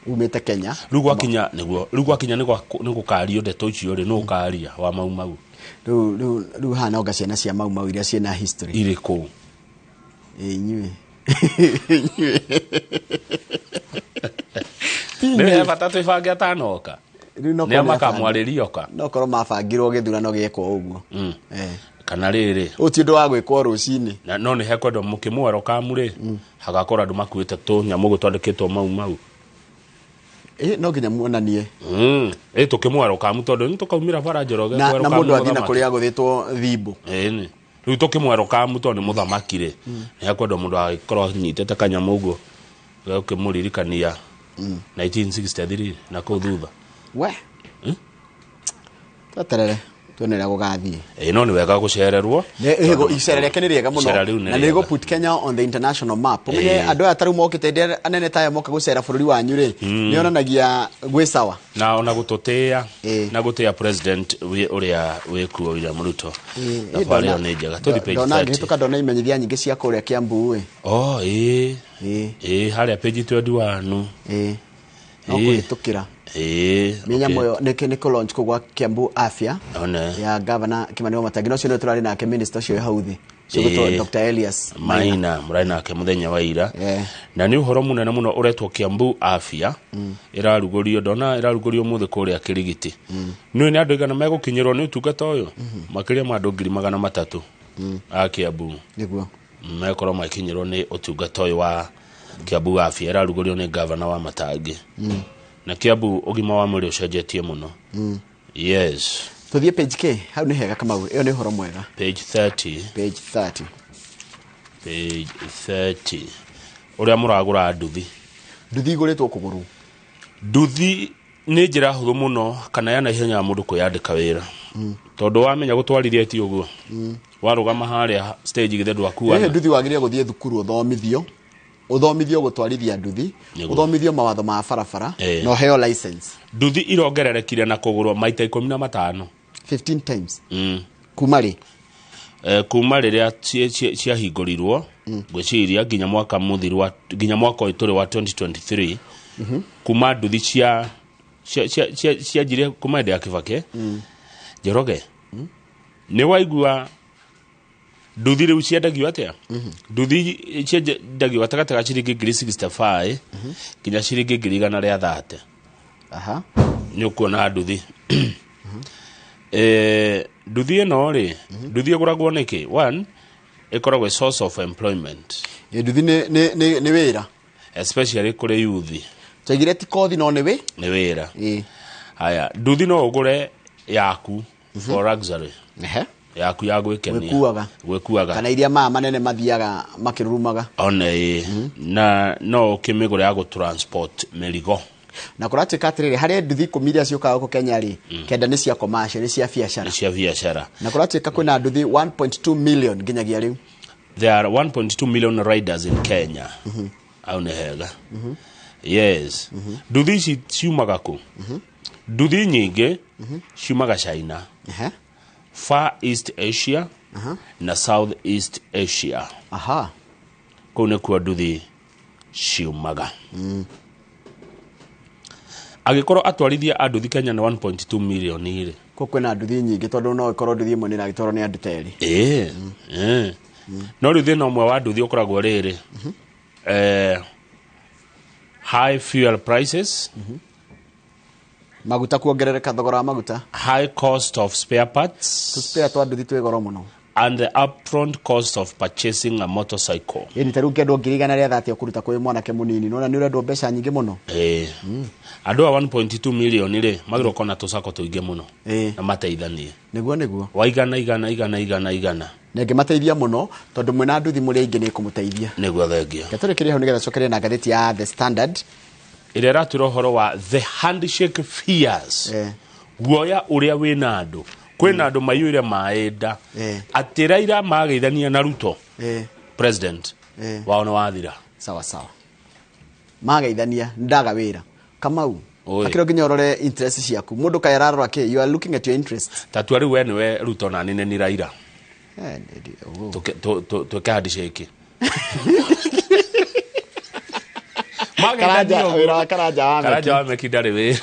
Speaker 2: umĩte Kenya.
Speaker 1: Rĩu gwakinya nĩguo, rĩu gwakinya nĩ gũkario ndeto icio rĩ, nũ ũkaria wa Mau Mau?
Speaker 2: Rĩu hana onga ciana cia Mau Mau iria ciĩna history.
Speaker 1: Irĩkũ?
Speaker 2: Inyuĩ.
Speaker 1: Nĩ he bata twĩbange atanoka. Nĩ makamwarĩria oka.
Speaker 2: No korwo mabangirwo gĩthurano gĩekwo ũguo.
Speaker 1: Kana rĩrĩ
Speaker 2: ũti ũndũ wa gwĩkwo rũcinĩ.
Speaker 1: No nĩ hekwendwo mũkĩmwerwo kamu rĩ, hagakorwo andũ makuĩte tũnyamũ gũtwandĩkĩtwo Mau Mau.
Speaker 2: No nginya muonanie.
Speaker 1: Tũkĩmwerwo kamu tondũ nĩ tũkaumĩra bara Njoroge
Speaker 2: na mũndũ athiĩ na kũrĩa agũthĩtwo thimbo.
Speaker 1: Ĩni. Rĩu tũkĩmweroka tondũ nĩ mũthamaki rĩ, nĩ hakwendwo mũndũ agĩkorwo anyitĩte kanyamũ ũguo gũkĩmũririkania 1963 na kũu thutha.
Speaker 2: We tweterere tuone ũrĩa gũgathiĩ.
Speaker 1: Ĩĩ no nĩ wega gũcererwo.
Speaker 2: Icera rĩake nĩ rĩega mũno na nĩ put Kenya on the international map. Ũmenye andũ aya tarĩu mokĩte ndĩ anene taya moka gũcera bũrũri wanyu rĩ, nĩ onanagia gwĩ sawa.
Speaker 1: Na ona gũtũtĩĩa na gũtĩĩa president ũrĩa wĩkuo William Ruto. Thabarĩ ĩyo nĩ njega. Tũthiĩ page 30.
Speaker 2: Ndona ngĩhĩtũka ndona imenyithia nyingĩ cia kũrĩa Kiambu ĩ.
Speaker 1: Oh ĩĩ. Ĩĩ harĩa page 21.
Speaker 2: Ĩĩ. No kũhĩtũkĩra. Mĩnyamũ ĩyo nĩ kũ launch kũu gwa Kiambu Afya ya Governor Kimani Wamatangi. No ũcio nĩwe tũrarĩ nake minister ũcio wĩ hau thĩ. Ũcio ũgwĩtwo Dr. Elias
Speaker 1: Maina mũrarĩ nake mũthenya wa ira. Na nĩ ũhoro mũnene mũno ũretwo Kiambu Afya ĩrarugũrio, ndona ĩrarugũrio ũmũthĩ kũrĩa Kĩrigiti. Nĩũĩ nĩ andũ aigana megũkinyĩrwo nĩ ũtungata ũyũ? Makĩria ma andũ 300,000 a Kiambu.
Speaker 2: Nĩguo.
Speaker 1: Mekorwo magĩkinyĩrwo nĩ ũtungata ũyũ wa Kiambu Afya ĩrarugũrio nĩ Governor wa Matangi. Na Kiambu ũgima wa mwĩrĩ ũcenjetie mũno. Yes.
Speaker 2: Tũthiĩ page K, hau nĩ hega Kamau, ĩyo nĩ ũhoro mwega.
Speaker 1: Page 30.
Speaker 2: Page 30.
Speaker 1: Page 30. Ũrĩa mũragũra nduthi.
Speaker 2: Nduthi igũrĩtwo kũgũrũ.
Speaker 1: Nduthi nĩ njĩra hũthũ mũno kana ya naihenya ya mũndũ kwĩyandĩka wĩra. Tondũ wamenya gũtwarithia ti ũguo. Warũgama harĩa stage githĩ ndwakuana.
Speaker 2: Nduthi wagĩrĩire gũthiĩ thukuru ũthomithio. Ũthomithio gũtwarithia nduthi, ũthomithio mawatho ma barabara na ũheo license.
Speaker 1: Nduthi irongererekire na kũgũrwo maita 15.
Speaker 2: 15 times. Kuma rĩ?
Speaker 1: Kuma rĩrĩa ciahingũrirwo ngwĩciria nginya mwaka mũthiru wa nginya mwaka ũyũ tũrĩ wa 2023. Kuma nduthi cia cianjirie kuma hĩndĩ ya Kibaki. Njoroge nĩ waigua nduthi rĩu ciendagio atĩa? Nduthi ciendagio gatagatĩ ga ciringi 65 nginya ciringi 130.
Speaker 2: Aha.
Speaker 1: Nĩ ũkuona nduthi. Nduthi ĩno rĩ, nduthi ĩgũragwo nĩkĩ? One, ĩkoragwo source of employment.
Speaker 2: Nduthi nĩ wĩra.
Speaker 1: Especially kũrĩ youth.
Speaker 2: Twaigire ti kothi no nĩ wĩ?
Speaker 1: Nĩ wĩra. Haya, nduthi no ũgũre yaku for luxury. Yaku ya gwĩkenia. Gwĩkuaga.
Speaker 2: Kana iria maya manene mathiaga makĩrurumaga.
Speaker 1: One ĩĩ. Na no ũkĩmĩgũre ya gũ-transport mĩrigo.
Speaker 2: Na kũratuĩka atĩrĩrĩ, harĩ nduthi 10 iria ciũkaga gũkũ Kenya rĩ, 9 nĩ cia commercial, nĩ cia biacara.
Speaker 1: Nĩ cia biacara.
Speaker 2: Na kũratuĩka kwĩna nduthi 1.2 million nginyagia rĩu.
Speaker 1: There are 1.2 million riders in Kenya. Au nĩ hega. Yes. Nduthi ici ciumaga kũ? Nduthi nyingĩ ciumaga China. Far East Asia na South East Asia.
Speaker 2: Aha.
Speaker 1: Kũu nĩkuo nduthi ciumaga. Angĩkorwo atwarithia a nduthi Kenya nĩ 1.2 million rĩ.
Speaker 2: Kũu kwĩna nduthi nyingĩ tondũ no ĩkorwo nduthi ĩmwe nĩ ĩragĩtwarwo nĩ andũ ta erĩ.
Speaker 1: Ĩĩ. No rĩu thĩna ũmwe wa nduthi ũkoragwo rĩrĩ. High fuel prices.
Speaker 2: Maguta kuongerereka, thogora wa maguta.
Speaker 1: High cost of spare parts.
Speaker 2: Spare twa nduthi twĩ goro mũno.
Speaker 1: And the upfront cost of purchasing a motorcycle.
Speaker 2: Ĩni ta rĩu ũngĩendwo 130 ũkũruta kwĩ mwanake mũnini, nĩwona nĩ ũrendwo mbeca nyingĩ mũno.
Speaker 1: Andũ a 1.2 million rĩ, magĩrĩirwo gũkorwo na tũcako tũingĩ mũno. Na mateithanie.
Speaker 2: Nĩguo nĩguo.
Speaker 1: Wa igana igana igana igana igana.
Speaker 2: Na ĩngĩmateithia mũno tondũ mwĩna nduthi mũrĩ aingĩ nĩ ĩkũmũteithia.
Speaker 1: Nĩguo, thengia.
Speaker 2: Reke tũrĩkĩrie hau nĩgetha tũcokerie na ngathĩti ya The Standard.
Speaker 1: Ĩrĩa ĩratwĩra ũhoro wa the handshake fears. Guoya ũrĩa wĩna andũ. Kwĩna andũ maiyũire maĩ nda. Atĩ Raila mageithania na Ruto. President. Wao nĩ wathira.
Speaker 2: Sawa sawa. Mageithania ndaga wĩra. Kamau. Akĩro nginya ũrore interest ciaku. Mũndũ kaĩ ararora kĩ? You are looking at your interest.
Speaker 1: Tatua rĩu we nĩwe Ruto na niĩ nĩ Raila. Twĩke handshake.
Speaker 2: Karanja, wĩra wa Karanja wa Meki.
Speaker 1: Karanja wa Meki ndarĩ wĩra.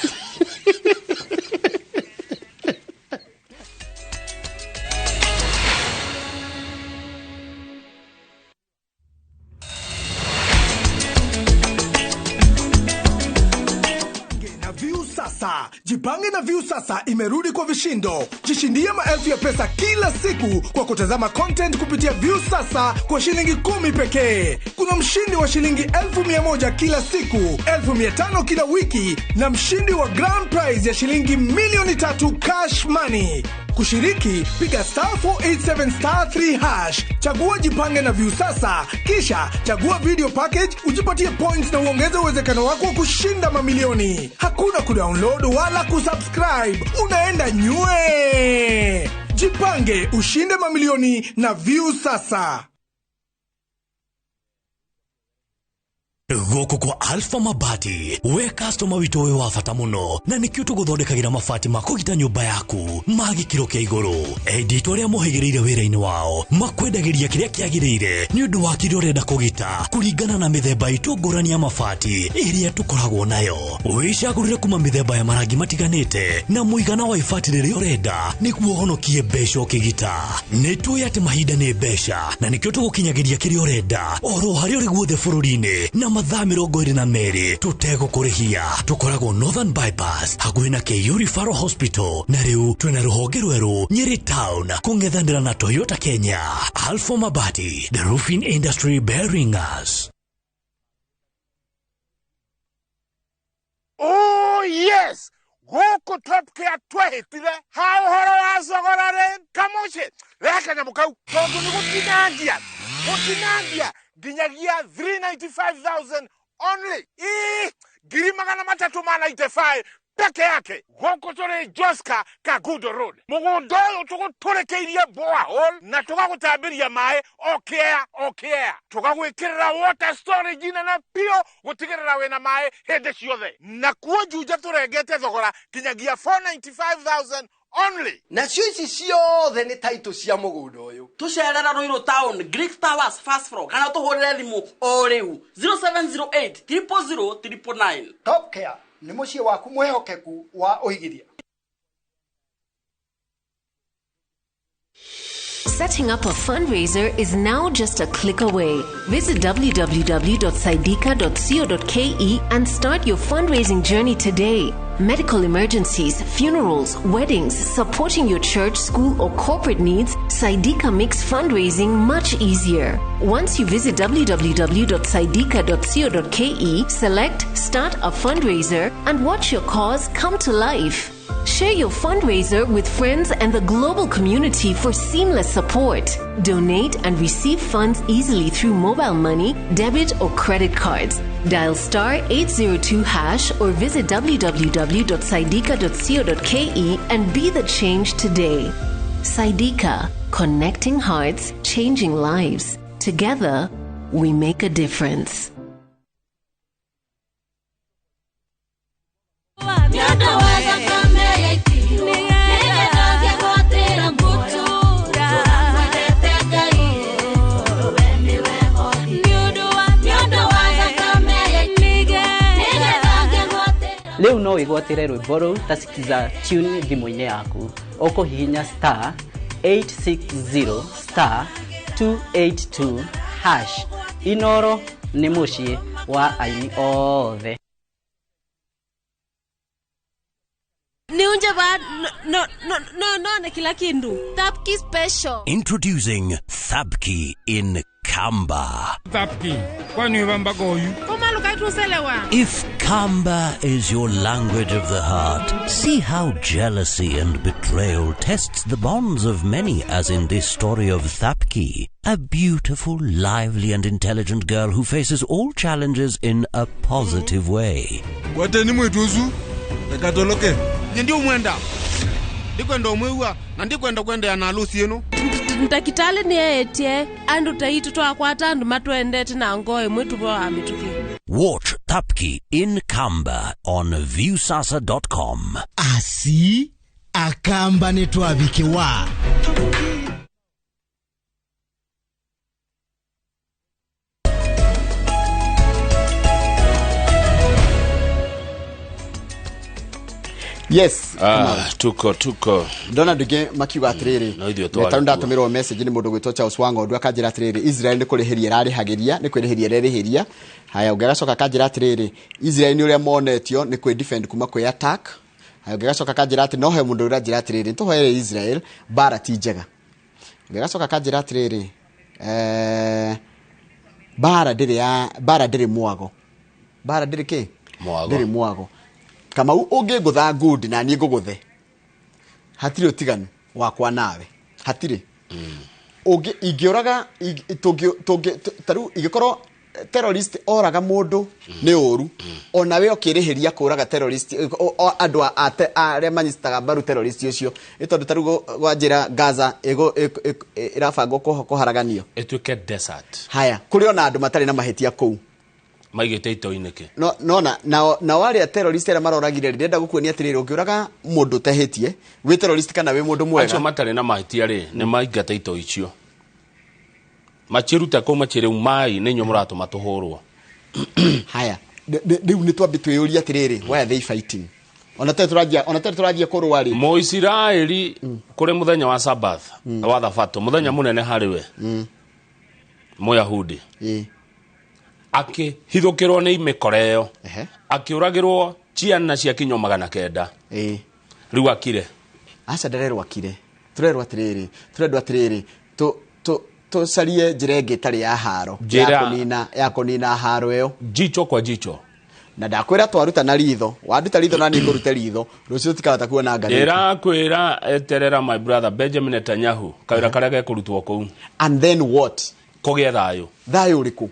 Speaker 4: Jipange na Viusasa imerudi kwa vishindo. Jishindie maelfu ya pesa kila siku kwa kutazama content kupitia Viusasa kwa shilingi 10 pekee. Kuna mshindi wa shilingi 1,100 kila siku, 1,500 kila wiki na mshindi wa grand prize ya shilingi 3,000,000 cash money. Kushiriki, piga star 487 star 3 hash, chagua Jipange na Viusasa, kisha chagua video package, ujipatie points na uongeze uwezekano wako wa kushinda mamilioni. Hakuna kudownload wala kusubscribe, unaenda nywe. Jipange ushinde mamilioni na Viusasa.
Speaker 5: Gũkũ kwa Alpha Mabati we customer witũ wĩ wa bata mũno na nĩkĩo tũgũthondekagĩra mabati ma kũgita nyũmba yaku ma gĩkĩro kĩa igũrũ. Endia itũ arĩa mohĩgĩrĩire wĩra-inĩ wao makwendagĩria kĩrĩa kĩagĩrĩire nĩ ũndũ wa kĩrĩa ũrenda kũgita kũringana na mĩthemba itũ ngũrani ya mabati ĩrĩa tũkoragwo nayo. Wĩcagũrĩre kuma mĩthemba ya marangi matiganĩte na mũigana wa ibati rĩrĩa ũrenda nĩguo ũhonokie mbeca ũkĩgita. Nĩ tũĩ atĩ mahinda nĩ mbeca na nĩkĩo tũgũkinyagĩria kĩrĩa ũrenda oro harĩa ũrĩ guothe bũrũri-inĩ na mathaa 22 tũtegũkũrĩhia. Tũkoragwo Northern Bypass hakuhĩ na KU Referral Hospital na rĩu twĩna rũhonge rwerũ Nyeri Town kũng'ethanĩra na Toyota Kenya. Alpha Mabati, the roofing industry bearing us.
Speaker 6: Oh yes, gũkũ Top Care twehĩtire ha ũhoro wa thogora rĩ kamũciĩ rehe kanyamũ kau tondũ nĩ gũtinangia nginyagia 395,000 only. Ngiri magana matatũ ma 95 peke yake. Gũkũ tũrĩ Joska Kagudo Road. Mũgũnda ũyũ tũgũtũrĩkĩirie borehole na tũgagũtambĩria maĩ o kĩa. Tũgagwĩkĩrĩra water storage nene biũ gũtigĩrĩra wĩna maĩ hĩndĩ ciothe. Na kuo Juja tũrengete thogora nginyagia 495,000 only.
Speaker 9: Nacio ici ciothe nĩ taitũ cia mũgũnda ũyũ.
Speaker 24: Tũcerera Ruiru Town, Greek Towers first floor, kana tũhũrĩre thimũ o rĩu 0708 000 999.
Speaker 9: Top Care nĩ mũciĩ waku mwĩhokeku wa ũigithia.
Speaker 13: Setting up a fundraiser is now just a click away. Visit www.saidika.co.ke and start your fundraising journey today. Medical emergencies, funerals, weddings, supporting your church, school, or corporate needs, Saidika makes fundraising much easier. Once you visit www.saidika.co.ke, select Start a Fundraiser and watch your cause come to life. Share your fundraiser with friends and the global community for seamless support. Donate and receive funds easily through mobile money, debit or credit cards. Dial star 802 hash or visit www.saidika.co.ke and be the change today. Saidika, connecting hearts, changing lives. Together, we make a difference.
Speaker 25: Rĩu no wĩgwatĩre rwĩmbo rũu ta Sikiza tune thimũ-inĩ yaku. Ũkũhihinya star 860 star 282 hash. Inoro nĩ mũciĩ wa aini othe.
Speaker 18: Niunje ba no no no no na kila kindu. Thapki special.
Speaker 10: Introducing Thapki in Kamba.
Speaker 19: Thapki, kwani wamba goyu?
Speaker 10: If Kamba is your language of the heart, see how jealousy and betrayal tests the bonds of many, as in this story of Thapki, a beautiful, lively and intelligent girl who faces all challenges in a positive way.
Speaker 11: Kwateni mwituzu, lekatoloke. Nyendi umwenda. Ndikwenda umwiwa na ndikwenda kwenda na harusi yenu.
Speaker 18: Ndakitale ni etie andu taitu twakwata andu matwendete na ngoe mwitu wa mituki.
Speaker 10: Watch Thapki in Kamba on viewsasa.com.
Speaker 12: Asi akamba ni twabikiwa.
Speaker 2: Yes.
Speaker 1: Tuko
Speaker 2: ndona ndingi makiuga atiriri tondũ ndatũmĩrwo message nĩ mũndũ gwĩtwo Charles Wang'ondu akanjĩra atĩrĩrĩ Israel nĩ kũrĩhĩria ĩrarĩhagĩria nĩ kwĩrĩhĩria ĩrerĩhĩria. Haya, ũngĩ agacoka akanjĩra atĩrĩrĩ Israel nĩ ũrĩa monetio nĩ kwĩ defend kuma kwĩ attack. Haya, ũngĩ agacoka akanjĩra atĩ no he mũndũ ũranjĩra atĩrĩrĩ nĩtũhoere Israel mbara ti njega. Ũngĩ agacoka akanjĩra atĩrĩrĩ mbara ndĩrĩ mwago. Mbara ndĩrĩ kĩ? Ndĩrĩ mwago. Kamau ũngĩngũtha ngundi na niĩ ngũgũthe hatirĩ ũtiganu. Wakwa nawe hatirĩ. Ingĩũraga tarĩu ingĩkorwo terrorist oraga mũndũ nĩ ũru, onawe ũkĩrĩhĩria kũraga terrorist andũ arĩa manyitaga mbaru terrorist ũcio, nĩ tondũ tarĩu gwa njĩra Gaza ĩrabangwo kũharaganio
Speaker 1: ĩtuĩke desert.
Speaker 2: Haya, kũrĩ ona andũ matarĩ na mahĩtia kũu
Speaker 1: maigĩte ito-inĩ kĩ
Speaker 2: no nona na arĩa terrorist arĩa maroragire ndĩrenda gũkuonia atĩrĩrĩ, ũngĩũraga mũndũ ũtehĩtie wĩ terrorist kana wĩ mũndũ mwega,
Speaker 1: acio matarĩ na mahĩtia rĩ nĩ maingate ito icio machirute kũu machire umai nĩ inyuĩ mũratũma tũhũrwo.
Speaker 2: Haya, rĩu nĩ twambe twĩyũrie atĩrĩrĩ, why are they fighting? Ona tene tũranjia kũrũa rĩ.
Speaker 1: Mũisiraeli kũrĩ mũthenya wa Sabbath, wa Thabatũ, mũthenya mũnene harĩ we Mũyahudi, akĩhithũkĩrwo nĩ mĩkora ĩyo, akĩũragĩrwo ciana cia kinyo 900. Rĩu akire.
Speaker 2: Aca ndarerwo akire. Tũrerwo atĩrĩrĩ, tũrendwo atĩrĩrĩ, tũcarie njĩra ĩngĩ ĩtarĩ ya haro, ya kũnina haro ĩyo.
Speaker 1: Jicho kwa jicho.
Speaker 2: Na ndakwĩra twaruta na ritho, wanduta ritho na niĩ ngũrute ritho, rũciũ tũtikahota kuona ngathĩti.
Speaker 1: Ndĩrakwĩra eterera my brother Benjamin Netanyahu, kawĩra karĩa gekũrutwo kũu.
Speaker 2: And then what?
Speaker 1: Kũgĩe thayũ.
Speaker 2: Thayũ ũrĩkũ?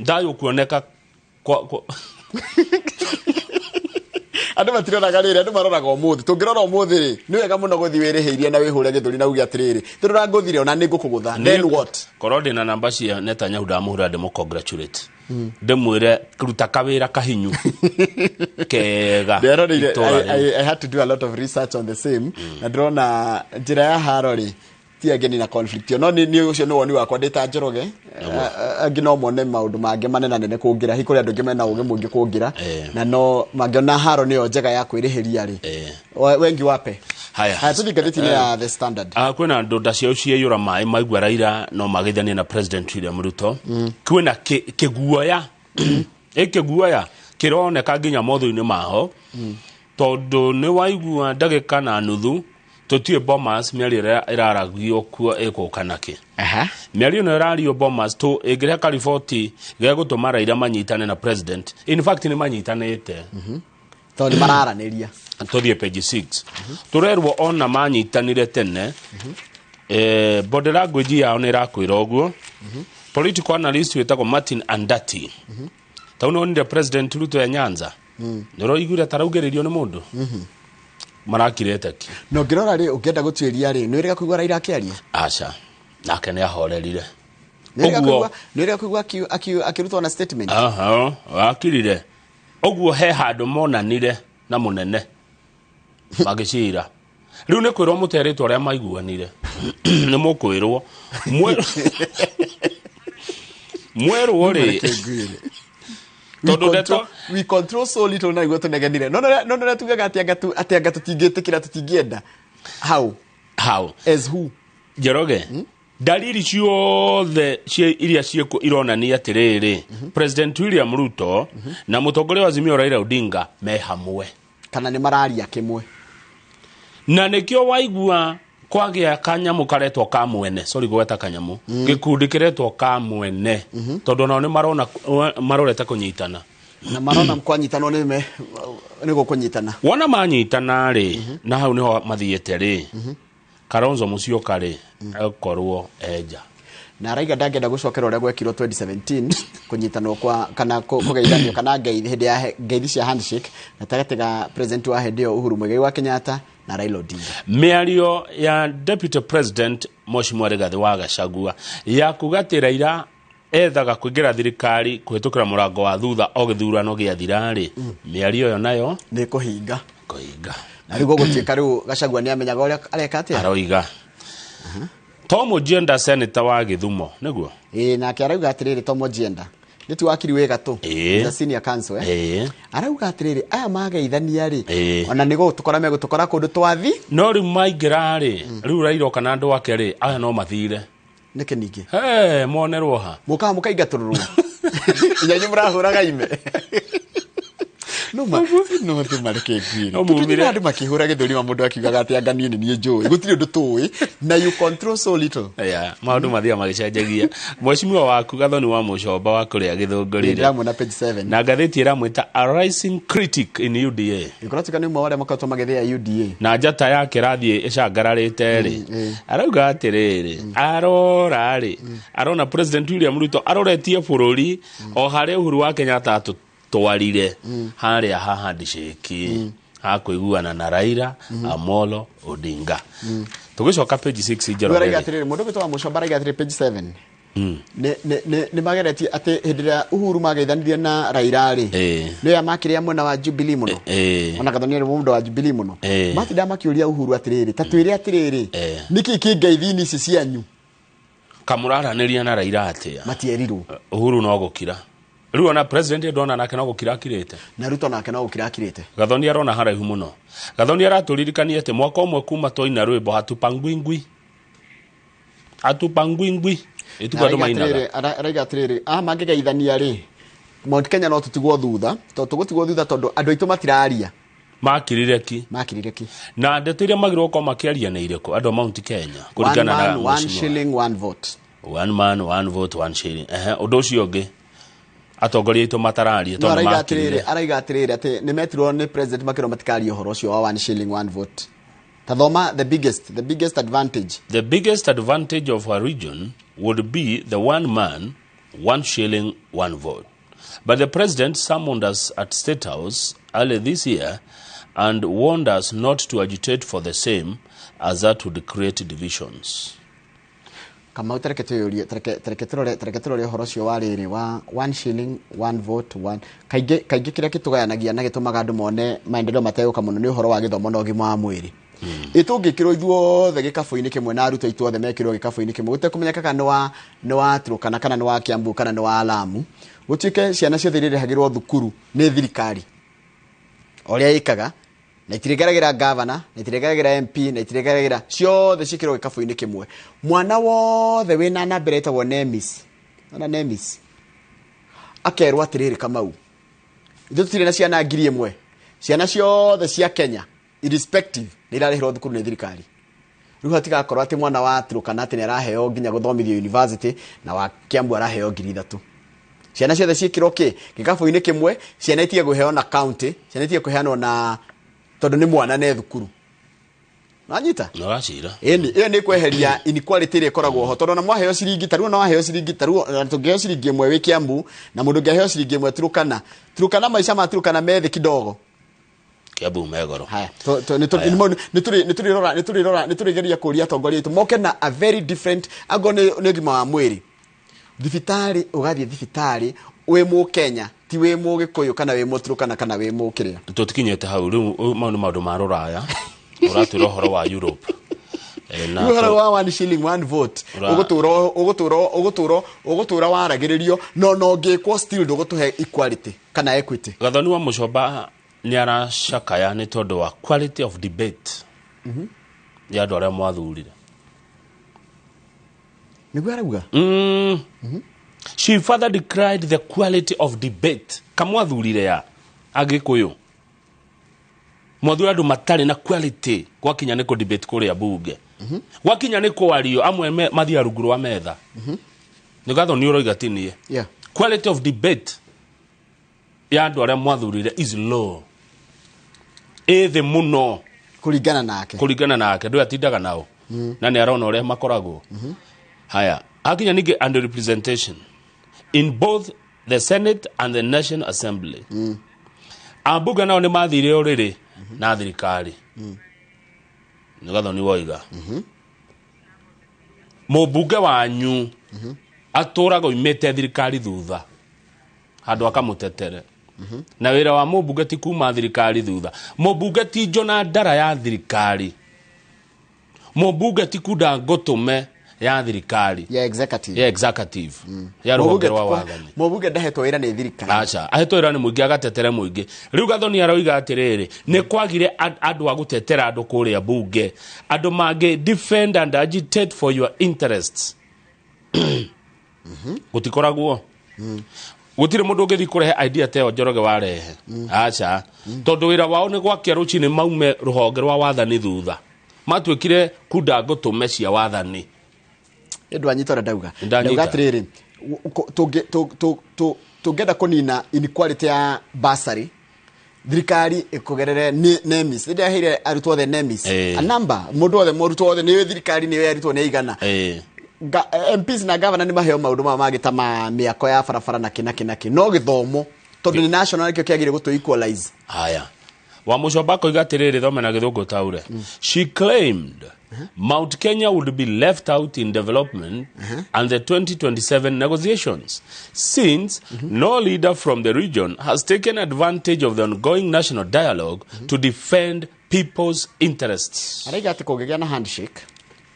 Speaker 1: Thayũ kuoneka kwa
Speaker 2: andũ matiroraga rĩrĩ, andũ maroraga ũmũthĩ. Tũngĩrora ũmũthĩ rĩ, nĩ wega mũno gũthiĩ wĩrĩhĩirie na wĩhũre gĩthũri na uge atĩrĩrĩ, tũrora ngũthire ona nĩ ngũkũgũtha. Then what?
Speaker 1: Korwo ndĩna namba cia Netanyahu ndamũhũra ndĩmũ congratulate. Ndĩmwĩre ruta kawĩra kahinyu kega.
Speaker 2: I had to do a lot of research on the same. Na ndĩrona njĩra ya haro rĩ ti angĩ na conflict. No nĩ ũcio nĩ woni wakwa ndĩ ta Njoroge. Angĩ no mone maũndũ mangĩ manene kũngĩra, hihi kũrĩ andũ angĩ mena ũgĩ mũingĩ kũngĩra, na no mangĩona haro nĩyo njega ya kwĩrĩhĩria rĩ. Wengi wape.
Speaker 1: Haya,
Speaker 2: tũthiĩ ngathĩti-inĩ ya The Standard.
Speaker 1: Kwĩna ndũnda ciao ciaiyũra maĩ maigua Raila no mageithanie na President William Ruto. Kwĩna kĩguoya, kĩguoya kĩroneka nginya mothiũ-inĩ maho, tondũ nĩ waigua ndagĩka na nuthu tũtiĩ Bomas mĩario ĩrĩa ĩraragio kuo ĩgũka nakĩ. Mĩario ĩno ĩrario Bomas tũ ĩngĩrehe kariboti gegũtũma Raila manyitane na president. In fact nĩ manyitanĩte.
Speaker 2: Tondũ nĩ mararanĩria.
Speaker 1: Tũthiĩ page 6. Tũrerwo ona manyitanire tene. Body language yao nĩ ĩrakwĩra ũguo. Political analyst wĩtagwo Martin Andati. Ta nĩ wonire President Ruto ya Nyanza. Nĩ ũraiguire ta araugĩrĩrio nĩ mũndũ? Marakirete ki.
Speaker 2: No ngĩrora rĩ, ũngĩenda gũtuĩria rĩ, nĩ wĩrĩga kũigua Raila akĩaria?
Speaker 1: Aca, nake nĩ ahorerire.
Speaker 2: Nĩ wĩrĩga kũigua akĩrutwo na statement?
Speaker 1: Aha, akirire. Ũguo he handũ monanire na mũnene magĩcira. Rĩu nĩ kwĩrwo mũterĩtwo ũrĩa maiguanire. Nĩ mũkwĩrwo. Mwerwo rĩ.
Speaker 2: We control so little na igwe tunegenire. No no tugaga ati anga tutingĩtĩkĩra tũtingĩenda. How?
Speaker 1: How?
Speaker 2: As who?
Speaker 1: Njoroge. Dalili ciothe iria ciĩkuo ironania atĩrĩrĩ, President William Ruto na mũtongoria wa Azimio Raila Odinga me hamwe.
Speaker 2: Kana nĩ mararia kĩmwe.
Speaker 1: Na nĩkĩo waigua kwagĩa kanyamũ karetwo ka mwene, sorry gweta kanyamũ, gĩkundi kĩretwo ka mwene, tondũ nao nĩ marona marorete kũnyitana.
Speaker 2: Na marona kwanyitanwo nĩ gũkũnyitana.
Speaker 1: Wona manyitana rĩ, na hau nĩho mathiĩte rĩ, Kalonzo Musyoka rĩ, akorwo enja.
Speaker 2: Na araiga ndangĩenda gũcokera ũrĩa gwekirwo 2017 kũnyitanwo kwa kana kũgeithanio kana ngeithi hĩndĩ ya ngeithi cia handshake gatagatĩ ga president wa hĩndĩ ĩyo Uhuru Muigai wa Kenyatta na Raila Odinga.
Speaker 1: Mĩario ya Deputy President Mheshimiwa Rigathi wa Gachagua ya kuga atĩ Raila ethaga kũingĩra thirikari kũhĩtũkĩra mũrango wa thutha o gĩthurano gĩathira rĩ, mĩario ĩyo nayo
Speaker 2: nĩ kũhinga.
Speaker 1: Kũhinga.
Speaker 2: Na rĩu gũgũtuĩka rĩu Gachagua nĩ amenyaga ũrĩa areka atĩa?
Speaker 1: Aroiga. Tom Ojienda senator wa Gĩthumo nĩguo?
Speaker 2: Nake arauga atĩrĩrĩ Tom Ojienda nĩ ti wakiri wĩ gatũ, the senior counsel, arauga atĩrĩrĩ aya mageithania rĩ, ona nĩ gũtũkora megũtũkora kũndũ twathi.
Speaker 1: No rĩu maingĩra rĩ, rĩu Raila kana andũ ake rĩ, aya no mathire.
Speaker 2: Nĩkĩ ningĩ?
Speaker 1: Monerwo ha?
Speaker 2: Mũkaga mũkaingatũrũrwo. Inyuĩ mũrahũraga ime. No ma no thĩ mareke ngwĩre.
Speaker 1: No mumire.
Speaker 2: Tũtũire andũ makĩhũra gĩthũri ma mũndũ akiugaga atĩ anga niĩ nĩ niĩ njũĩ. Gũtirĩ ũndũ tũĩ na you control so little.
Speaker 1: Yeah, maũndũ mathiaga magĩcenjagia. Mheshimiwa waku Gathoni wa Mũcomba wa kũrĩa Gĩthũngũri-rĩ.
Speaker 2: Ndĩramuona page 7.
Speaker 1: Na ngathĩti ĩramwĩta a rising critic in UDA.
Speaker 2: Ĩkoratuĩka nĩ ũmwe wa arĩa makoretwo magĩthĩa UDA.
Speaker 1: Na njata yake ĩrathiĩ ĩcangararĩte rĩ. Arauga atĩrĩrĩ, arora rĩ, arona President William Ruto aroretie bũrũri o harĩa Uhuru wa Kenyatta atũtwarire harĩa ha handshake ha kũiguana na Raila Amolo Odinga. Tũgĩcoka page 6
Speaker 2: Rĩu araiga
Speaker 1: Njoroge.
Speaker 2: atĩrĩrĩ, mũndũ wĩtwo wa Mũcomba araiga atĩrĩrĩ page 7. Nĩ mageretie atĩ hĩndĩ ĩrĩa Uhuru mageithanirie na Raila rĩ, nĩoya makĩrĩa mwena wa Jubilee mũno. Ona Gathoni arĩ mũndũ wa Jubilee mũno. Matindaga makĩũria Uhuru atĩrĩrĩ, ta twĩre atĩrĩrĩ, nĩkĩ kĩngeithini ici cianyu?
Speaker 1: Kamũraranĩria na Raila atĩa?
Speaker 2: Matierirwo.
Speaker 1: Uhuru no gũkira. Rĩu ona president ndona nake no gũkira akirĩte.
Speaker 2: Na Ruto nake no gũkira akirĩte.
Speaker 1: Gathoni arona haraihu mũno. Gathoni aratũririkania atĩ mwaka ũmwe kuma twaina rwĩmbo hatupangwingwi. Hatupangwingwi. Ĩtugo andũ mainaga.
Speaker 2: Araiga atĩrĩrĩ, mangĩgeithania rĩ, Mount Kenya no tũtigwo thutha, tondũ tũgũtigwo thutha tondũ andũ aitũ matiraria.
Speaker 1: Makirire ki.
Speaker 2: Makirire ki.
Speaker 1: Na ndeto iria magĩrĩirwo gũkorwo makĩaria nĩ irĩkũ andũ a Mount Kenya
Speaker 2: One
Speaker 1: kũringana na
Speaker 2: man, one
Speaker 1: mheshimiwa.
Speaker 2: shilling, one vote.
Speaker 1: One man, one vote, one shilling. Ehe, ũndũ ũcio ũngĩ atongoria aitũ matararia
Speaker 2: No
Speaker 1: tondũ
Speaker 2: araiga atĩrĩrĩ,
Speaker 1: makirire.
Speaker 2: araiga atĩrĩrĩ atĩ nĩ metirwo nĩ president makĩrwo matikarie ũhoro ũcio wa one shilling, one vote. Ta thoma the biggest advantage.
Speaker 1: The biggest advantage of our region would be the one man, one shilling, one vote. But the president summoned us at State House early this year and warned us not to agitate for the same, as that would create divisions.
Speaker 2: Kamau tareke tuyũrie, tareke tũrore, tareke tũrore ũhoro ũcio wa rĩrĩ wa one shilling, one vote, one. Kaingĩ, kaingĩ kĩrĩa gĩtũgayanagia na gĩtũmaga andũ mone maendeleo mategũka mũno nĩ ũhoro wa gĩthomo na ũgima wa mwĩrĩ. Ĩ tũngĩkĩrwo ithuothe gĩkabũ-inĩ kĩmwe na arutwo aitũ othe mekĩrwo gĩkabũ-inĩ kĩmwe gũtekũmenyeka kana nĩ wa Turkana kana nĩ wa Kiambu kana nĩ wa Lamu, gũtuĩke ciana ciothe iria irĩhagĩrwo thukuru nĩ thirikari o ũrĩa ĩkaga, na itirĩgeragĩra gavana, na itirĩgeragĩra MP, na itirĩgeragĩra ciothe ciĩkĩrwo gĩkabũ-inĩ kĩmwe. Mwana wothe wĩna namba ĩrĩa ĩtagwo NEMIS, ona NEMIS akerwo atĩrĩrĩ, Kamau, ithuĩ tũtirĩ na ciana 1,000, ciana ciothe cia Kenya irrespective nĩ irarĩhĩrwo thukuru nĩ thirikari. Rĩu hatigakorwo atĩ mwana wa Turkana atĩ nĩ araheo nginya gũthomithio university na wa Kiambu araheo 3,000. Ciana ciothe ciĩkĩrwo kĩ gĩkabũ-inĩ kĩmwe, ciana itige kũheo na county, ciana itige kũheanwo na tondũ nĩ mwana ne thukuru. Nanyita?
Speaker 1: Nĩwacira.
Speaker 2: Ĩni, ĩyo nĩ kweheria inequality ĩrĩa ĩkoragwo ho tondũ ona mwaheo ciringi ta rĩu ona waheo ciringi ta rĩu ona tũngĩheo ciringi ĩmwe wĩ Kiambu na mũndũ ũngĩ aheo ciringi ĩmwe Turkana. Turkana maica ma Turkana me thĩ kidogo.
Speaker 1: Kiambu me goro.
Speaker 2: Haya, nĩ tũrĩrora, nĩ tũrĩgeria kũria atongoria aitũ moke na a very different angorwo nĩ ũgima wa mwĩrĩ. Thibitarĩ, ũgathiĩ thibitarĩ wĩ Mũkenya, ti wĩ Mũgĩkũyũ kana wĩ Mũturkana kana wĩ Mũkĩrĩa.
Speaker 1: Tũtikinyĩte hau rĩu, mau nĩ maũndũ ma rũraya. Ũratwĩra ũhoro wa Europe. Na
Speaker 2: Rĩu ũhoro wa one shilling one vote, ũgũtũra waragĩrĩrio, no no ũngĩkwo still ndũgũtũhe equality kana equity.
Speaker 1: Gathoni wa Mũcomba nĩ aracakaya nĩ tondũ wa quality of debate ya andũ arĩa mwathurire.
Speaker 2: Nĩguo arauga?
Speaker 1: She further decried the quality of debate. Kamwathurire ya Agĩkũyũ. Mwathuri andũ matarĩ na quality gwakinya nĩ kũ debate kũrĩa bunge. Gwakinya nĩ kwario amwe mathiaga rungu rwa metha. Nĩ Gathoni ũroiga ti niĩ. Quality of debate ya andũ arĩa mwathurire is low. Ĩ thĩ mũno.
Speaker 2: Kũringana nake.
Speaker 1: Kũringana nake, ndũĩ atindaga nao. Na nĩ arona ũrĩa makoragwo. Haya, hakinya ningĩ under representation in both the Senate and the National Assembly. Ambunge nao nĩ mathire ũrĩrĩ na thirikari. Nĩ Gathoni woiga. Mũmbunge wanyu atũraga oimĩte thirikari thutha handũ akamũtetere. Na wĩra wa mũmbunge ti kuma thirikari thutha. Mũmbunge ti njona ndara ya thirikari. Mũmbunge ti kunda ngũtũme ya thirikari.
Speaker 2: Ya executive.
Speaker 1: Ya executive. Ya rũhonge rwa wathani.
Speaker 2: Mũmbunge ndahetwo wĩra nĩ thirikari.
Speaker 1: Aca, ahetwo wĩra nĩ mũingĩ agatetere mũingĩ. Rĩu Gathoni aroiga atĩrĩrĩ, nĩ kwagire andũ a gũtetera andũ kũrĩa bunge. Andũ mangĩ defend and agitate for your interests. Gũtikoragwo. Gũtirĩ mũndũ ũngĩthiĩ kũrehe idea ta ĩyo Njoroge warehe. Aca. Tondũ wĩra wao nĩ gwakia rũcinĩ maume rũhonge rwa wathani thutha. Matuĩkire kunda ngũtũme cia wathani.
Speaker 2: Ndwanyita ũrĩa ndauga.
Speaker 1: Ndanyita.
Speaker 2: Ndauga atĩrĩrĩ, tũngĩenda kũnina inequality ya bursary, thirikari ĩkũgerere NEMIS. Nĩ ndĩraheire arutwo othe NEMIS. A number, mũndũ wothe, mũrutwo wothe, nĩyo thirikari nĩyo arutwo nĩ aigana. MPs na governor nĩ maheo maũndũ maya mangĩ ta ma mĩako ya barabara na kĩ na kĩ na kĩ. No gĩthomo, tondũ nĩ national nĩkĩo kĩagĩrĩire gũtũ equalize.
Speaker 1: Haya. Wa Mũcomba akoiga atĩrĩrĩ, thome na gĩthũngũ taure. She claimed Mount Kenya would be left out in development and the 2027 negotiations since no leader from the region has taken advantage of the ongoing national dialogue to defend people's interests.
Speaker 2: Araiga atĩ kũngĩgĩa na handshake,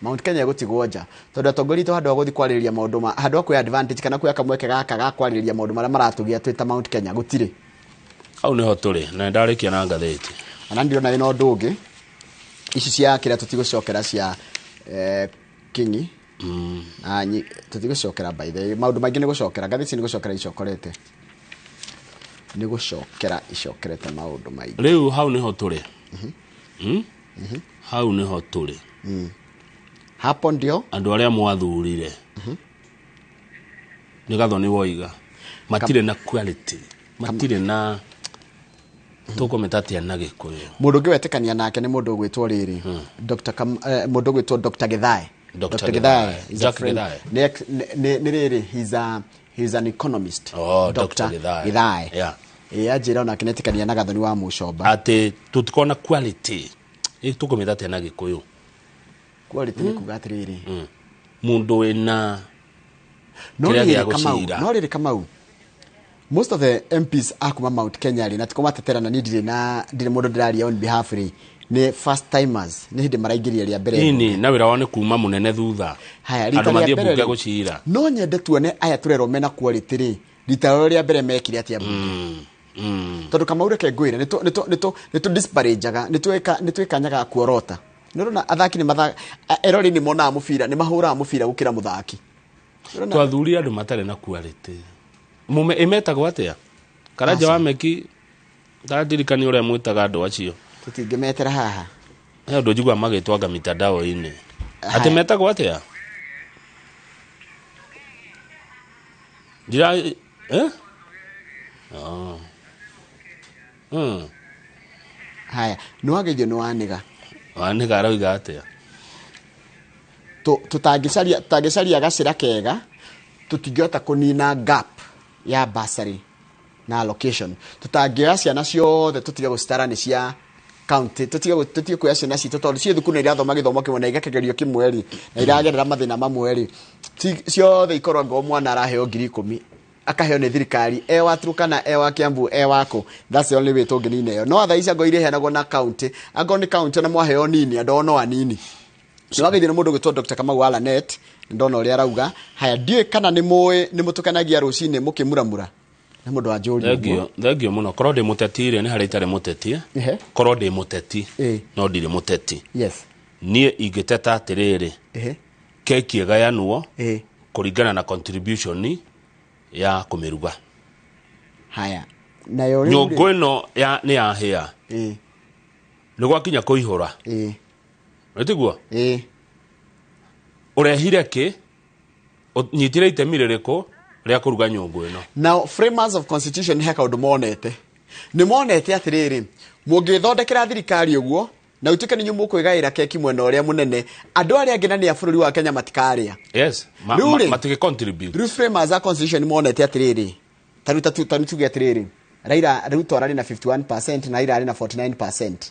Speaker 2: Mount Kenya ĩgũtigwo nja tondũ atongoria itũ handũ ha gũthiĩ kwarĩrĩria maũndũ ma handũ ha kuoya advantage kana kuoya kamweke gaka ga kwarĩrĩria maũndũ marĩa maratũgia twĩ ta Mount Kenya gũtirĩ.
Speaker 1: Hau nĩho tũrĩ na nĩndarĩkia na ngathĩti.
Speaker 2: Ona ndirona ĩno ũndũ ũngĩ ici cia kĩrĩa tũtigũcokera cia Kingi. Na tũtigũcokera by the way maũndũ maingĩ nĩ gũcokera ngathĩti nĩ gũcokera icokorete. Nĩ gũcokera icokerete maũndũ maingĩ.
Speaker 1: Rĩu hau nĩho tũrĩ. Hau nĩho tũrĩ.
Speaker 2: Hapo ndio
Speaker 1: andũ arĩa mwathurire. Nĩ Gathoni woiga matirĩ na quality, matirĩ na tũkũmĩta atĩa na Gĩkũyũ.
Speaker 2: Mũndũ ũngĩ wetĩkania nake nĩ mũndũ ũgwĩtwo rĩrĩ, Dr. Mũndũ ũgwĩtwo Dr. Githae.
Speaker 1: Dr.
Speaker 2: Dr. Githae is a
Speaker 1: Jack
Speaker 2: friend.
Speaker 1: Githae.
Speaker 2: Nĩ rĩrĩ, he's an economist.
Speaker 1: Oh,
Speaker 2: Dr.
Speaker 1: Dr. Githae.
Speaker 2: Githae.
Speaker 1: Yeah.
Speaker 2: Ĩ, anjĩra onake nĩetĩkania na Gathoni wa Mũcomba.
Speaker 1: Atĩ tũtikona quality. Ĩ, tũkũmĩta atĩa na Gĩkũyũ?
Speaker 2: Quality nĩ kuga atĩrĩrĩ.
Speaker 1: Mũndũ wĩna
Speaker 2: No
Speaker 1: kĩrĩa
Speaker 2: rĩrĩ
Speaker 1: gĩa
Speaker 2: Kamau,
Speaker 1: gũcira.
Speaker 2: no rĩrĩ Kamau. Most of the MPs a kuma Mount Kenya rĩ, na ti kũmatetera na niĩ ndirĩ na ndirĩ mũndũ ndĩraria on behalf rĩ, nĩ first timers, nĩ hĩndĩ maraingĩria rĩa mbere.
Speaker 1: Ĩni, na wĩra wao nĩ kuma mũnene thutha.
Speaker 2: Haya, rita
Speaker 1: Andũ
Speaker 2: rĩa
Speaker 1: mathiĩ
Speaker 2: mbere
Speaker 1: mbunge
Speaker 2: rĩ,
Speaker 1: gũcira.
Speaker 2: No nyende tuone aya tũrerwo mena quality rĩ, rita rĩao rĩa mbere mekire atĩa mbunge. Tondũ Kamau reke ngwĩre, nĩ tũ disparage-aga, nĩ twĩkanyaga kuorota. Nĩ ũrona athaki nĩ erori nĩ monaga mũbira, nĩ mahũraga mũbira gũkĩra mũthaki. Ũrona?
Speaker 1: Twathurire andũ matarĩ na quality. Mume ĩmetagwo atĩa? Karanja wa Meki ndandirikani ũrĩa mwĩtaga andũ acio.
Speaker 2: Tũtingĩmetera haha.
Speaker 1: He ũndũ njiguaga magĩtwanga mitandao-inĩ.
Speaker 2: Haya.
Speaker 1: Atĩ metagwo atĩa? Ndira eh? Oh.
Speaker 2: Haya, nĩ wageithio nĩ wanĩga.
Speaker 1: Wanĩga aroiga atĩa?
Speaker 2: Tũtangĩcaria gacĩra kega, tũtingĩhota kũnina gap ya bursary na allocation. Tũtangĩoya ciana ciothe tũtige gũcitara nĩ cia county, tũtige kuoya ciana citũ tondũ ciĩ thukuru na irathoma gĩthomo kĩmwe na igakegerio kĩmwe rĩ, na iragerera mathĩna mamwe rĩ, ciothe ikorwo ngo mwana araheo 10,000 akaheo nĩ thirikari, e wa Turkana, e wa Kiambu, e wa kũ. That's the only way tũngĩnina ĩyo. No thaa ici angorwo iria iheanagwo na county, angorwo nĩ county ona mwaheo nini, andũ no anini. Nĩ wageithio nĩ mũndũ ũgwĩtwo Dr. Kamau wa Lanet, ndona ũrĩa arauga. Haya, ndiũĩ kana nĩ mũĩ nĩ mũtũkenagia rũcinĩ mũkĩmuramura. Nĩ mũndũ wanjũria ũguo.
Speaker 1: Thengio, thengio mũno. Korwo ndĩ mũteti rĩ, nĩ harĩa itarĩ mũteti. Korwo ndĩ mũteti, no ndirĩ mũteti. Niĩ ingĩteta atĩrĩrĩ, keki ĩgayanwo kũringana na contribution ya kũmĩruga.
Speaker 2: Haya. Nayo rĩu rĩ-
Speaker 1: Nyũngũ ĩno ya nĩ yahĩa. Nĩ gwakinya kũihũra. Ĩtiguo? Ũrehire kĩ? Ũnyitire itemi rĩrĩkũ rĩa kũruga nyũngũ ĩno?
Speaker 2: Now, framers of constitution he kaũndũ monete. Nĩ monete atĩrĩrĩ, mũngĩthondekera thirikari ũguo, na ũtuĩke nĩ inyuĩ mũkwĩgaĩra keki mwena ũrĩa mũnene, andũ arĩa angĩ na nĩ a bũrũri wa Kenya matikarĩa.
Speaker 1: Yes,
Speaker 2: Rĩu rĩ,
Speaker 1: matigĩ contribute.
Speaker 2: Rĩu framers a constitution monete atĩrĩrĩ, ta rĩu ta rĩu tuge atĩrĩrĩ, Raila Ruto ararĩ na 51% na Raila arĩ na 49%.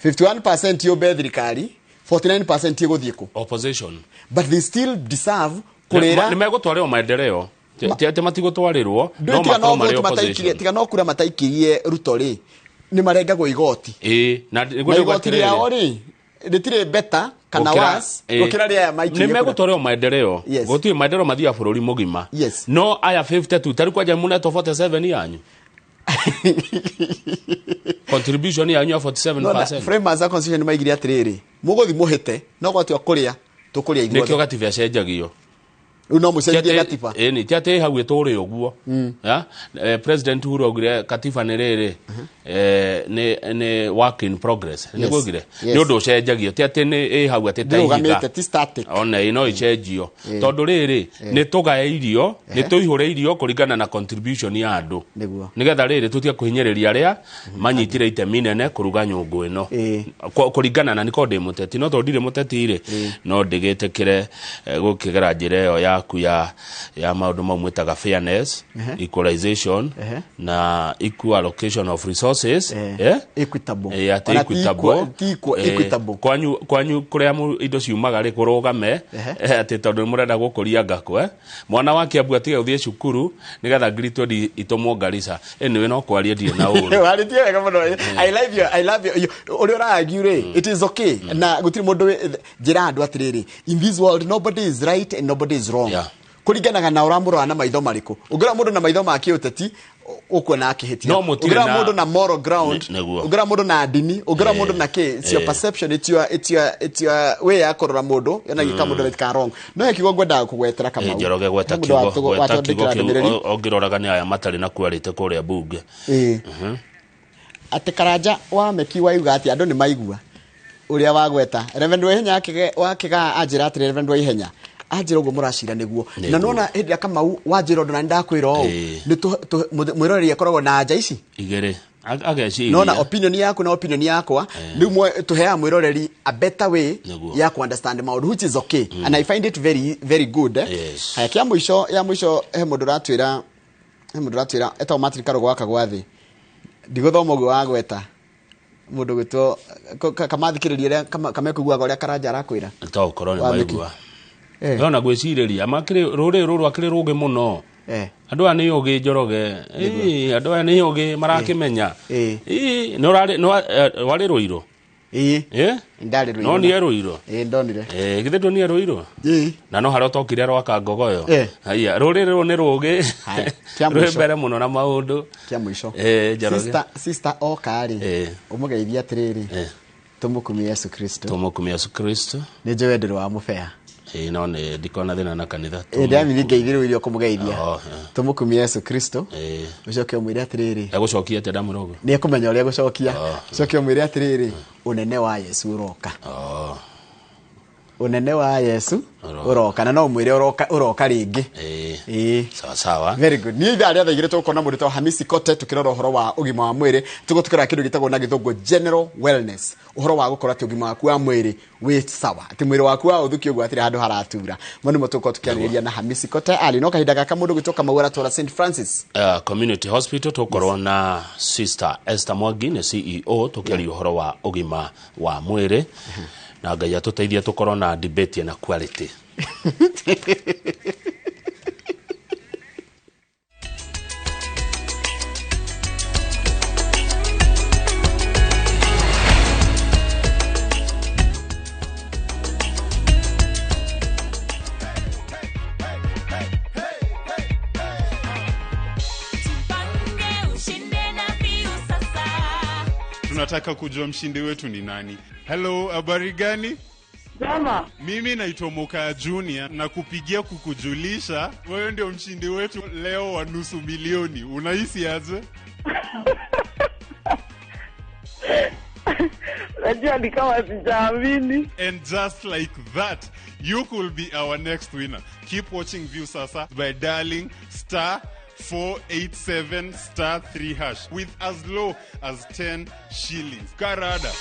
Speaker 2: 51% yũmbe thirikari, 49% ĩgũthiĩ kũ?
Speaker 1: Opposition.
Speaker 2: But they still deserve kũrĩra.
Speaker 1: Nĩ megũtwarĩrwo maendeleo. Ti atĩ matigũtwarĩrwo, no
Speaker 2: Ndũĩ tiga no
Speaker 1: makorwo marĩ
Speaker 2: vote mataikirie,
Speaker 1: opposition.
Speaker 2: tiga no kura mataikirie Ruto rĩ, nĩ marengagwo igoti.
Speaker 1: Ĩĩ, na nĩguo
Speaker 2: Na
Speaker 1: ndauga
Speaker 2: igoti
Speaker 1: atĩrĩrĩ,
Speaker 2: rĩao rĩ, rĩtirĩ better kana worse gũkĩra rĩa aya maikirie
Speaker 1: nĩ
Speaker 2: kura.
Speaker 1: megũtwarĩrwo maendeleo. Gũtirĩ maendeleo mathiaga bũrũri mũgima. No aya 52 tarĩu kwanja mũnetwo 47 yanyu. Contribution yanyu ya 47%.
Speaker 2: No, na framers a constitution nĩ maigire atĩrĩrĩ, mũgũthiĩ mũhĩte, no gwatua kũrĩa, tũkũrĩa ithuothe.
Speaker 1: Nĩkĩo gatiba ĩcenjagio.
Speaker 2: Rĩu no mũcenjie gatiba.
Speaker 1: Ĩni ti atĩ hau ĩtũre ũguo. Ya President Uhuru augire katiba nĩ rĩrĩ nĩ work in progress. Nĩguo augire. Nĩ ũndũ ũcenjagio ti atĩ nĩ ĩ hau atĩ ta ihiga.
Speaker 2: Ti static.
Speaker 1: Ona no icenjio. Tondũ rĩrĩ nĩ tũgae irio, nĩ tũihũre irio kũringana na contribution ya andũ.
Speaker 2: Nĩguo.
Speaker 1: Nĩgetha rĩrĩ tũtige kũhinyĩrĩria arĩa manyitire itemi nene kũruga nyũngũ ĩno. Kũringana na nĩko ndĩ mũteti, no tondũ ndirĩ mũteti rĩ, no ndĩgĩtĩkĩre gũkĩgera njĩra ĩyo yaku ya maũndũ mau mwĩtaga fairness, equalization na equal allocation of resources,
Speaker 2: equitable.
Speaker 1: Atĩ equitable.
Speaker 2: Equitable.
Speaker 1: Kwanyu kũrĩa indo ciumaga rĩ kũrũgame, atĩ tondũ mũrenda gũkũria ngakũ, mwana wa Kiambu atige gũthiĩ cukuru nĩgetha ngiri 20 itũmwo Garissa. Anyway, no kwaria ndirĩ na ũru.
Speaker 2: Warĩtie wega mũno. I love you, I love you. Ũrĩa ũra-argue rĩ, it is okay. Na gũtirĩ mũndũ njĩra andũ atĩrĩrĩ, in this world nobody is right and nobody is wrong. Kũringanaga na ũramũrora na maitho marĩkũ. Ũngĩrora mũndũ na maitho ma kĩũteti ũkuona akĩhĩtia. Ũngĩrora mũndũ na moral ground, ũngĩrora mũndũ na ndini, ũngĩrora mũndũ na kĩ, it's your perception, it's your way ya kũrora mũndũ, yonagia ka mũndũ right ka wrong. No he kiugo ngwendaga kũgwetera Kamau.
Speaker 1: Njoroge gweta kiugo, gweta kiugo kĩu ũngĩroraga nĩ aya matarĩ na kwarĩte kũrĩa bunge.
Speaker 2: Atĩ Karanja wa Meki waiuga atĩ andũ nĩ maigua ũrĩa wagweta. Reverend Waihenya wakĩgaa anjĩra atĩrĩ, Reverend Waihenya anjĩra ũguo mũracira nĩguo. Na nona hĩndĩ ĩrĩa Kamau wanjĩra ũndũ na nĩndakwĩra ũũ, nĩ mwĩroreri akoragwo na anja ici
Speaker 1: igĩrĩ ageciria.
Speaker 2: Nona opinion yaku na opinion yakwa, rĩu tũheaga mwĩroreri a better way ya ku understand maũndũ, which is okay. And I find it very very good. Haya, kĩa mũico, ya mũico he mũndũ ũratwĩra, etagwo Martin Karugo wa Kagwathi. Ndigũthoma ũguo wagweta. Mũndũ gwĩtwo kamathikĩrĩria ũrĩa kamekũiguaga ũrĩa Karanja arakwĩra.
Speaker 1: To ũkorwo nĩ maigua. Nona gwĩcirĩria makĩrĩ rũrĩrĩ rũrũ akĩrĩ rũgĩ mũno. Andũ aya nĩ ũgĩ Njoroge. Andũ aya nĩ ũgĩ marakĩmenya. Nĩ ũrarĩ warĩ Rũirũ.
Speaker 2: Ndarĩ Rũirũ.
Speaker 1: No nĩ Rũirũ.
Speaker 2: Ndonire.
Speaker 1: Githĩ ndonire Rũirũ? Na no harĩa ũtokire rwaka Ngogoyo. Haiya, rũrĩrĩ rũrũ nĩ rũgĩ. Rwĩ mbere mũno na maũndũ.
Speaker 2: Kĩa mũico.
Speaker 1: Njoroge.
Speaker 2: Sister oka rĩ, ũmũgeithie atĩrĩrĩ, tũmũkumie Yesu Kristo.
Speaker 1: Tũmũkumie Yesu Kristo.
Speaker 2: Nĩ njũĩ wendero wa mũbea.
Speaker 1: No nĩ ndikona thĩna na kanitha.
Speaker 2: Ndamini ngeithie rĩu iria ũkũmũgeithia. Tũmũkumie Yesu Kristo. Ũcoke ũmwĩre atĩrĩrĩ.
Speaker 1: Egũcokia atĩa ndamwĩra ũguo?
Speaker 2: Nĩ ekũmenya ũrĩa egũcokia. Ũcoke ũmwĩre atĩrĩrĩ, ũnene wa Yesu ũroka. Ũnene wa Yesu ũroka. Na no ũmwĩre ũroka rĩngĩ.
Speaker 1: Sawa sawa.
Speaker 2: Very good. Niĩ ithaa rĩa thaa igĩrĩ tũgũkorwo na mũndũ wĩtagwo Hamisi Kote tũkĩrora ũhoro wa ũgima wa mwĩrĩ. Tũgũtũkĩrora kĩndũ gĩtagwo na gĩthũngũ general wellness. Ũhoro wa gũkorwo atĩ ũgima waku wa mwĩrĩ wĩ sawa. Atĩ mwĩrĩ waku wa ũthũki ũguo hatirĩ handũ haratura. Mo nĩmo tũgũkorwo tũkĩarĩrĩria na Hamisi Kote. Arĩ no kahinda gaka mũndũ gwĩtwo Kamau aratwara St Francis
Speaker 1: Community Hospital. Tũgũkorwo na Sister Esther Mwangi nĩ CEO tũkĩaria ũhoro wa ũgima wa mwĩrĩ. Na Ngai atũteithie tũkorwo na debate na quality.
Speaker 7: Tunataka kujua mshindi wetu ni nani. Hello, habari gani?
Speaker 8: Jama.
Speaker 7: Mimi naitwa Moka Junior na kupigia kukujulisha wewe ndio mshindi wetu leo wa 500,000. Unahisi aje?
Speaker 8: Najua ni kama sijaamini.
Speaker 7: And just like that, you could be our next winner. Keep watching Viusasa by dialing star 487 star 3 hash with as low as 10 shillings. Karada.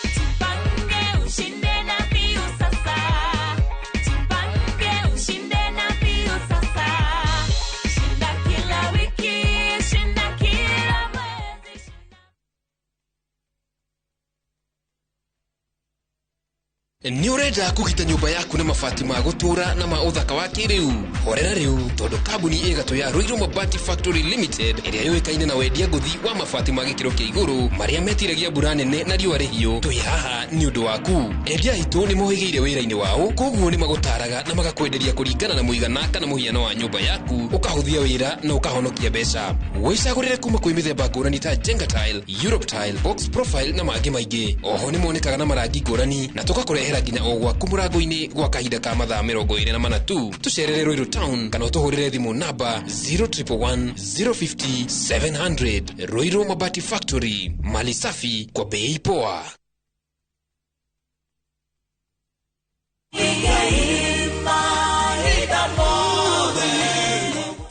Speaker 14: Nĩ ũrenda kũgita nyũmba yaku na mabati ma gũtũũra na ma ũthaka wa kĩrĩu? Horera rĩu tondũ kambuni ĩgatũ ya Ruiru Mabati Factory Limited ĩrĩa yũĩkaine na wendia ngũthi wa mabati ma gĩkĩro kĩa igũrũ marĩa metiragia mbura nene na riũa rĩhiũ, twĩ haha nĩ ũndũ waku. Endia aitũ nĩ mohĩgĩire wĩra-inĩ wao, koguo nĩ magũtaraga na magakwenderia kũringana na mũigana kana mũhiano wa nyũmba yaku, ũkahũthia wĩra na ũkahonokia mbeca. Wĩcagũrĩre kuma kwĩ mĩthemba ngũrani ta Jenga Tile, Europe Tile, Box Profile na mangĩ maingĩ. Oho nĩ monekaga na marangi ngũrani na tũgakũrehe Tũgũkũrehera nginya o gwaku mũrango-inĩ gwa kahinda ka mathaa 24 tu. Tũcerere Ruiru Town kana ũtũhũrĩre thimũ namba 0111 050 700. Ruiru Mabati Factory, mali safi kwa bei poa.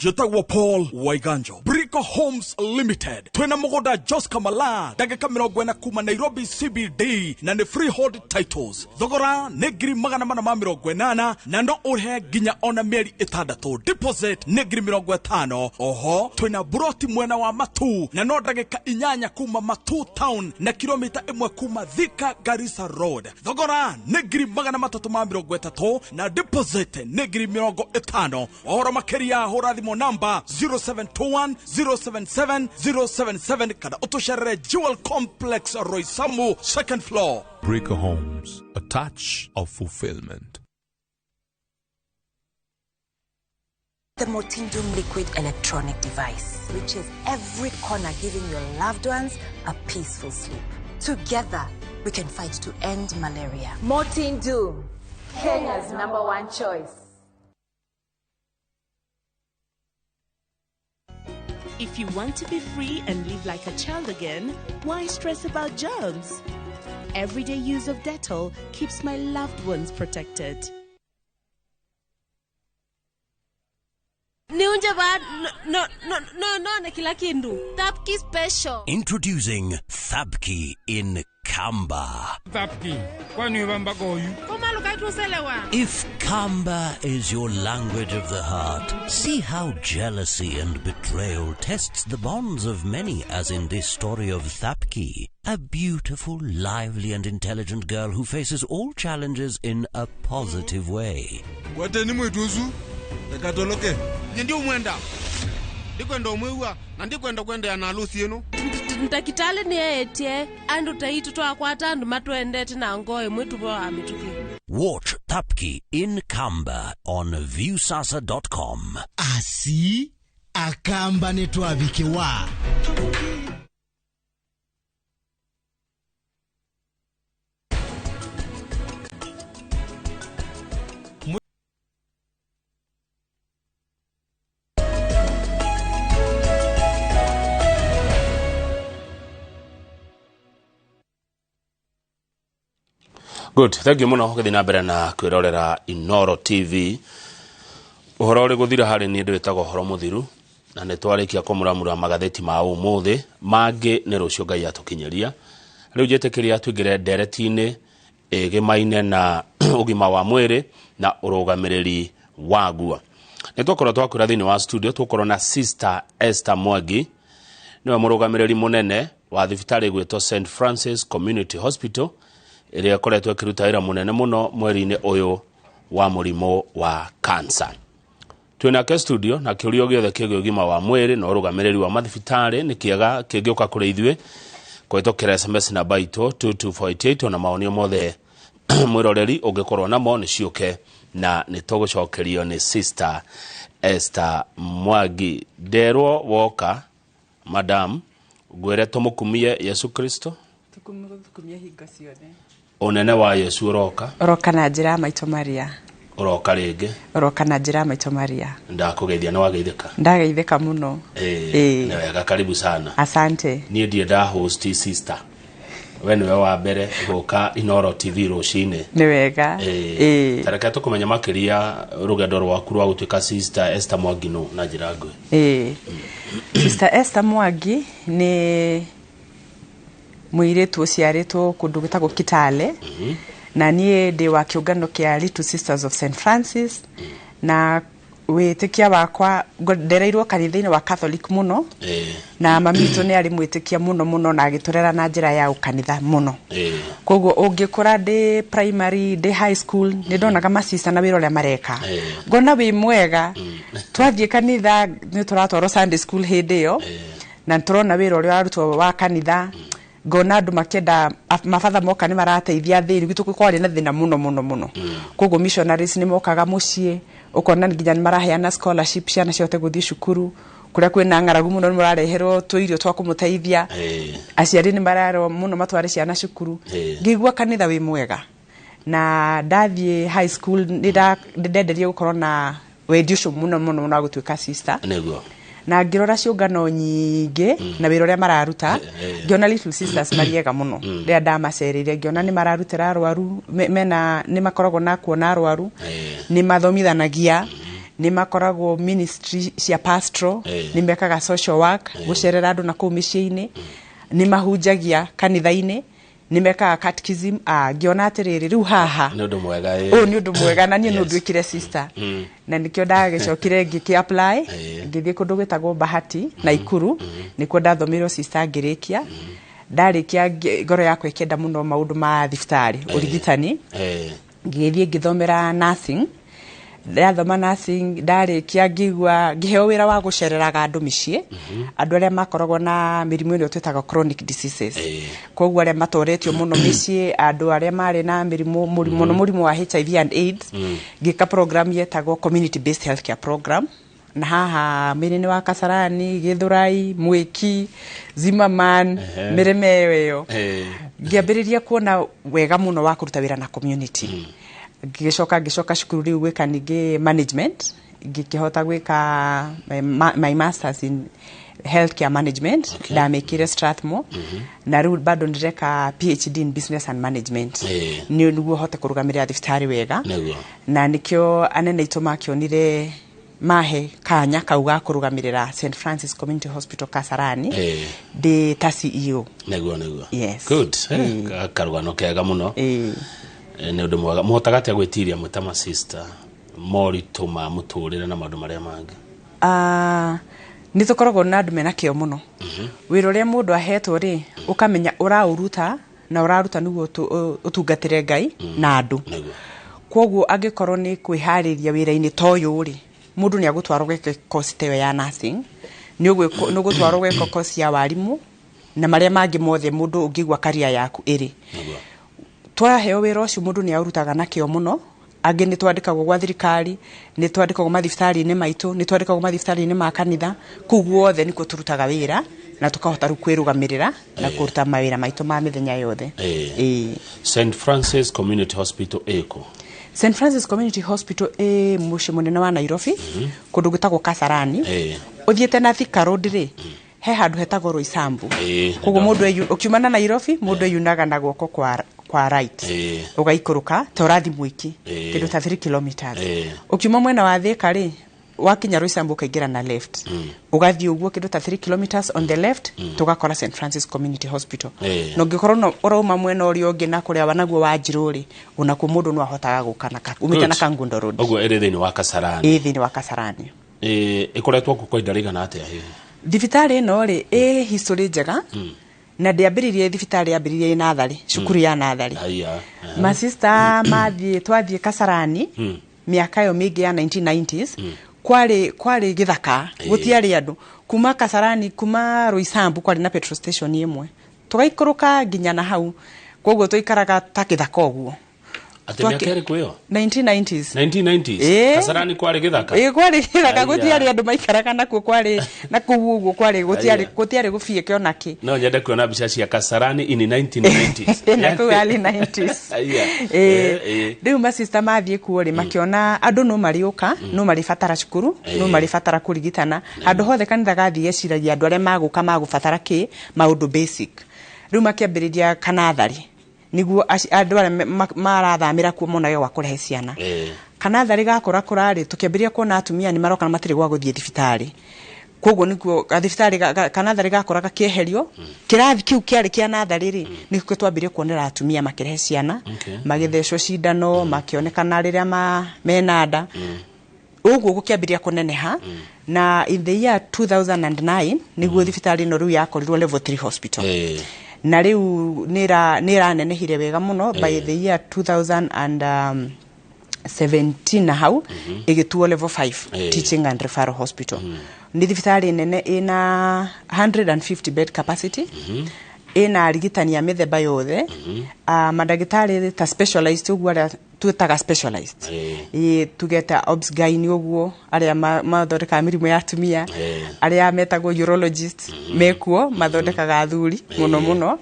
Speaker 4: Jotagwo Paul Waiganjo, Brico Homes Limited, twina mugunda Joska Mala, ndagika 40 kuma Nairobi CBD, na ni freehold titles. Thogora ni 480,000 na no uhe nginya ona mieri 6. Deposit ni 50,000. Oho twina buroti mwena wa Matu na no ndagika 8 kuma Matu Town na kilomita 1 kuma Thika Garissa Road. Thogora ni 330,000 na deposit ni 50,000. Ohoro makiria hura thimũ namba 0721 077 077 kana utucerere Jewel Complex Roysamu second floor.
Speaker 3: Breaker Homes, a touch of fulfillment.
Speaker 15: The Mortindum liquid electronic device reaches every corner, giving your loved ones a peaceful sleep. Together, we can fight to end malaria.
Speaker 23: Mortindum, Kenya's #1 choice.
Speaker 16: If you want to be free and live like a child again, why stress about germs? Everyday use of Dettol keeps my loved ones protected.
Speaker 18: Thapki special.
Speaker 10: Introducing Thapki in Kamba.
Speaker 19: Thapki, kwani wamba goyu?
Speaker 10: If Kamba is your language of the heart, see how jealousy and betrayal tests the bonds of many, as in this story of Thapki, a beautiful, lively and intelligent girl who faces all challenges in a positive way.
Speaker 11: Kwateni mwituzu, ekatoloke. Nyendi mwenda. Ndikwenda omwiwa na ndikwenda kwenda na alusi eno.
Speaker 18: Ndakitale ni etie andu taitu twakwata andu matwendete na ngoe mwitu bo amituki.
Speaker 10: Watch Thapki in Kamba on viewsasa.com.
Speaker 12: Asi akamba ni twabikewa.
Speaker 1: Good, thank you muno gũthiĩ na mbere na kwĩrorera Inoro TV. Ũhoro ũrĩ gũthira harĩ niĩ ndĩwĩtagwo ũhoro mũthiru na nĩ twarĩkia kũmuramura magathĩti ma ũmũthĩ, mangĩ nĩ rũciũ Ngai atũkinyĩria. Rĩu njĩtĩkĩria tũingĩre ndereti-inĩ ĩgĩmaine na ũgima wa mwĩrĩ na ũrũgamĩrĩri waguo. Nĩ twakorwo twakwĩra thĩinĩ wa studio tũkorwo na Sister Esther Mwangi, nĩwe mũrũgamĩrĩri mũnene wa thibitarĩ ĩgwĩtwo St Francis Community Hospital ĩrĩa ĩkoretwo ĩkĩruta wĩra mũnene mũno mweri-inĩ ũyũ wa mũrimũ wa cancer. Twĩnake studio na kĩũria gĩothe kĩgiĩ ũgima wa mwĩrĩ na ũrũgamĩrĩri wa mathibitarĩ nĩ kĩega kĩngĩũka kũrĩ ithuĩ kũhĩtũkĩra SMS namba itũ 22488 na maoni mothe mwĩroreri ũngĩkorwo namo nĩ ciũke na nĩ tũgũcokerio nĩ Sister Esther Mwangi. Nderwo woka madam ngwĩre tũmũkumie Yesu Kristo.
Speaker 17: Tukumũkumie hingo ciothe.
Speaker 1: Unene wa Yesu uroka
Speaker 17: uroka na njira maito Maria
Speaker 1: uroka ringi
Speaker 17: uroka na njira maito Maria.
Speaker 1: Ndakugeithia na wageithika.
Speaker 17: Ndageithika muno.
Speaker 1: Ni wega, karibu sana.
Speaker 17: Asante.
Speaker 1: Niĩ ndiĩ nda host sister, we niwe wa mbere gũka Inoro TV rũcinĩ.
Speaker 17: Ni wega.
Speaker 1: Tareke tũkũmenya makĩria rũgendo rwaku rwa gũtuĩka Sister Esther Mwangi no na njĩra nguhĩ.
Speaker 17: Sister Esther Mwangi ni mũirĩtu ũciarĩtwo kũndũ gwĩtagwo Kitale. Na niĩ ndĩ wa kĩũngano kĩa Little Sisters of St Francis. Na wĩtĩkia wakwa ndereirwo kanitha-inĩ wa Catholic mũno. Na mami witũ nĩ arĩ mwĩtĩkia mũno mũno na agĩtũrera na njĩra ya ũkanitha mũno. Koguo ũngĩkora ndĩ primary, ndĩ high school, nĩ ndonaga masista na wĩra ũrĩa mareka. Ngona wĩ mwega. Twathiĩ kanitha nĩ tũratwarwo Sunday school hĩndĩ ĩyo. Na tũrona wĩra ũrĩa ũrarutwo wa kanitha. Ngona andũ makĩenda mabatha moka nĩ marateithia athĩni gwitũ kwarĩ na thĩna mũno mũno mũno. Koguo missionaries nĩ mokaga mũciĩ ũkona nginya nĩ maraheana scholarship ciana cihote gũthiĩ cukuru kũrĩa kwĩna ng'aragu mũno nĩ mũrareherwo tũirio twa kũmũteithia. Aciari nĩ mararwo mũno matware ciana cukuru. Ngĩigua kanitha wĩ mwega. Na ndathiĩ high school nĩ ndenderie gũkorwo na wendi ũcio mũno mũno mũno wa gũtuĩka sister.
Speaker 1: Nĩguo.
Speaker 17: Na ngĩrora ciũngano nyingĩ na wĩra ũrĩa mararuta, ngĩona Little Sisters mariega mũno. Rĩrĩa ndamacereire ngĩona nĩ mararutĩra arwaru, mena nĩ makoragwo na kuona arwaru, nĩ mathomithanagia, nĩ makoragwo ministry cia pastoral, nĩ mekaga social work, gũcerera andũ na kũu mĩciĩ-inĩ, nĩ mahunjagia kanitha-inĩ, nĩ mekaga catechism. Ngĩona atĩrĩrĩ, rĩu haha
Speaker 1: nĩ ũndũ mwega.
Speaker 17: Ũyũ nĩ ũndũ mwega na niĩ no nduĩkire sister. Na nĩkĩo ndagĩcokire ngĩkĩ apply, ngĩthiĩ kũndũ gwĩtagwo Bahati Naikuru, nĩkuo ndathomeirwo sister. Ngĩrĩkia, ndarĩkia ngoro yakwa ĩkĩenda mũno maũndũ ma thibitarĩ, ũrigitani. Ngĩgĩthiĩ ngĩthomera nursing. Ndathoma nursing, ndarĩkia ngĩigua ngĩheo wĩra wa gũcereraga andũ mĩciĩ, andũ arĩa makoragwo na mĩrimũ ĩno twĩtaga chronic diseases, koguo arĩa matoretio mũno mĩciĩ, andũ arĩa marĩ na mĩrimũ mũno mũrimũ wa HIV and AIDS. Ngĩka program yetagwo community based healthcare program, na haha mwena-inĩ wa Kasarani, Gĩthũrai, Mwĩki, Zimmerman, mĩrĩma ĩyo ĩyo. Ngĩambĩrĩria kuona wega mũno wa kũruta wĩra na community. Ngĩcoka ngĩcoka cukuru rĩu gwĩka ningĩ management, ngĩkĩhota gwĩka my masters in healthcare management. Ndamĩkire Strathmore, na rĩu bado ndĩreka PhD in business and management nĩguo hote kũrũgamĩrĩra thibitarĩ wega. Na nĩkĩo anene aitũ makĩonire mahe kanya kau ga kũrũgamĩrĩra St Francis Community Hospital Kasarani ndĩ ta CEO.
Speaker 1: Nĩguo.
Speaker 17: Yes.
Speaker 1: Good. Karũgano kega mũno. Nĩ ũndũ mwega. Mũhotaga atĩa gwĩtiria mwĩ ta masista moritũ ma mũtũrĩre na maũndũ marĩa mangĩ?
Speaker 17: Nĩ tũkoragwo na andũ mena kĩo mũno. Wĩra ũrĩa mũndũ ahetwo rĩ, ũkamenya ũraũruta na ũraruta nĩguo ũtungatĩre Ngai na andũ. Koguo angĩkorwo nĩ kwĩharĩria wĩra-inĩ ta ũyũ rĩ, mũndũ nĩ agũtwarwo gwĩka course ta ĩyo ya nursing, nĩ ũgũtwarwo gwĩka course ya warimũ na marĩa mangĩ mothe mũndũ ũngĩigua career yaku ĩrĩ. Twaheo wĩra ũcio mũndũ nĩ aũrutaga na kĩo mũno. Angĩ nĩ twandĩkagwo gwa thirikari, nĩ twandĩkagwo mathibitarĩ-inĩ maitũ, nĩ twandĩkagwo mathibitarĩ-inĩ ma kanitha, kũu guothe nĩkuo tũrutaga wĩra na tũkahota rĩu kwĩrũgamĩrĩra na kũruta mawĩra maitũ ma mĩthenya yothe.
Speaker 1: St Francis Community Hospital ĩkũ?
Speaker 17: St Francis Community Hospital ĩ mũciĩ mũnene wa Nairobi, kũndũ gwĩtagwo Kasarani. Ũthiĩte na Thika Road rĩ, he handũ hetagwo Roysambu. Koguo mũndũ ũkiuma na Nairobi, mũndũ eyunaga na guoko kwa right, ũgaikũrũka ta ũrathi Mwiki, kĩndũ ta 3 kilometers. Ũkiuma mwena wa Thika rĩ, wakinya Roysambu ũkaingĩra na left, ũgathiĩ ũguo kĩndũ ta 3 kilometers on the left, tũgakora St Francis Community Hospital. Na ũngĩkorwo no ũrauma mwena ũrĩa ũngĩ na kũrĩa wanaguo wa Njirũ rĩ, onakuo mũndũ no ahotaga gũka na umĩte na Kangundo Road.
Speaker 1: Ũguo ĩrĩ thĩinĩ wa Kasarani?
Speaker 17: Ĩ thĩinĩ wa Kasarani.
Speaker 1: Ĩkoretwo kuo kwa ihinda rĩigana atĩa hihi?
Speaker 17: Thibitarĩ ĩno rĩ, ĩ history njega, na ndĩambĩrĩirie, thibitarĩ yambĩrĩirie ĩ natharĩ, cukuru ya natharĩ. Masista mathiĩ, twathiĩ Kasarani mĩaka ĩyo mĩingĩ ya 1990s, kwarĩ gĩthaka, gũtiarĩ andũ. Kuma Kasarani, kuma Roysambu kwarĩ na petrol station ĩmwe, tũgaikũrũka nginya na hau, koguo tũikaraga ta gĩthaka ũguo.
Speaker 1: Atĩ mĩaka ĩrĩkũ ĩyo?
Speaker 17: 1990s.
Speaker 1: 1990s?
Speaker 17: Ĩĩ.
Speaker 1: Kasarani kwarĩ gĩthaka?
Speaker 17: Ĩĩ, kwarĩ gĩthaka, gũtiarĩ andũ maikaraga nakuo, kwarĩ na kũu ũguo kwarĩ gũtiarĩ gũtiarĩ gũbiĩke ona kĩ.
Speaker 1: No nyende kuona mbica cia Kasarani in 1990s.
Speaker 17: Na kũu early 90s. Ĩĩ. Rĩu masista mathiĩ kuo rĩ, makĩona andũ no marĩũka, no marĩbatara cukuru, no marĩbatara kũrigitana handũ hothe. Kanitha gathiĩ geciragia andũ arĩa magũka magũbatara kĩ, maũndũ basic. Rĩu makĩambĩrĩria kanatharĩ nĩguo andũ arĩa marathamĩra kuo monage gwa kũrehe ciana. Kanatharĩ gakũra kũrarĩ, tũkĩambĩrĩria kuona atumia nĩ maroka na matirĩ gwa gũthiĩ thibitarĩ, koguo nĩkuo gathibitarĩ kanatharĩ gakũra gakĩeherio. Kĩrathi kĩu kĩarĩ kĩa natharĩ rĩ, nĩkuo twambirie kuonera atumia makĩrehe ciana, magĩthecwo cindano, makĩonekana rĩrĩa mena nda. Ũguo gũkĩambĩrĩria kũneneha, na in the year 2009 nĩguo thibitarĩ ĩno rĩu yakorirwo level 3 hospital. Na rĩu nĩ ĩranenehire wega mũno. By the year 2017 na hau ĩgĩtuo level 5 teaching and referral hospital. Nĩ thibitarĩ nene ĩna 150 bed capacity, ĩna arigitani a mĩthemba yothe, mandagĩtarĩ ta specialized ũguo arĩa Twĩtaga specialized. Ĩ tuge ta obs-gyn ũguo, arĩa mathondekaga mĩrimũ ya atumia, arĩa metagwo urologist mekuo, mathondekaga athuri mũno mũno.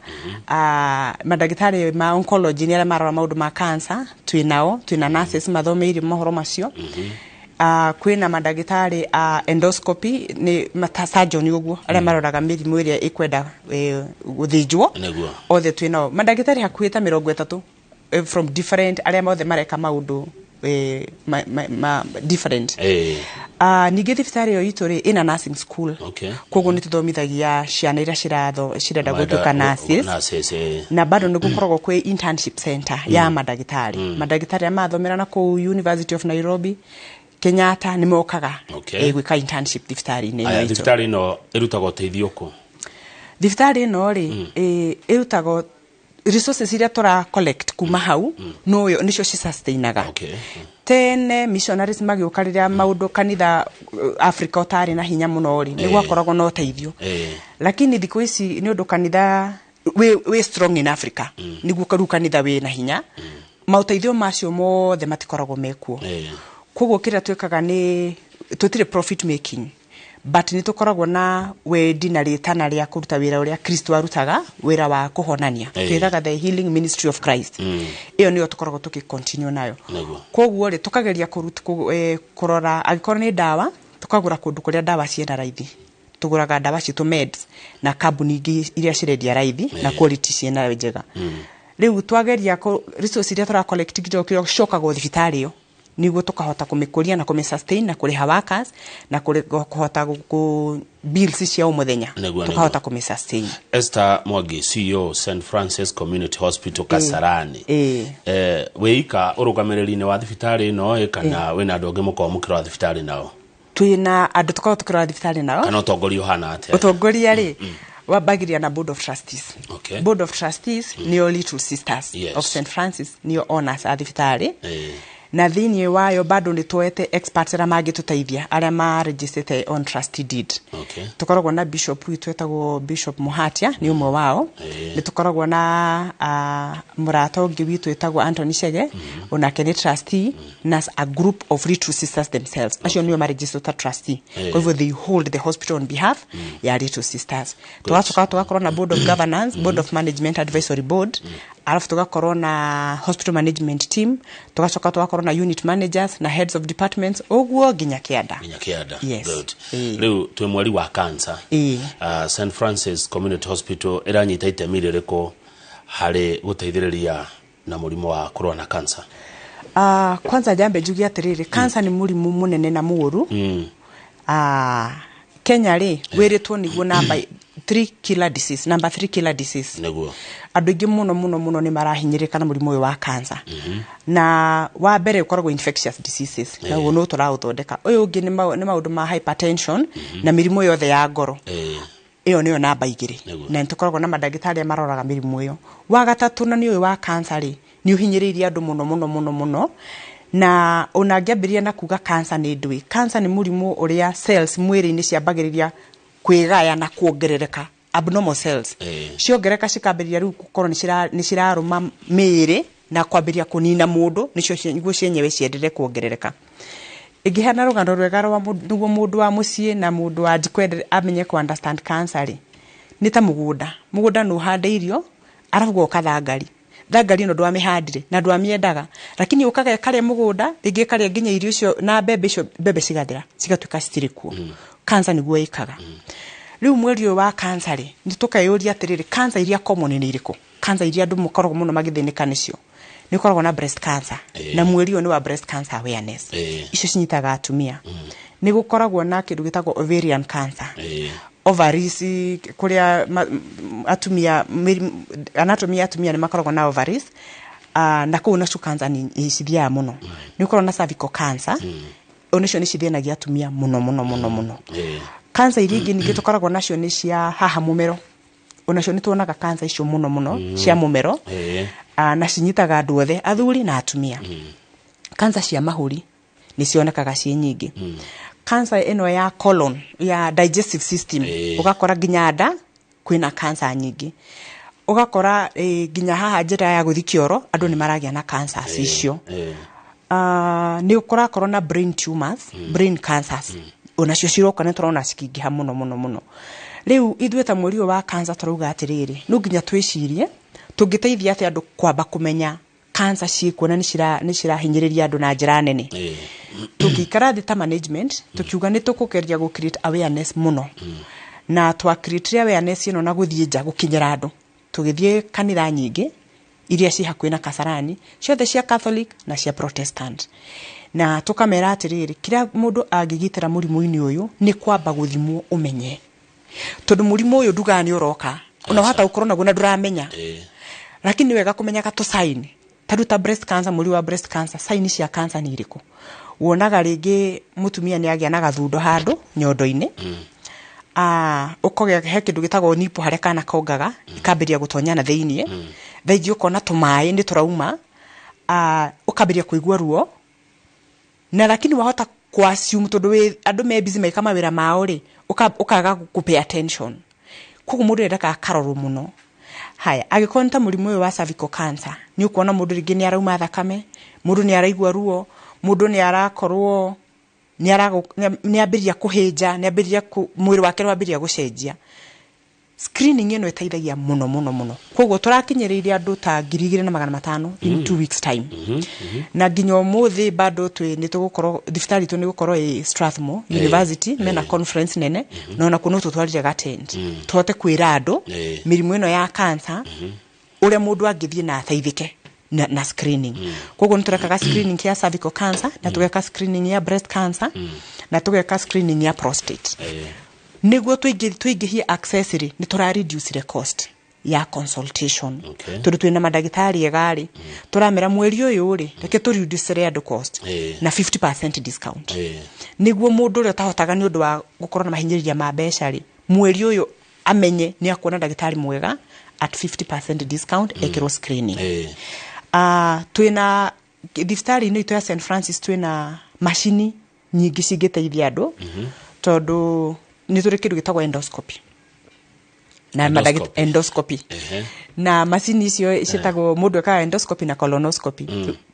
Speaker 17: Mandagĩtarĩ ma oncology nĩ arĩa marora maũndũ ma cancer, twĩ nao, twĩna nurses mathomeire mohoro macio. Kwĩna mandagĩtarĩ a endoscopy, nĩ surgeon ũguo, arĩa maroraga mĩrimũ ĩrĩa ĩkwenda gũthĩnjwo. Othe twĩ nao mandagĩtarĩ hakuhĩ ta 30 from different, arĩa mothe mareka maũndũ ma different. Ningĩ thibitarĩ ĩyo itũ rĩ, ĩna nursing school. Koguo nĩ tũthomithagia ciana iria cirenda gũtuĩka nurses.
Speaker 1: Nurses.
Speaker 17: Na bado nĩ gũkoragwo kwĩ internship center ya mandagĩtarĩ. Mandagĩtarĩ arĩa mathomera na kũu University of Nairobi, Kenyatta, nĩ mokaga gwĩka internship thibitarĩ-inĩ ĩno
Speaker 1: Aya,
Speaker 17: itũ.
Speaker 1: Thibitarĩ ĩno ĩrutaga ũteithio kũ?
Speaker 17: Thibitarĩ ĩno rĩ, ĩrutagwo resources iria tũra collect kuma hau noyo nĩcio cisustainaga. Tene missionaries magĩũka, rĩrĩa maũndũ kanitha Africa ũtarĩ na hinya mũno rĩ, nĩ gwakoragwo na ũteithio. Lakini thikũ ici, nĩ ũndũ kanitha wĩ strong in Africa, nĩguo rĩu kanitha wĩ na hinya, maũteithio macio mothe matikoragwo mekuo. Koguo kĩrĩa twĩkaga nĩ tũtirĩ profit making, but nĩ tũkoragwo na wendi na rĩtana rĩa kũruta wĩra ũrĩa Kristo arutaga, wĩra wa kũhonania. Twĩtaga the healing ministry of Christ. Ĩyo nĩyo tũkoragwo tũkĩ continue nayo. Koguo rĩ, tũkageria kũrora angĩkorwo nĩ ndawa, tũkagũra kũndũ kũrĩa ndawa ciĩna raithi. Tũgũraga ndawa citũ, meds, na kambuni ingĩ iria cirendia raithi na quality ciĩna njega. Rĩu twageria resource iria tũra collect kĩrĩa cicokagwo thibitarĩ ĩyo, nĩguo tũkahota kũmĩkũria na kũmĩ sustain na kũrĩha workers na kũhota bills cia o mũthenya. Tũkahota kũmĩ sustain.
Speaker 1: Esther Mwangi, CEO St Francis Community Hospital Kasarani. Wĩika ũrũgamĩrĩri-inĩ wa thibitarĩ ĩno ĩ, kana wĩna andũ angĩ mũkoragwo mũkĩrora thibitarĩ nao?
Speaker 17: Twĩna andũ tũkoragwo tũkĩrora thibitarĩ nao.
Speaker 1: Kana ũtongoria ũhana atĩa?
Speaker 17: Ũtongoria rĩ, wambagĩrĩria na board of trustees. Board of trustees nĩo Little Sisters of St Francis, nĩo owners a thibitarĩ. Na thĩinĩ wayo bado nĩ tuoete experts arĩa mangĩtũteithia, arĩa ma-registrĩte on trustee deed. Tũkoragwo na bishop witũ etagwo Bishop Muhatia, nĩ ũmwe wao. Nĩ tũkoragwo na mũrata ũngĩ witũ etagwo Anthony Chege, onake nĩ trustee, na a group of Little Sisters themselves, acio nĩo ma-register ta trustee. Kwa hivyo they hold the hospital on behalf ya Little Sisters. Tũgacoka tũgakorwo na board of governance, board of management, advisory board, alafu tugakorwo na hospital management team, tugacoka tugakorwo na unit managers na heads of departments, ũguo nginya kĩanda.
Speaker 1: Nginya kĩanda.
Speaker 17: Yes.
Speaker 1: Good. Rĩu twĩ mweri wa cancer. St Francis Community Hospital ĩranyita itemi rĩrĩkũ harĩ gũteithĩrĩria na mũrimũ wa kũrũa na cancer?
Speaker 17: Kwanza njambe njuge atĩrĩrĩ, cancer nĩ mũrimũ mũnene na mũũru. Kenya rĩ, wĩrĩtwo nĩguo number 3 killer disease, number 3 killer disease. Andũ aingĩ mũno mũno mũno nĩ marahinyĩrĩka na mũrimũ ũyũ wa cancer. Na wa mbere ũkoragwo infectious diseases, naguo no tũraũthondeka. Ũyũ ũngĩ nĩ maũndũ ma hypertension na mĩrimũ yothe ya ngoro. Ĩyo nĩyo namba 2. Na nĩ tũkoragwo na mandagĩtarĩ arĩa maroraga mĩrimũ ĩyo. Wa gatatũ, na nĩ ũyũ wa cancer rĩ, nĩ ũhinyĩrĩirie andũ mũno mũno mũno mũno. Na ona ngĩambĩrĩria na kuga cancer nĩ ndũĩ, cancer nĩ mũrimũ ũrĩa cells mwĩrĩ-inĩ ciambagĩrĩria kwĩgaya na kuongerereka, abnormal cells. Ciongereka cikambĩrĩria rĩu gũkorwo nĩ cirarũma mĩĩrĩ na kwambĩrĩria kũnina mũndũ, nĩcio nĩguo cienyewe cienderee kuongerereka. Ingĩheana rũgano rwega rwa nĩguo mũndũ wa mũciĩ na mũndũ wa njikwende amenye ku understand cancer rĩ, nĩ ta mũgũnda. Mũgũnda nĩ ũhande irio, arabu goka thangari. Thangari ĩno ndwamĩhandire na ndwamĩendaga, lakini ũkaga ĩkarĩa mũgũnda, rĩngĩ ĩkarĩa nginya irio icio na mbembe icio, mbembe cigathira, cigatuĩka citirĩ kuo. Cancer nĩguo ĩkaga. Rĩu mweri ũyũ wa cancer rĩ, nĩ tũkeyũria atĩrĩrĩ, cancer iria common nĩ irĩkũ? Cancer iria andũ makoragwo mũno magĩthĩnĩka nĩcio nĩ ũkoragwo na breast cancer. Na mweri ũyũ nĩ wa breast cancer awareness. Icio cinyitaga atumia. Nĩ gũkoragwo na kĩndũ gĩtagwo ovarian cancer. Ovaries, kũrĩa atumia, anatomy ya atumia nĩ makoragwo na ovaries, na kũu nacio cancer nĩ cithiaga mũno. Nĩ ũkoragwo na cervical cancer, onacio nĩ cithĩnagia atumia mũno mũno mũno mũno. Cancer iria ingĩ ningĩ tũkoragwo nacio nĩ cia haha mũmero, onacio nĩ tuonaga cancer icio mũno mũno, cia mũmero. Na cinyitaga andũ othe, athuri na atumia. Cancer cia mahũri nĩ cionekaga ciĩ nyingĩ. Cancer ĩno ya colon, ya digestive system, ũgakora nginya nda kwĩna cancer nyingĩ. Ũgakora nginya haha njĩra ya gũthiĩ kĩoro andũ nĩ maragĩa na cancers icio. Nĩ ũkorakorwo na brain tumors, brain cancers onacio ciroka nĩ tũrona cikĩingĩha mũno mũno mũno. Rĩu ithuĩ ta mweri ũyũ wa cancer tũrauga atĩrĩrĩ, no nginya twĩcirie tũngĩteithia atĩa andũ kwamba kũmenya cancer ciĩkuo na nĩ cirahinyĩrĩria andũ na njĩra nene. Tũngĩikara thĩ ta management tũkiuga nĩ tũkũgeria gũ create awareness mũno, na twa create awareness ĩno na gũthiĩ nja gũkinyĩra andũ. Tũgĩthiĩ kanitha nyingĩ iria ci hakuhĩ na Kasarani, ciothe cia Catholic na cia Protestant, na tũkamera atĩrĩrĩ, kĩrĩa mũndũ angĩgitĩra mũrimũ-inĩ ũyũ nĩ kwamba gũthimwo ũmenye, tondũ mũrimũ ũyũ ndugaga nĩ ũroka, ona wahota gũkorwo naguo na ndũramenya, lakini nĩ wega kũmenyaga tũ sign. Ta rĩu ta breast cancer, mũrimũ wa breast cancer, sign cia cancer nĩ irĩkũ? Wonaga rĩngĩ mũtumia nĩ agĩa na gathundo handũ nyondo-inĩ, ũkogĩa he kĩndũ gĩtagwo nipple harĩa kana kongaga, ikambĩrĩria gũtonya na thĩiniĩ, thaa ingĩ ũkona tũmaĩ nĩ tũrauma, ũkambĩrĩria kũigua ruo, na lakini wahota ku assume tondũ wĩ andũ me busy meka mawĩra mao rĩ, ũkaga kũ pay attention, koguo mũndũ endaga akarorwo mũno. Haya, angĩkorwo nĩ ta mũrimũ ũyũ wa cervical cancer, nĩ ũkuona mũndũ rĩngĩ nĩ arauma thakame, mũndũ nĩ araigua ruo, mũndũ nĩ arakorwo nĩ ambĩrĩria kũhĩnja, nĩ ambĩrĩria mwĩrĩ wake nĩ wambĩrĩria gũcenjia. Screening ĩno ĩteithagia mũno mũno mũno. Koguo tũrakinyĩrĩirie andũ ta 2500 in 2 weeks time. Na nginya ũmũthĩ bado twĩ nĩ tũgũkorwo thibitarĩ itũ nĩ gũkorwo ĩ Strathmore University, mena conference nene, na ona kuo no tũtwarire ga tent tũhote kwĩra andũ mĩrimũ ĩno ya cancer ũrĩa mũndũ angĩthiĩ na ateithĩke na screening. Koguo nĩ tũrekaga screening ya cervical cancer, na tũgeka screening ya breast cancer, na tũgeka screening ya prostate. Nĩguo tũingĩhie access rĩ, nĩ tũra reduce the cost ya consultation. Tondũ twĩna mandagĩtarĩ ega rĩ, tũramera mweri ũyũ rĩ, reke tũ reduce andũ cost na 50% discount. Nĩguo mũndũ ũrĩa ũtahotaga nĩ ũndũ wa gũkorwo na mahinyĩrĩria ma mbeca rĩ, mweri ũyũ amenye nĩ akuona ndagĩtarĩ mwega at 50% discount, ekĩrwo screening. Twĩna thibitarĩ-inĩ itũ ya St Francis twĩna macini nyingĩ cingĩteithia andũ, tondũ nĩ tũrĩ kĩndũ gĩtagwo endoscopy. Na endoscopy. Na macini icio ciĩtagwo mũndũ ekaga endoscopy na colonoscopy.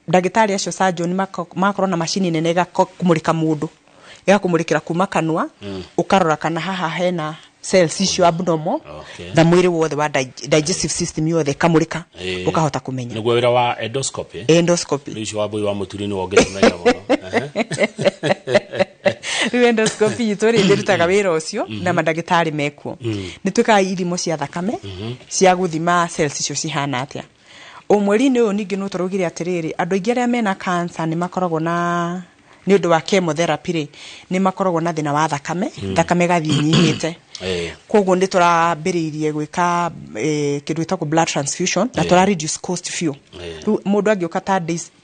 Speaker 17: Ndagĩtarĩ acio surgeon makorwo na macini nene ĩgakũmũrĩka mũndũ, ĩgakũmũrĩkĩra kuma kanua, ũkarora kana haha hena cells icio abnormal, na mwĩrĩ wothe wa digestive system yothe ĩkamũrĩka, ũkahota kũmenya.
Speaker 1: Nĩguo wĩra wa endoscopy.
Speaker 17: Endoscopy.
Speaker 1: Rĩu ũcio wa mbũi wa mũturi nĩ wongĩtũmenya mũno.
Speaker 17: Rĩu endoscopy itũ rĩ, nĩrutaga wĩra ũcio na mandagĩtarĩ mekuo. Nĩ twĩkaga ithimo cia thakame cia gũthima cells icio cihana atĩa. O mweri-inĩ ũyũ ningĩ no tũraugire atĩrĩrĩ, andũ aingĩ arĩa mena cancer nĩ makoragwo na nĩ ũndũ wa chemotherapy rĩ, nĩ makoragwo na thĩna wa thakame, thakame ĩgathiĩ ĩnyihĩte. Koguo nĩ tũrambĩrĩirie gwĩka kĩndũ gĩtagwo blood transfusion, na tũra reduce cost biũ. Rĩu mũndũ angĩũka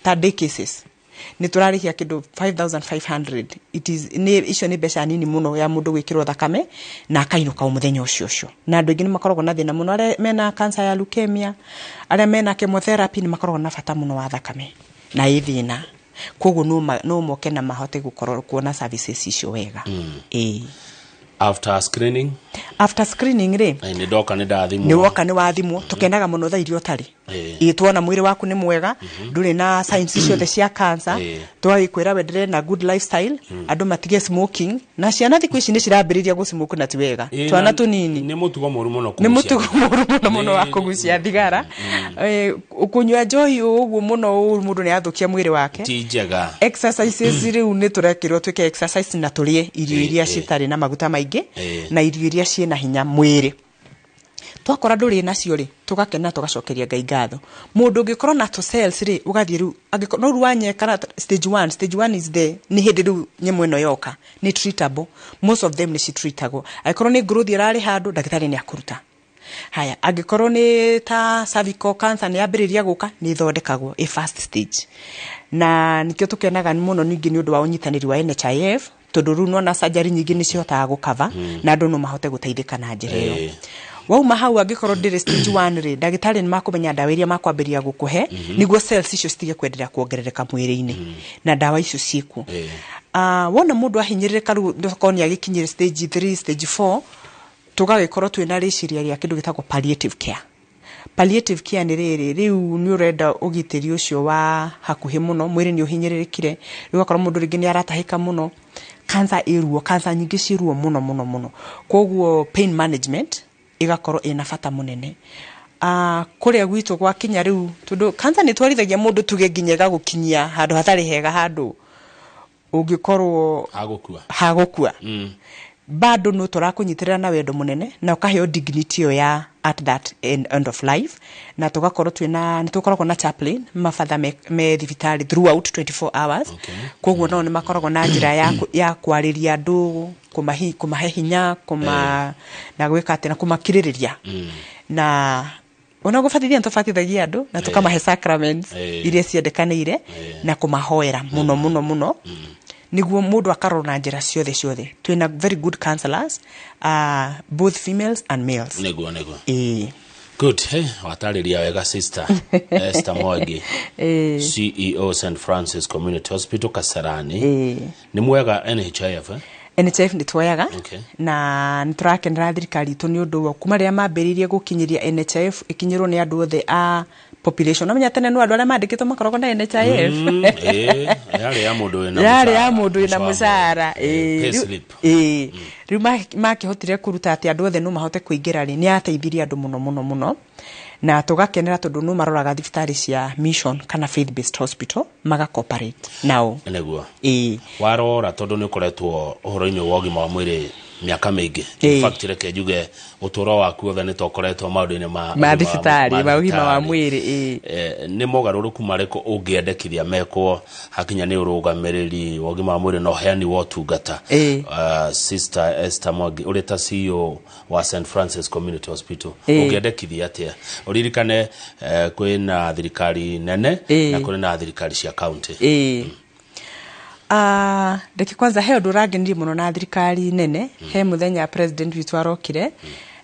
Speaker 17: ta day cases nĩ tũrarĩhia kĩndũ 5500. It is nĩ icio nĩ mbeca nini mũno ya mũndũ gwĩkĩrwo thakame na akainũka o mũthenya ũcio ũcio. Na andũ aingĩ nĩ makoragwo na thĩna mũno, arĩa mena cancer ya leukemia, arĩa mena chemotherapy nĩ makoragwo na bata mũno wa thakame na ĩ thĩna. Koguo no moke na mahote gũkorwo kuona services icio wega.
Speaker 1: After screening?
Speaker 17: After screening rĩ,
Speaker 1: nĩ ndoka nĩ ndathimwo.
Speaker 17: Nĩ woka nĩ wathimwo, tũkenaga mũno thaa iria ũtarĩ. Ĩ tuona mwĩrĩ waku nĩ mwega, ndũrĩ na signs ciothe cia cancer, twagĩkwĩra wendelee na good lifestyle, andũ matige smoking, na ciana thikũ ici nĩ cirambĩrĩria gũ smoke na ti wega. Twana tũnini.
Speaker 1: Nĩ mũtugo mũru mũno
Speaker 17: kũgucia. Nĩ mũtugo mũru mũno mũno wa kũgucia thigara. Kũnyua njohi ũguo mũno ũru mũndũ nĩ athũkia mwĩrĩ wake.
Speaker 1: Ti njega.
Speaker 17: Exercises rĩu nĩ tũrekĩrwo twĩke exercise na tũrĩe irio iria citarĩ na maguta maingĩ, na irio iria ciĩna hinya mwĩrĩ. Twakora ndũrĩ nacio rĩ, tũgakena tũgacokeria Ngai ngatho. Mũndũ ũngĩkorwo na tũ cells rĩ, ũgathiĩ rĩu angĩkorwo no ruwanye kana stage 1, stage 1 is the nĩ hĩndĩ rĩu nyamũ ĩno yoka, nĩ treatable, most of them nĩ citreatagwo. Angĩkorwo nĩ growth ĩrarĩ handũ, ndagĩtarĩ nĩ akũruta. Haya, angĩkorwo nĩ ta cervical cancer nĩ yambĩrĩria gũka, nĩ ĩthondekagwo ĩ first stage. Na nĩkĩo tũkenaga mũno ningĩ nĩ ũndũ wa ũnyitanĩri wa NHIF, tondũ rĩu nona surgery nyingĩ nĩ cihotaga gũkava, na andũ no mahote gũteithĩka na njĩra ĩyo. Wauma hau angĩkorwo ndĩrĩ stage 1 rĩ, ndagĩtarĩ nĩ makũmenya ndawa iria makwambĩrĩria gũkũhe, nĩguo cells icio citige kwenderea kuongerereka mwĩrĩ-inĩ, na ndawa icio ciĩkuo. Wona mũndũ ahinyĩrĩrĩka rĩu ndũkorwo nĩ agĩkinyĩre stage 3, stage 4, tũgagĩkorwo twĩna rĩciria rĩa kĩndũ gĩtagwo palliative care. Palliative care nĩ rĩrĩ, rĩu nĩ ũrenda ũgitĩri ũcio wa hakuhĩ mũno, mwĩrĩ nĩ ũhinyĩrĩrĩkire, rĩu akorwo mũndũ rĩngĩ nĩ aratahĩka mũno, cancer ĩ ruo, cancer nyingĩ ciĩ ruo mũno mũno mũno, koguo pain management ĩgakorwo ĩna bata mũnene. Kũrĩa gwitũ gwakinya rĩu, tondũ cancer nĩ twarithagia mũndũ tuge nginya ĩgagũkinyia handũ hatarĩ hega, handũ ũngĩkorwo
Speaker 1: hagũkua.
Speaker 17: Hagũkua. Bado no tũrakũnyitĩrĩra na wendo mũnene na ũkaheo dignity ĩyo ya at that end of life, na tũgakorwo twĩna, nĩ tũkoragwo na chaplain, mabatha me thibitarĩ throughout 24 hours. Koguo nao nĩ makoragwo na njĩra ya kwarĩria andũ, kũmahe hinya, na gwĩka atĩ, na kũmakirĩrĩria. Na ona gũbatithia nĩ tũbatithagia andũ na tũkamahe sacraments iria ciendekanĩire na kũmahoera mũno mũno mũno, nĩguo mũndũ akarorwo na njĩra ciothe ciothe. Twĩna very good counselors, both females and males.
Speaker 1: Nĩguo.
Speaker 17: Ĩĩ.
Speaker 1: Good. Hey, watarĩria wega, Sister Esther Mwangi, CEO, St Francis Community Hospital, Kasarani. Nĩ mwega NHIF, eh?
Speaker 17: NHIF nĩ tuoyaga na nĩ tũrakenera thirikari itũ nĩ ũndũ wa kuma rĩrĩa mambĩrĩirie gũkinyĩria NHIF ĩkinyĩrwo nĩ andũ othe a population. Namenya tene no andũ arĩa mandĩkĩtwo makoragwo na NHIF.
Speaker 1: Ĩĩ, yarĩ ya mũndũ wĩna
Speaker 17: yarĩ ya
Speaker 1: mũcara,
Speaker 17: mũndũ wĩna mũcara.
Speaker 1: Pay slip.
Speaker 17: Ĩĩ, rĩu makĩhotire kũruta atĩ andũ othe no mahote kũingĩra rĩ, nĩ yateithirie andũ mũno mũno mũno, na tũgakenera tondũ no maroraga thibitarĩ cia mission kana faith based hospital, maga cooperate nao.
Speaker 1: Nĩguo.
Speaker 17: Ĩĩ.
Speaker 1: Warora, tondũ nĩ ũkoretwo ũhoro-inĩ wa ũgima wa mwĩrĩ mĩaka mĩingĩ, in fact reke njuge ũtũũro waku wothe nĩ tokoretwo maũndũ-inĩ ma
Speaker 17: ma thibitarĩ, ma ũgima wa
Speaker 1: thibitarĩ.
Speaker 17: mwĩrĩ, ĩĩ.
Speaker 1: Nĩ mogarũrũku marĩkũ ũngĩendekithia mekwo hakinya nĩ ũrũgamĩrĩri wa ũgima wa mwĩrĩ na ũheani wa ũtungata? Sister Esther Mwangi, ũrĩ ta CEO wa St Francis Community Hospital, ũngĩendekithia atĩa? Ũririkane kwĩna thirikari nene na kũrĩ na thirikari cia county.
Speaker 17: Ĩĩ. Reke kwanza he ũndũ ũrangenirie mũno na thirikari nene. He mũthenya president witũ arokire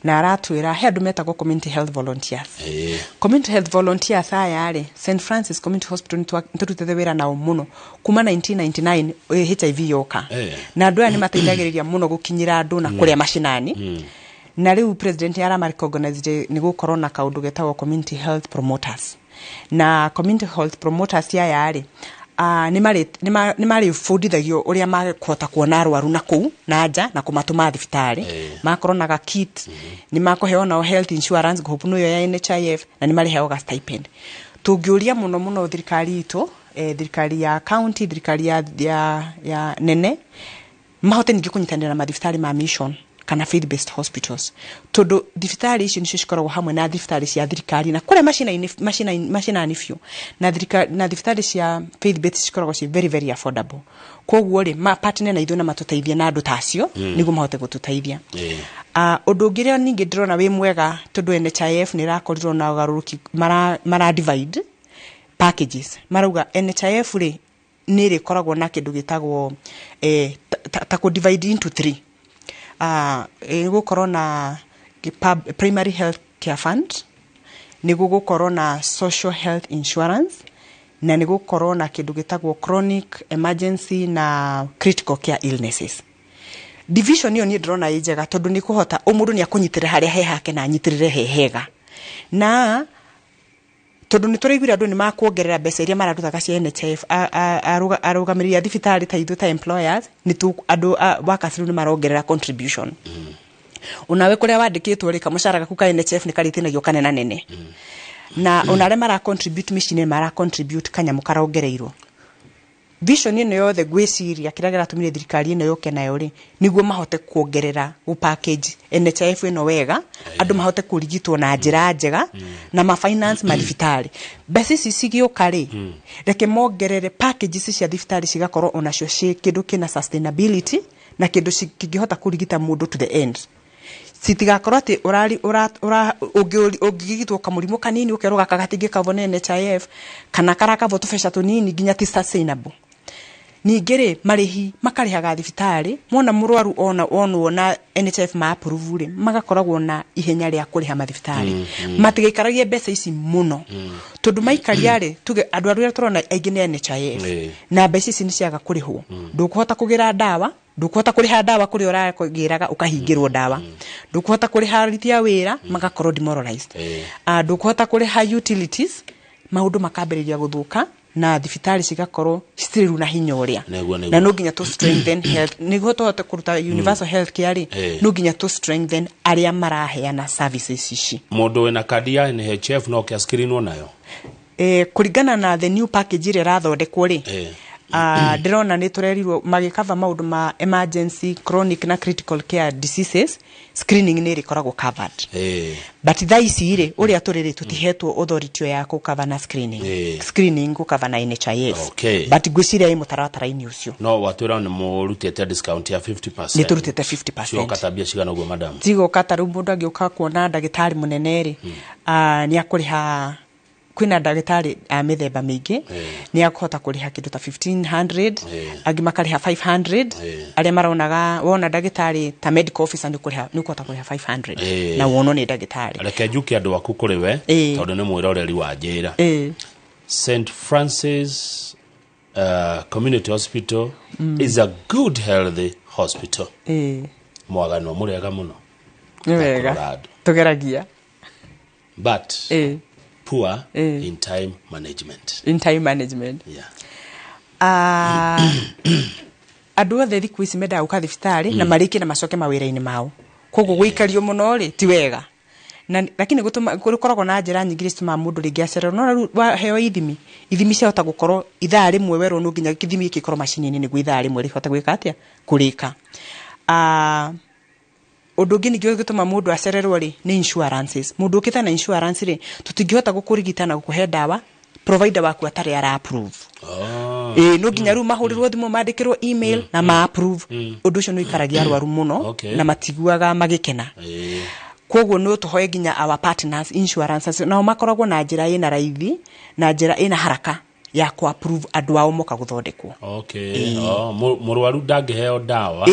Speaker 17: na aratwĩra he andũ metagwo community health volunteers. Community health volunteers aya rĩ, St Francis Community Hospital nĩ tũrutĩte wĩra nao mũno kuma 1999 HIV yoka, na andũ aya nĩ mateithagĩrĩria mũno gũkinyĩra andũ na kũrĩa macinani. Na rĩu president aramarecognized nĩ gũkorwo na kaũndũ getagwo community health promoters. Na community health promoters aya rĩ, nĩ marĩbundithagio ũrĩa makũhota kuona arwaru na kũu na nja na kũmatũma thibitarĩ, makorwo na gakit, nĩ makũheo nao health insurance group nĩyo ya NHIF, na nĩ marĩheagwo ga stipend. Tũngĩũria mũno mũno thirikari itũ, thirikari ya county, thirikari ya nene, mahote ningĩ kũnyitanĩra na mathibitarĩ ma mission kana faith based hospitals, tondũ thibitarĩ icio nĩcio cikoragwo hamwe na thibitarĩ cia thirikari na kũrĩa macinani biũ, na na thibitarĩ cia faith based cikoragwo ci very very affordable. Koguo rĩ, ma partner na ithuĩ na matũteithie na andũ ta acio nĩguo mahote gũtũteithia. Ũndũ ũngĩ ũrĩa ningĩ ndĩrona wĩ mwega, tondũ NHIF nĩ ĩrakorirwo na ũgarũrũki, mara divide packages, marauga NHIF rĩ nĩ ĩrĩkoragwo na kĩndũ gĩtagwo ta kũ divide into three. Ĩgũkorwo na primary health care fund, nĩ gũgũkorwo na social health insurance, na nĩ gũkorwo na kĩndũ gĩtagwo chronic, emergency na critical care illnesses. Division ĩyo niĩ ndĩrona ĩ njega, tondũ nĩ kũhota o mũndũ nĩ akũnyitĩrĩra harĩa he hake na anyitĩrĩre he hega, na tondũ nĩ tũraiguire andũ nĩ makuongerera mbeca iria mararutaga cia NHIF, arũgamĩrĩri a thibitarĩ ta ithuĩ ta employers nĩ andũ a workers rĩu nĩ marongerera contribution. Onawe kũrĩa wandĩkĩtwo rĩ, kamũcara gaku ka NHIF nĩ karĩtinagio kanena nene, na ona arĩa mara contribute mĩciĩ-inĩ mara contribute kanyamũ karongereirwo. Vision ĩno yothe, ngwĩciria kĩrĩa kĩratũmire thirikari ĩno yũke nayo rĩ, nĩguo mahote kuongerera gũ package NHIF ĩno wega, andũ mahote kũrigitwo na njĩra njega na ma finance mathibitarĩ. Mbeca ici cigĩũka rĩ, reke mongerere packages cia thibitarĩ cigakorwo onacio ciĩ kĩndũ kĩna sustainability na kĩndũ kĩngĩhota kũrigita mũndũ to the end, citigakorwo atĩ ũrari ũra ũra ũngĩrigitwo kamũrimũ kanini ũkerwo gaka gatingĩkavwo nĩ NHIF kana karakavwo tũbeca tũnini nginya ti sustainable. Ningĩ rĩ, marĩhi makarĩhaga thibitarĩ mona mũrwaru ona onwo na NHIF ma approve rĩ, magakoragwo na ihenya rĩa kũrĩha mathibitarĩ, matigaikaragie mbeca ici mũno, tondũ maikaria rĩ, tuge andũ arĩa tũrona aingĩ nĩ NHIF, na mbeca ici nĩ ciaga kũrĩhwo, ndũkũhota kũgĩra ndawa. Ndũkũhota kũrĩha ndawa kũrĩa ũrakĩraga, ũkahingĩrwo ndawa. Ndũkũhota kũrĩha aruti a wĩra, magakorwo demoralized. Ndũkũhota kũrĩha utilities, maũndũ makambĩrĩria gũthũka na thibitarĩ cigakorwo citirĩ rĩu na hinya ũrĩa. Na no nginya tũ strengthen health nĩguo tũhote kũruta universal health care rĩ, no nginya tũ strengthen arĩa maraheana services ici.
Speaker 1: Mũndũ wĩna kandi ya NHF no kĩascreenwo nayo?
Speaker 17: Kũringana na the new package ĩrĩa ĩrathondekwo rĩ, ndĩrona nĩ tũrerirwo magĩkava maũndũ ma emergency, chronic na critical care diseases, screening nĩ ĩrĩkoragwo covered. But thaa ici rĩ, ũrĩa tũrĩ rĩ, tũtihetwo authority ya gũkava na screening. Screening gũkava na NHIF. But ngwĩciria ĩ mũtaratara-inĩ ũcio.
Speaker 1: No watwĩra nĩ mũrutĩte discount ya 50%.
Speaker 17: Nĩ tũrutĩte 50%.
Speaker 1: Cioka ta mbia cigana ũguo, madam?
Speaker 17: Cigoka ta rĩu mũndũ angĩũka kuona ndagĩtarĩ mũnene rĩ, nĩ akũrĩha, kwĩna ndagĩtarĩ a mĩthemba mĩingĩ, nĩ akũhota kũrĩha kĩndũ ta 1500, angĩ makarĩha 500. Arĩa maronaga, wona ndagĩtarĩ ta medical officer, nĩ ũkũrĩha, nĩ ũkũhota kũrĩha 500 na wonwo nĩ ndagĩtarĩ.
Speaker 1: Reke njuke andũ aku kũrĩ we, tondũ nĩ mwĩroreri wa njĩra. St Francis Community Hospital is a good healthy hospital. Mwagano mũrega mũno.
Speaker 17: Nĩ wega.
Speaker 1: Colorado.
Speaker 17: Tũgeragia.
Speaker 1: But poor in time management.
Speaker 17: In time management. Andũ othe thikũ ici mendaga gũka thibitarĩ na marĩkie na macoke mawĩra-inĩ mao, koguo gũikario mũno rĩ ti wega, na lakini gũkoragwo na njĩra nyingĩ iria citũmaga mũndũ rĩngĩ acererwo. No rĩu waheo ithimi ciahota gũkorwo ithaa rĩmwe, werwo no nginya gĩthimi gĩkĩ gĩkorwo macini-inĩ nĩguo ithaa rĩmwe rĩhote gwĩka atĩa, kũrĩka. Ũndũ ũngĩ ningĩ ũngĩtũma mũndũ acererwo rĩ, nĩ insurances. Mũndũ ũkĩte na insurance rĩ, tũtingĩhota gũkũrigita na gũkũhe ndawa provider waku atarĩ ara approve. Ĩĩ, no nginya rĩu mahũrĩrwo thimũ, mandĩkĩrwo email na ma approve. Ũndũ ũcio nĩ ũikaragia arwaru mũno na matiguaga magĩkena. Koguo no tũhoe nginya our partners insurances nao makoragwo na njĩra ĩna raithi na njĩra ĩna haraka ya ku approve andũ ao moka gũthondekwo.
Speaker 1: Oh, mũrwaru ndangĩheo ndawa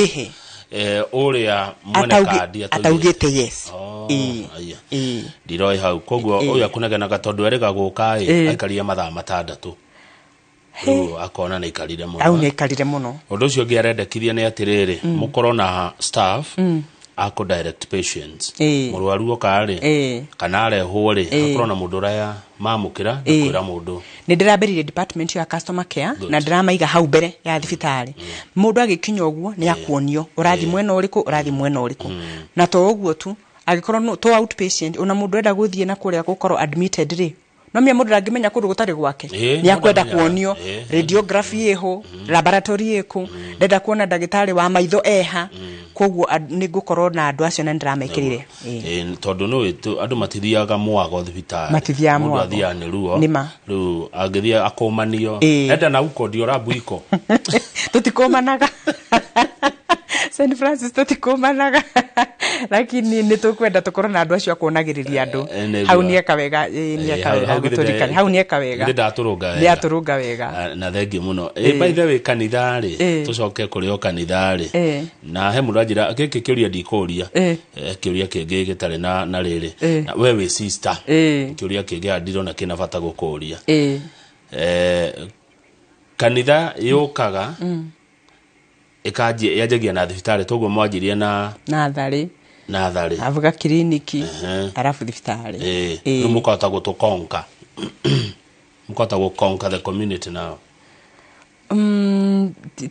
Speaker 1: ũrĩa mwene kandi
Speaker 17: ataugĩte yes.
Speaker 1: Oh,
Speaker 17: Ĩĩ.
Speaker 1: aya.
Speaker 17: Ĩĩ.
Speaker 1: Ndiroĩ hau, koguo ũyũ akũnegenaga tondũ erĩga gũka ĩ, aikarire mathaa 6, rĩu akona nĩ aikarire mũno.
Speaker 17: Au nĩ aikarire mũno.
Speaker 1: Ũndũ ũcio ũngĩ arendekithia nĩ atĩrĩrĩ, mũkorwo na staff a kũ direct patients. Mũrwaru oka rĩ, kana arehwo rĩ, hakorwo na mũndũ ũraya mamũkĩra na kwĩra mũndũ.
Speaker 17: Nĩ ndĩrambĩrĩirie department ya customer care.
Speaker 1: Good.
Speaker 17: Na ndĩramaiga hau mbere ya thibitarĩ. Mũndũ agĩkinya ũguo nĩ akuonio ũrathiĩ mwena ũrĩkũ, ũrathiĩ mwena ũrĩkũ. Na to ũguo tu, angĩkorwo to outpatient, ona mũndũ enda gũthiĩ na kũrĩa gũkorwo admitted rĩ, no menya mũndũ ndangĩmenya kũndũ gũtarĩ gwake, nĩ akwenda
Speaker 1: mũndũ
Speaker 17: kuonio radiography ĩho, laboratory ĩkũ, ndenda kuona ndagĩtarĩ wa maitho eha. Koguo nĩ ngũkorwo na andũ acio na nĩ ndĩramekĩrire.
Speaker 1: Tondũ nĩ andũ matithiaga mwago thibitarĩ.
Speaker 17: Matithiaga
Speaker 1: Mũndũ
Speaker 17: mwago.
Speaker 1: athiaga nĩ ruo.
Speaker 17: Nĩma.
Speaker 1: Rĩu angĩthiĩ akũmanio, enda na uko ndiorabu iko.
Speaker 17: Tũtikũmanaga St Francis, tũtikũmanaga, lakini nĩ tũkwenda tũkorwo na andũ acio akuonagĩrĩria andũ.
Speaker 1: Nĩguo.
Speaker 17: Hau nĩeka wega, nĩeka wega gũtũrikania. Hau nĩeka wega.
Speaker 1: Githĩ ndatũrũnga wega?
Speaker 17: Nĩ atũrũnga wega.
Speaker 1: Ah, na thengiũ mũno. By the way, kanitha rĩ, tũcoke kũrĩ o kanitha rĩ, na he mũndũ anjĩra gĩkĩ kĩũria ndikũria. Kĩũria kĩngĩ gĩtarĩ na rĩrĩ. Na we wĩ sister, kĩũria kĩngĩ ndirona kĩna bata gũkũria. Kanitha yũkaga ĩkanjia yanjagia na thibitarĩ, toguo mwanjirie na
Speaker 17: Natharĩ.
Speaker 1: Natharĩ.
Speaker 17: Arabu kiriniki, arabu thibitarĩ.
Speaker 1: Rĩu mũkahota gũtũkonka, mũkahota gũkonka the community now?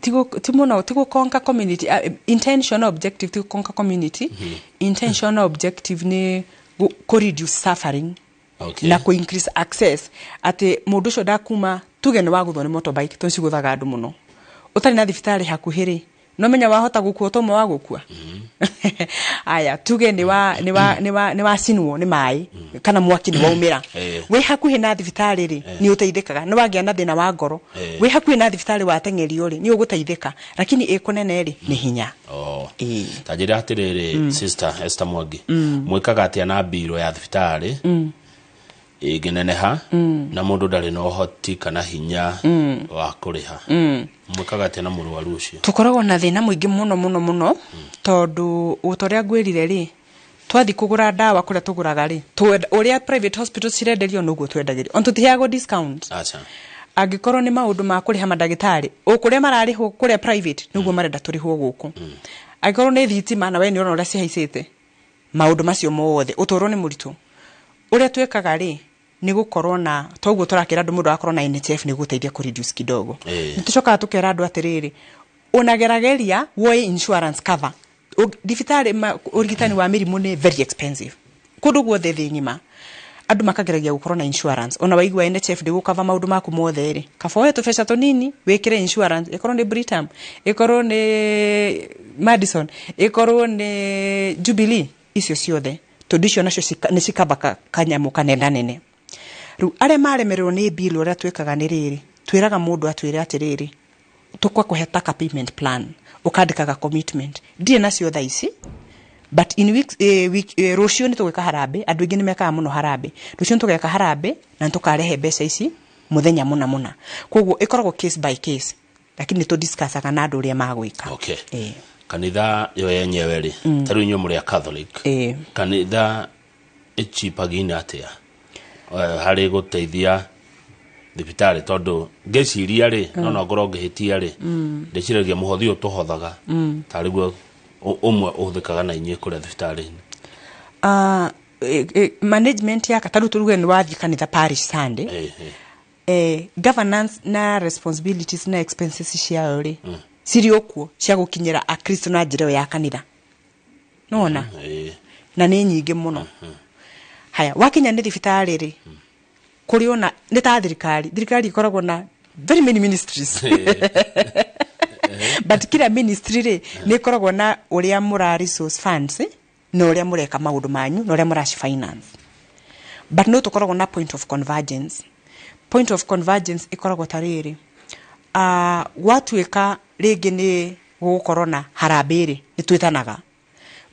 Speaker 17: Ti mũno, ti gũkonka community. Intention, objective ti gũkonka community. Intention, objective nĩ kũ reduce suffering na kũ increase access, atĩ mũndũ ũcio ndakuma, tuge nĩ wagũthwo nĩ motorbike, tondũ cigũthaga andũ mũno, ũtarĩ na thibitarĩ hakuhĩ rĩ, no menya wahota gũkua ũta ũmwe wa gũkua. Aya, tuge nĩ wa nĩ wa nĩ wa nĩ wacinwo nĩ maĩ kana mwaki nĩ waumĩra, wĩ hakuhĩ na thibitarĩ rĩ, nĩ ũteithĩkaga. Nĩ wagĩa na thĩna wa ngoro, wĩ hakuhĩ na thibitarĩ wateng'erio rĩ, nĩ ũgũteithĩka, lakini ĩ kũnene rĩ, nĩ hinya.
Speaker 1: Oh. Ta njĩra atĩrĩrĩ, Sister Esther Mwangi, mwĩkaga atĩa na mbiro ya thibitarĩ ĩngĩneneha na mũndũ ndarĩ na ũhoti kana hinya wa kũrĩha? Mwĩkaga atĩa na mũrwaru ũcio?
Speaker 17: Tũkoragwo na thĩna mũingĩ mũno mũno mũno, tondũ o ta ũrĩa ngwĩrire rĩ, twathi kũgũra ndawa kũrĩa tũgũraga rĩ, ũrĩa private hospitals cirenderio noguo twendagĩrio, on tũtiheagwo discount.
Speaker 1: Acha.
Speaker 17: Angĩkorwo nĩ maũndũ ma kũrĩha mandagĩtarĩ, o kũrĩa mararĩhwo kũrĩa private nĩguo marenda tũrĩhwo gũkũ. Angĩkorwo nĩ thitima, na we nĩ ũrona ũrĩa cihaicĩte, maũndũ macio mothe, ũtũũro nĩ mũritũ. Ũrĩa twĩkaga rĩ, nĩ gũkorwo na toguo tũrakĩra andũ, mũndũ agakorwo na NHIF nĩ gũteithia kũ reduce kidogo. Nĩ tũcokaga tũkera andũ atĩrĩrĩ, onagerageria woe insurance cover. Thibitarĩ ũrigitani wa mĩrimũ nĩ very expensive kũndũ guothe thĩ ng'ima. Andũ makageragia gũkorwo na insurance. Ona waigua NHIF ndĩgũkava maũndũ maku mothe rĩ, kaba woe tũbeca tũnini wĩkĩre insurance, ĩkorwo nĩ Britam, ĩkorwo nĩ Madison, ĩkorwo nĩ Jubilee, icio ciothe, tondũ icio nacio nĩ cikaba kanyamũ kanenanene. Rĩu arĩa maremererwo nĩ bill, ũrĩa twĩkaga nĩ rĩrĩ, twĩraga mũndũ atwĩre atĩrĩrĩ, tũkwa ta ka payment plan, ũkandĩkaga commitment, ndirĩ nacio thaa ici, but in weeks, week, rũciũ nĩ tũgwĩka harambĩ. Andũ aingĩ nĩ mekaga mũno harambĩ. Rũciũ nĩ tũgeka harambĩ na nĩ tũkarehe mbeca ici mũthenya mũna mũna. Koguo ĩkoragwo case by case, lakini nĩ tũdiscussaga na andũ ũrĩa magwĩka.
Speaker 1: Okay. Kanitha yo yenyewe rĩ, ta rĩu inyuĩ mũrĩ a Catholic, kanitha ĩchipagine atĩa harĩ gũteithia thibitarĩ? Tondũ ngĩciria rĩ, no ngorwo ngĩhĩtia rĩ, ndĩciragia mũhothi ũyũ tũhothaga tarĩ guo ũmwe ũhũthĩkaga na inyuĩ kũrĩa thibitarĩ-inĩ.
Speaker 17: Management ya ta rĩu turuge nĩ wathiĩ kanitha parish Sunday, governance na responsibilities na expenses ciayo rĩ, cirĩ o kuo cia gũkinyĩra akristo na njĩra ĩyo ya kanitha, nona na nĩ nyingĩ mũno. Haya, wakinya nĩ thibitarĩ rĩ, kũrĩ ona nĩ ta thirikari. Thirikari ĩkoragwo na very many ministries, but kila ministry rĩ, nĩ ĩkoragwo na ũrĩa mũra resource funds, na ũrĩa mũreka maũndũ manyu na ũrĩa mũraci finance, but no tũkoragwo na point of convergence. Point of convergence ĩkoragwo ta rĩrĩ, gwatuĩka rĩngĩ nĩ gũgũkorwo na harambĩ rĩ, nĩ twĩtanaga,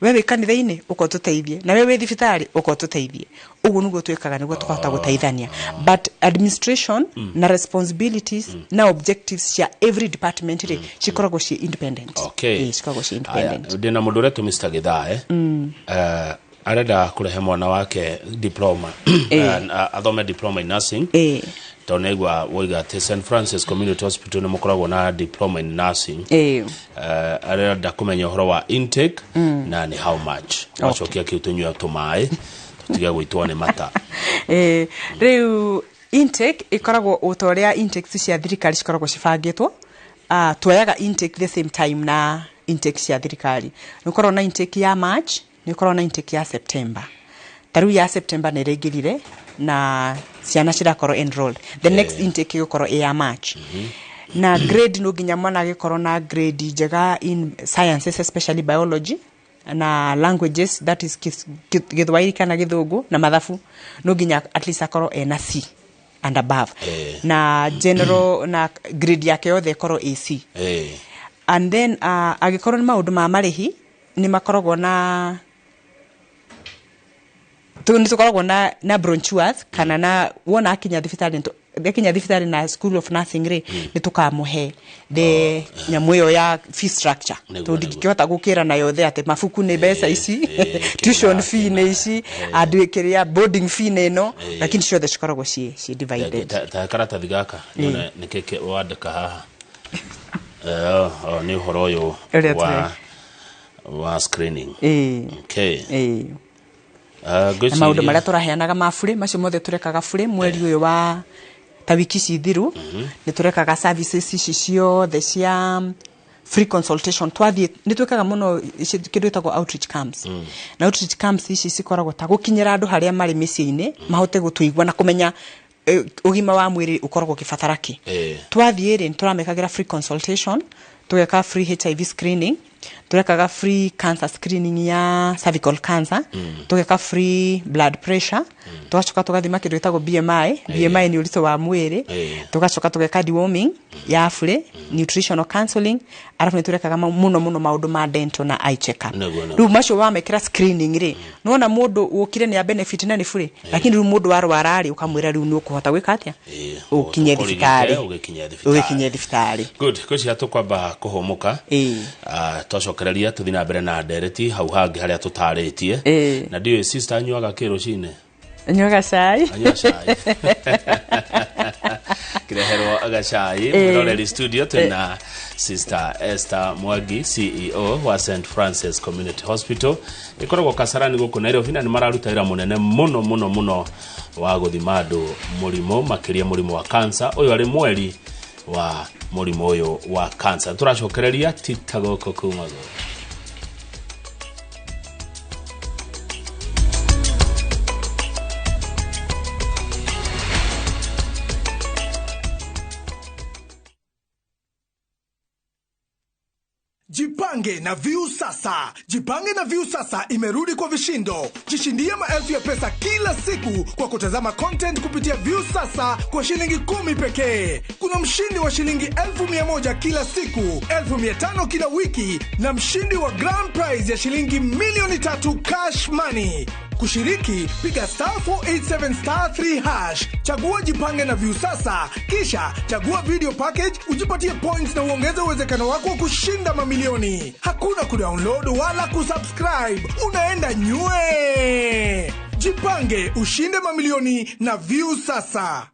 Speaker 17: we wĩ kanitha-inĩ ũka ũtũteithie, na we wĩ thibitarĩ ũka ũtũteithie. Ũguo nĩguo twĩkaga nĩguo tũkahota gũteithania, but administration na responsibilities na objectives cia every department rĩ, cikoragwo ciĩ independent. Cikoragwo ciĩ independent.
Speaker 1: Ndĩna mũndũ ũretwo Mr. Githae, arenda kũrehe mwana wake diploma, athome diploma in nursing, tondũ nĩaigua woiga atĩ St Francis Community Hospital nĩ mũkoragwo na diploma in nursing. Arenda kũmenya ũhoro wa intake na nĩ how much. Wacokia kĩu, tũnyue tũmaĩ tũtige gũitwo nĩ mata.
Speaker 17: Rĩu intake ĩkoragwo o ta ũrĩa intakes cia thirikari cikoragwo cibangĩtwo. Tuoyaga intake the same time na intake cia thirikari. Nĩ ũkoragwo na intake ya March, nĩ ũkoragwo na intake ya September. Ta rĩu ya September nĩ ĩraingĩrire na ciana cirakorwo enrolled. The next intake ĩgũkorwo ĩ ya March. Na grade, no nginya mwana agĩkorwo na grade njega in sciences, especially biology, na languages, that is Gĩthwaĩri kana Gĩthũngũ na mathabu, no nginya at least akorwo ena C and above, na general na grade yake yothe ĩkorwo AC. And then angĩkorwo nĩ maũndũ ma marĩhi, nĩ makoragwo na nĩ tũkoragwo na brochures, kana na wona akinya thibitarĩ, akinya thibitarĩ na school of nursing rĩ, nĩ tũkamũhe the nyamũ ĩyo ya fee structure, tondũ ndingĩhota gũkĩra na yothe atĩ mabuku nĩ mbeca ici, tuition fee nĩ ici, andũ kĩrĩa boarding fee nĩ ĩno, lakini ciothe cikoragwo ciĩ divided.
Speaker 1: Ta karatathi gaka nyone nĩkĩ wandĩka haha. Oh, nĩ ũhoro ũyũ
Speaker 17: Ũrĩa
Speaker 1: wa screening. Okay.
Speaker 17: Na maũndũ marĩa tũraheanaga ma burĩ, macio mothe tũrekaga burĩ mweri ũyũ wa ta wiki ici thiru. Nĩ tũrekaga services ici ciothe cia free consultation. Twathiĩ nĩ twĩkaga mũno kĩndũ gĩtagwo outreach camps, na outreach camps ici cikoragwo ta gũkinyĩra andũ harĩa marĩ mĩciĩ-inĩ, mahote gũtũigua na kũmenya ũgima wa mwĩrĩ ũkoragwo ũkĩbatara kĩ. Twathiĩ rĩ, nĩ tũramekagĩra free consultation, tũgeka free HIV screening, tũrekaga free cancer screening ya cervical cancer, tũgeka free blood pressure, tũgacoka tũgathima kĩndũ gĩtagwo BMI. BMI nĩ ũritũ wa mwĩrĩ. Tũgacoka tũgeka deworming ya burĩ, nutritional counseling, arabu nĩ tũrekaga mũno mũno maũndũ ma dental na eye check up.
Speaker 1: Nĩguo, nĩguo.
Speaker 17: Rĩu macio wamekĩra screening rĩ, nĩwona mũndũ ũkire nĩ a benefit na nĩ burĩ, lakini rĩu mũndũ warwara rĩ, ũkamwĩra rĩu nĩ ũkũhota gwĩka atĩa, ũkinye thibitarĩ.
Speaker 1: Ũgĩkinye thibitarĩ.
Speaker 17: Ũgĩkinye thibitarĩ.
Speaker 1: Good. Ngwĩciria tũkwamba kũhũmũka. Twacokereria tũthiĩ na mbere na ndereti hau hangĩ harĩa tũtarĩtie. Na ndiũĩ sister anyuaga kĩ rũcinĩ.
Speaker 17: Nyuaga cai.
Speaker 1: Anyua cai. Kireherwo gacai. Mwiroreri studio twina Sister Esther Mwangi, CEO wa St Francis Community Hospital ikoragwo Kasarani gũkũ Nairobi, na nĩ mararuta wĩra mũnene mũno mũno mũno wa gũthima andũ mũrimũ, makĩria mũrimũ wa cancer. Ũyũ arĩ mweri wa mũrimũ ũyũ wa cancer. Tũracokereria tita gũkũ kuma gũkũ.
Speaker 4: Jipange na Viusasa. Jipange na Viusasa imerudi kwa vishindo. Jishindie maelfu ya pesa kila siku kwa kutazama content kupitia Viusasa kwa shilingi 10 pekee. Kuna mshindi wa shilingi 1,100 kila siku, 5,000 kila wiki na mshindi wa grand prize ya shilingi 3,000,000 cash money. Kushiriki, piga star 487 star 3 hash. Chagua Jipange na Viusasa, kisha chagua video package, ujipatie points na uongeze uwezekano wako wa kushinda mamilioni. Hakuna kudownload wala kusubscribe. Unaenda nywe. Jipange ushinde mamilioni na Viusasa.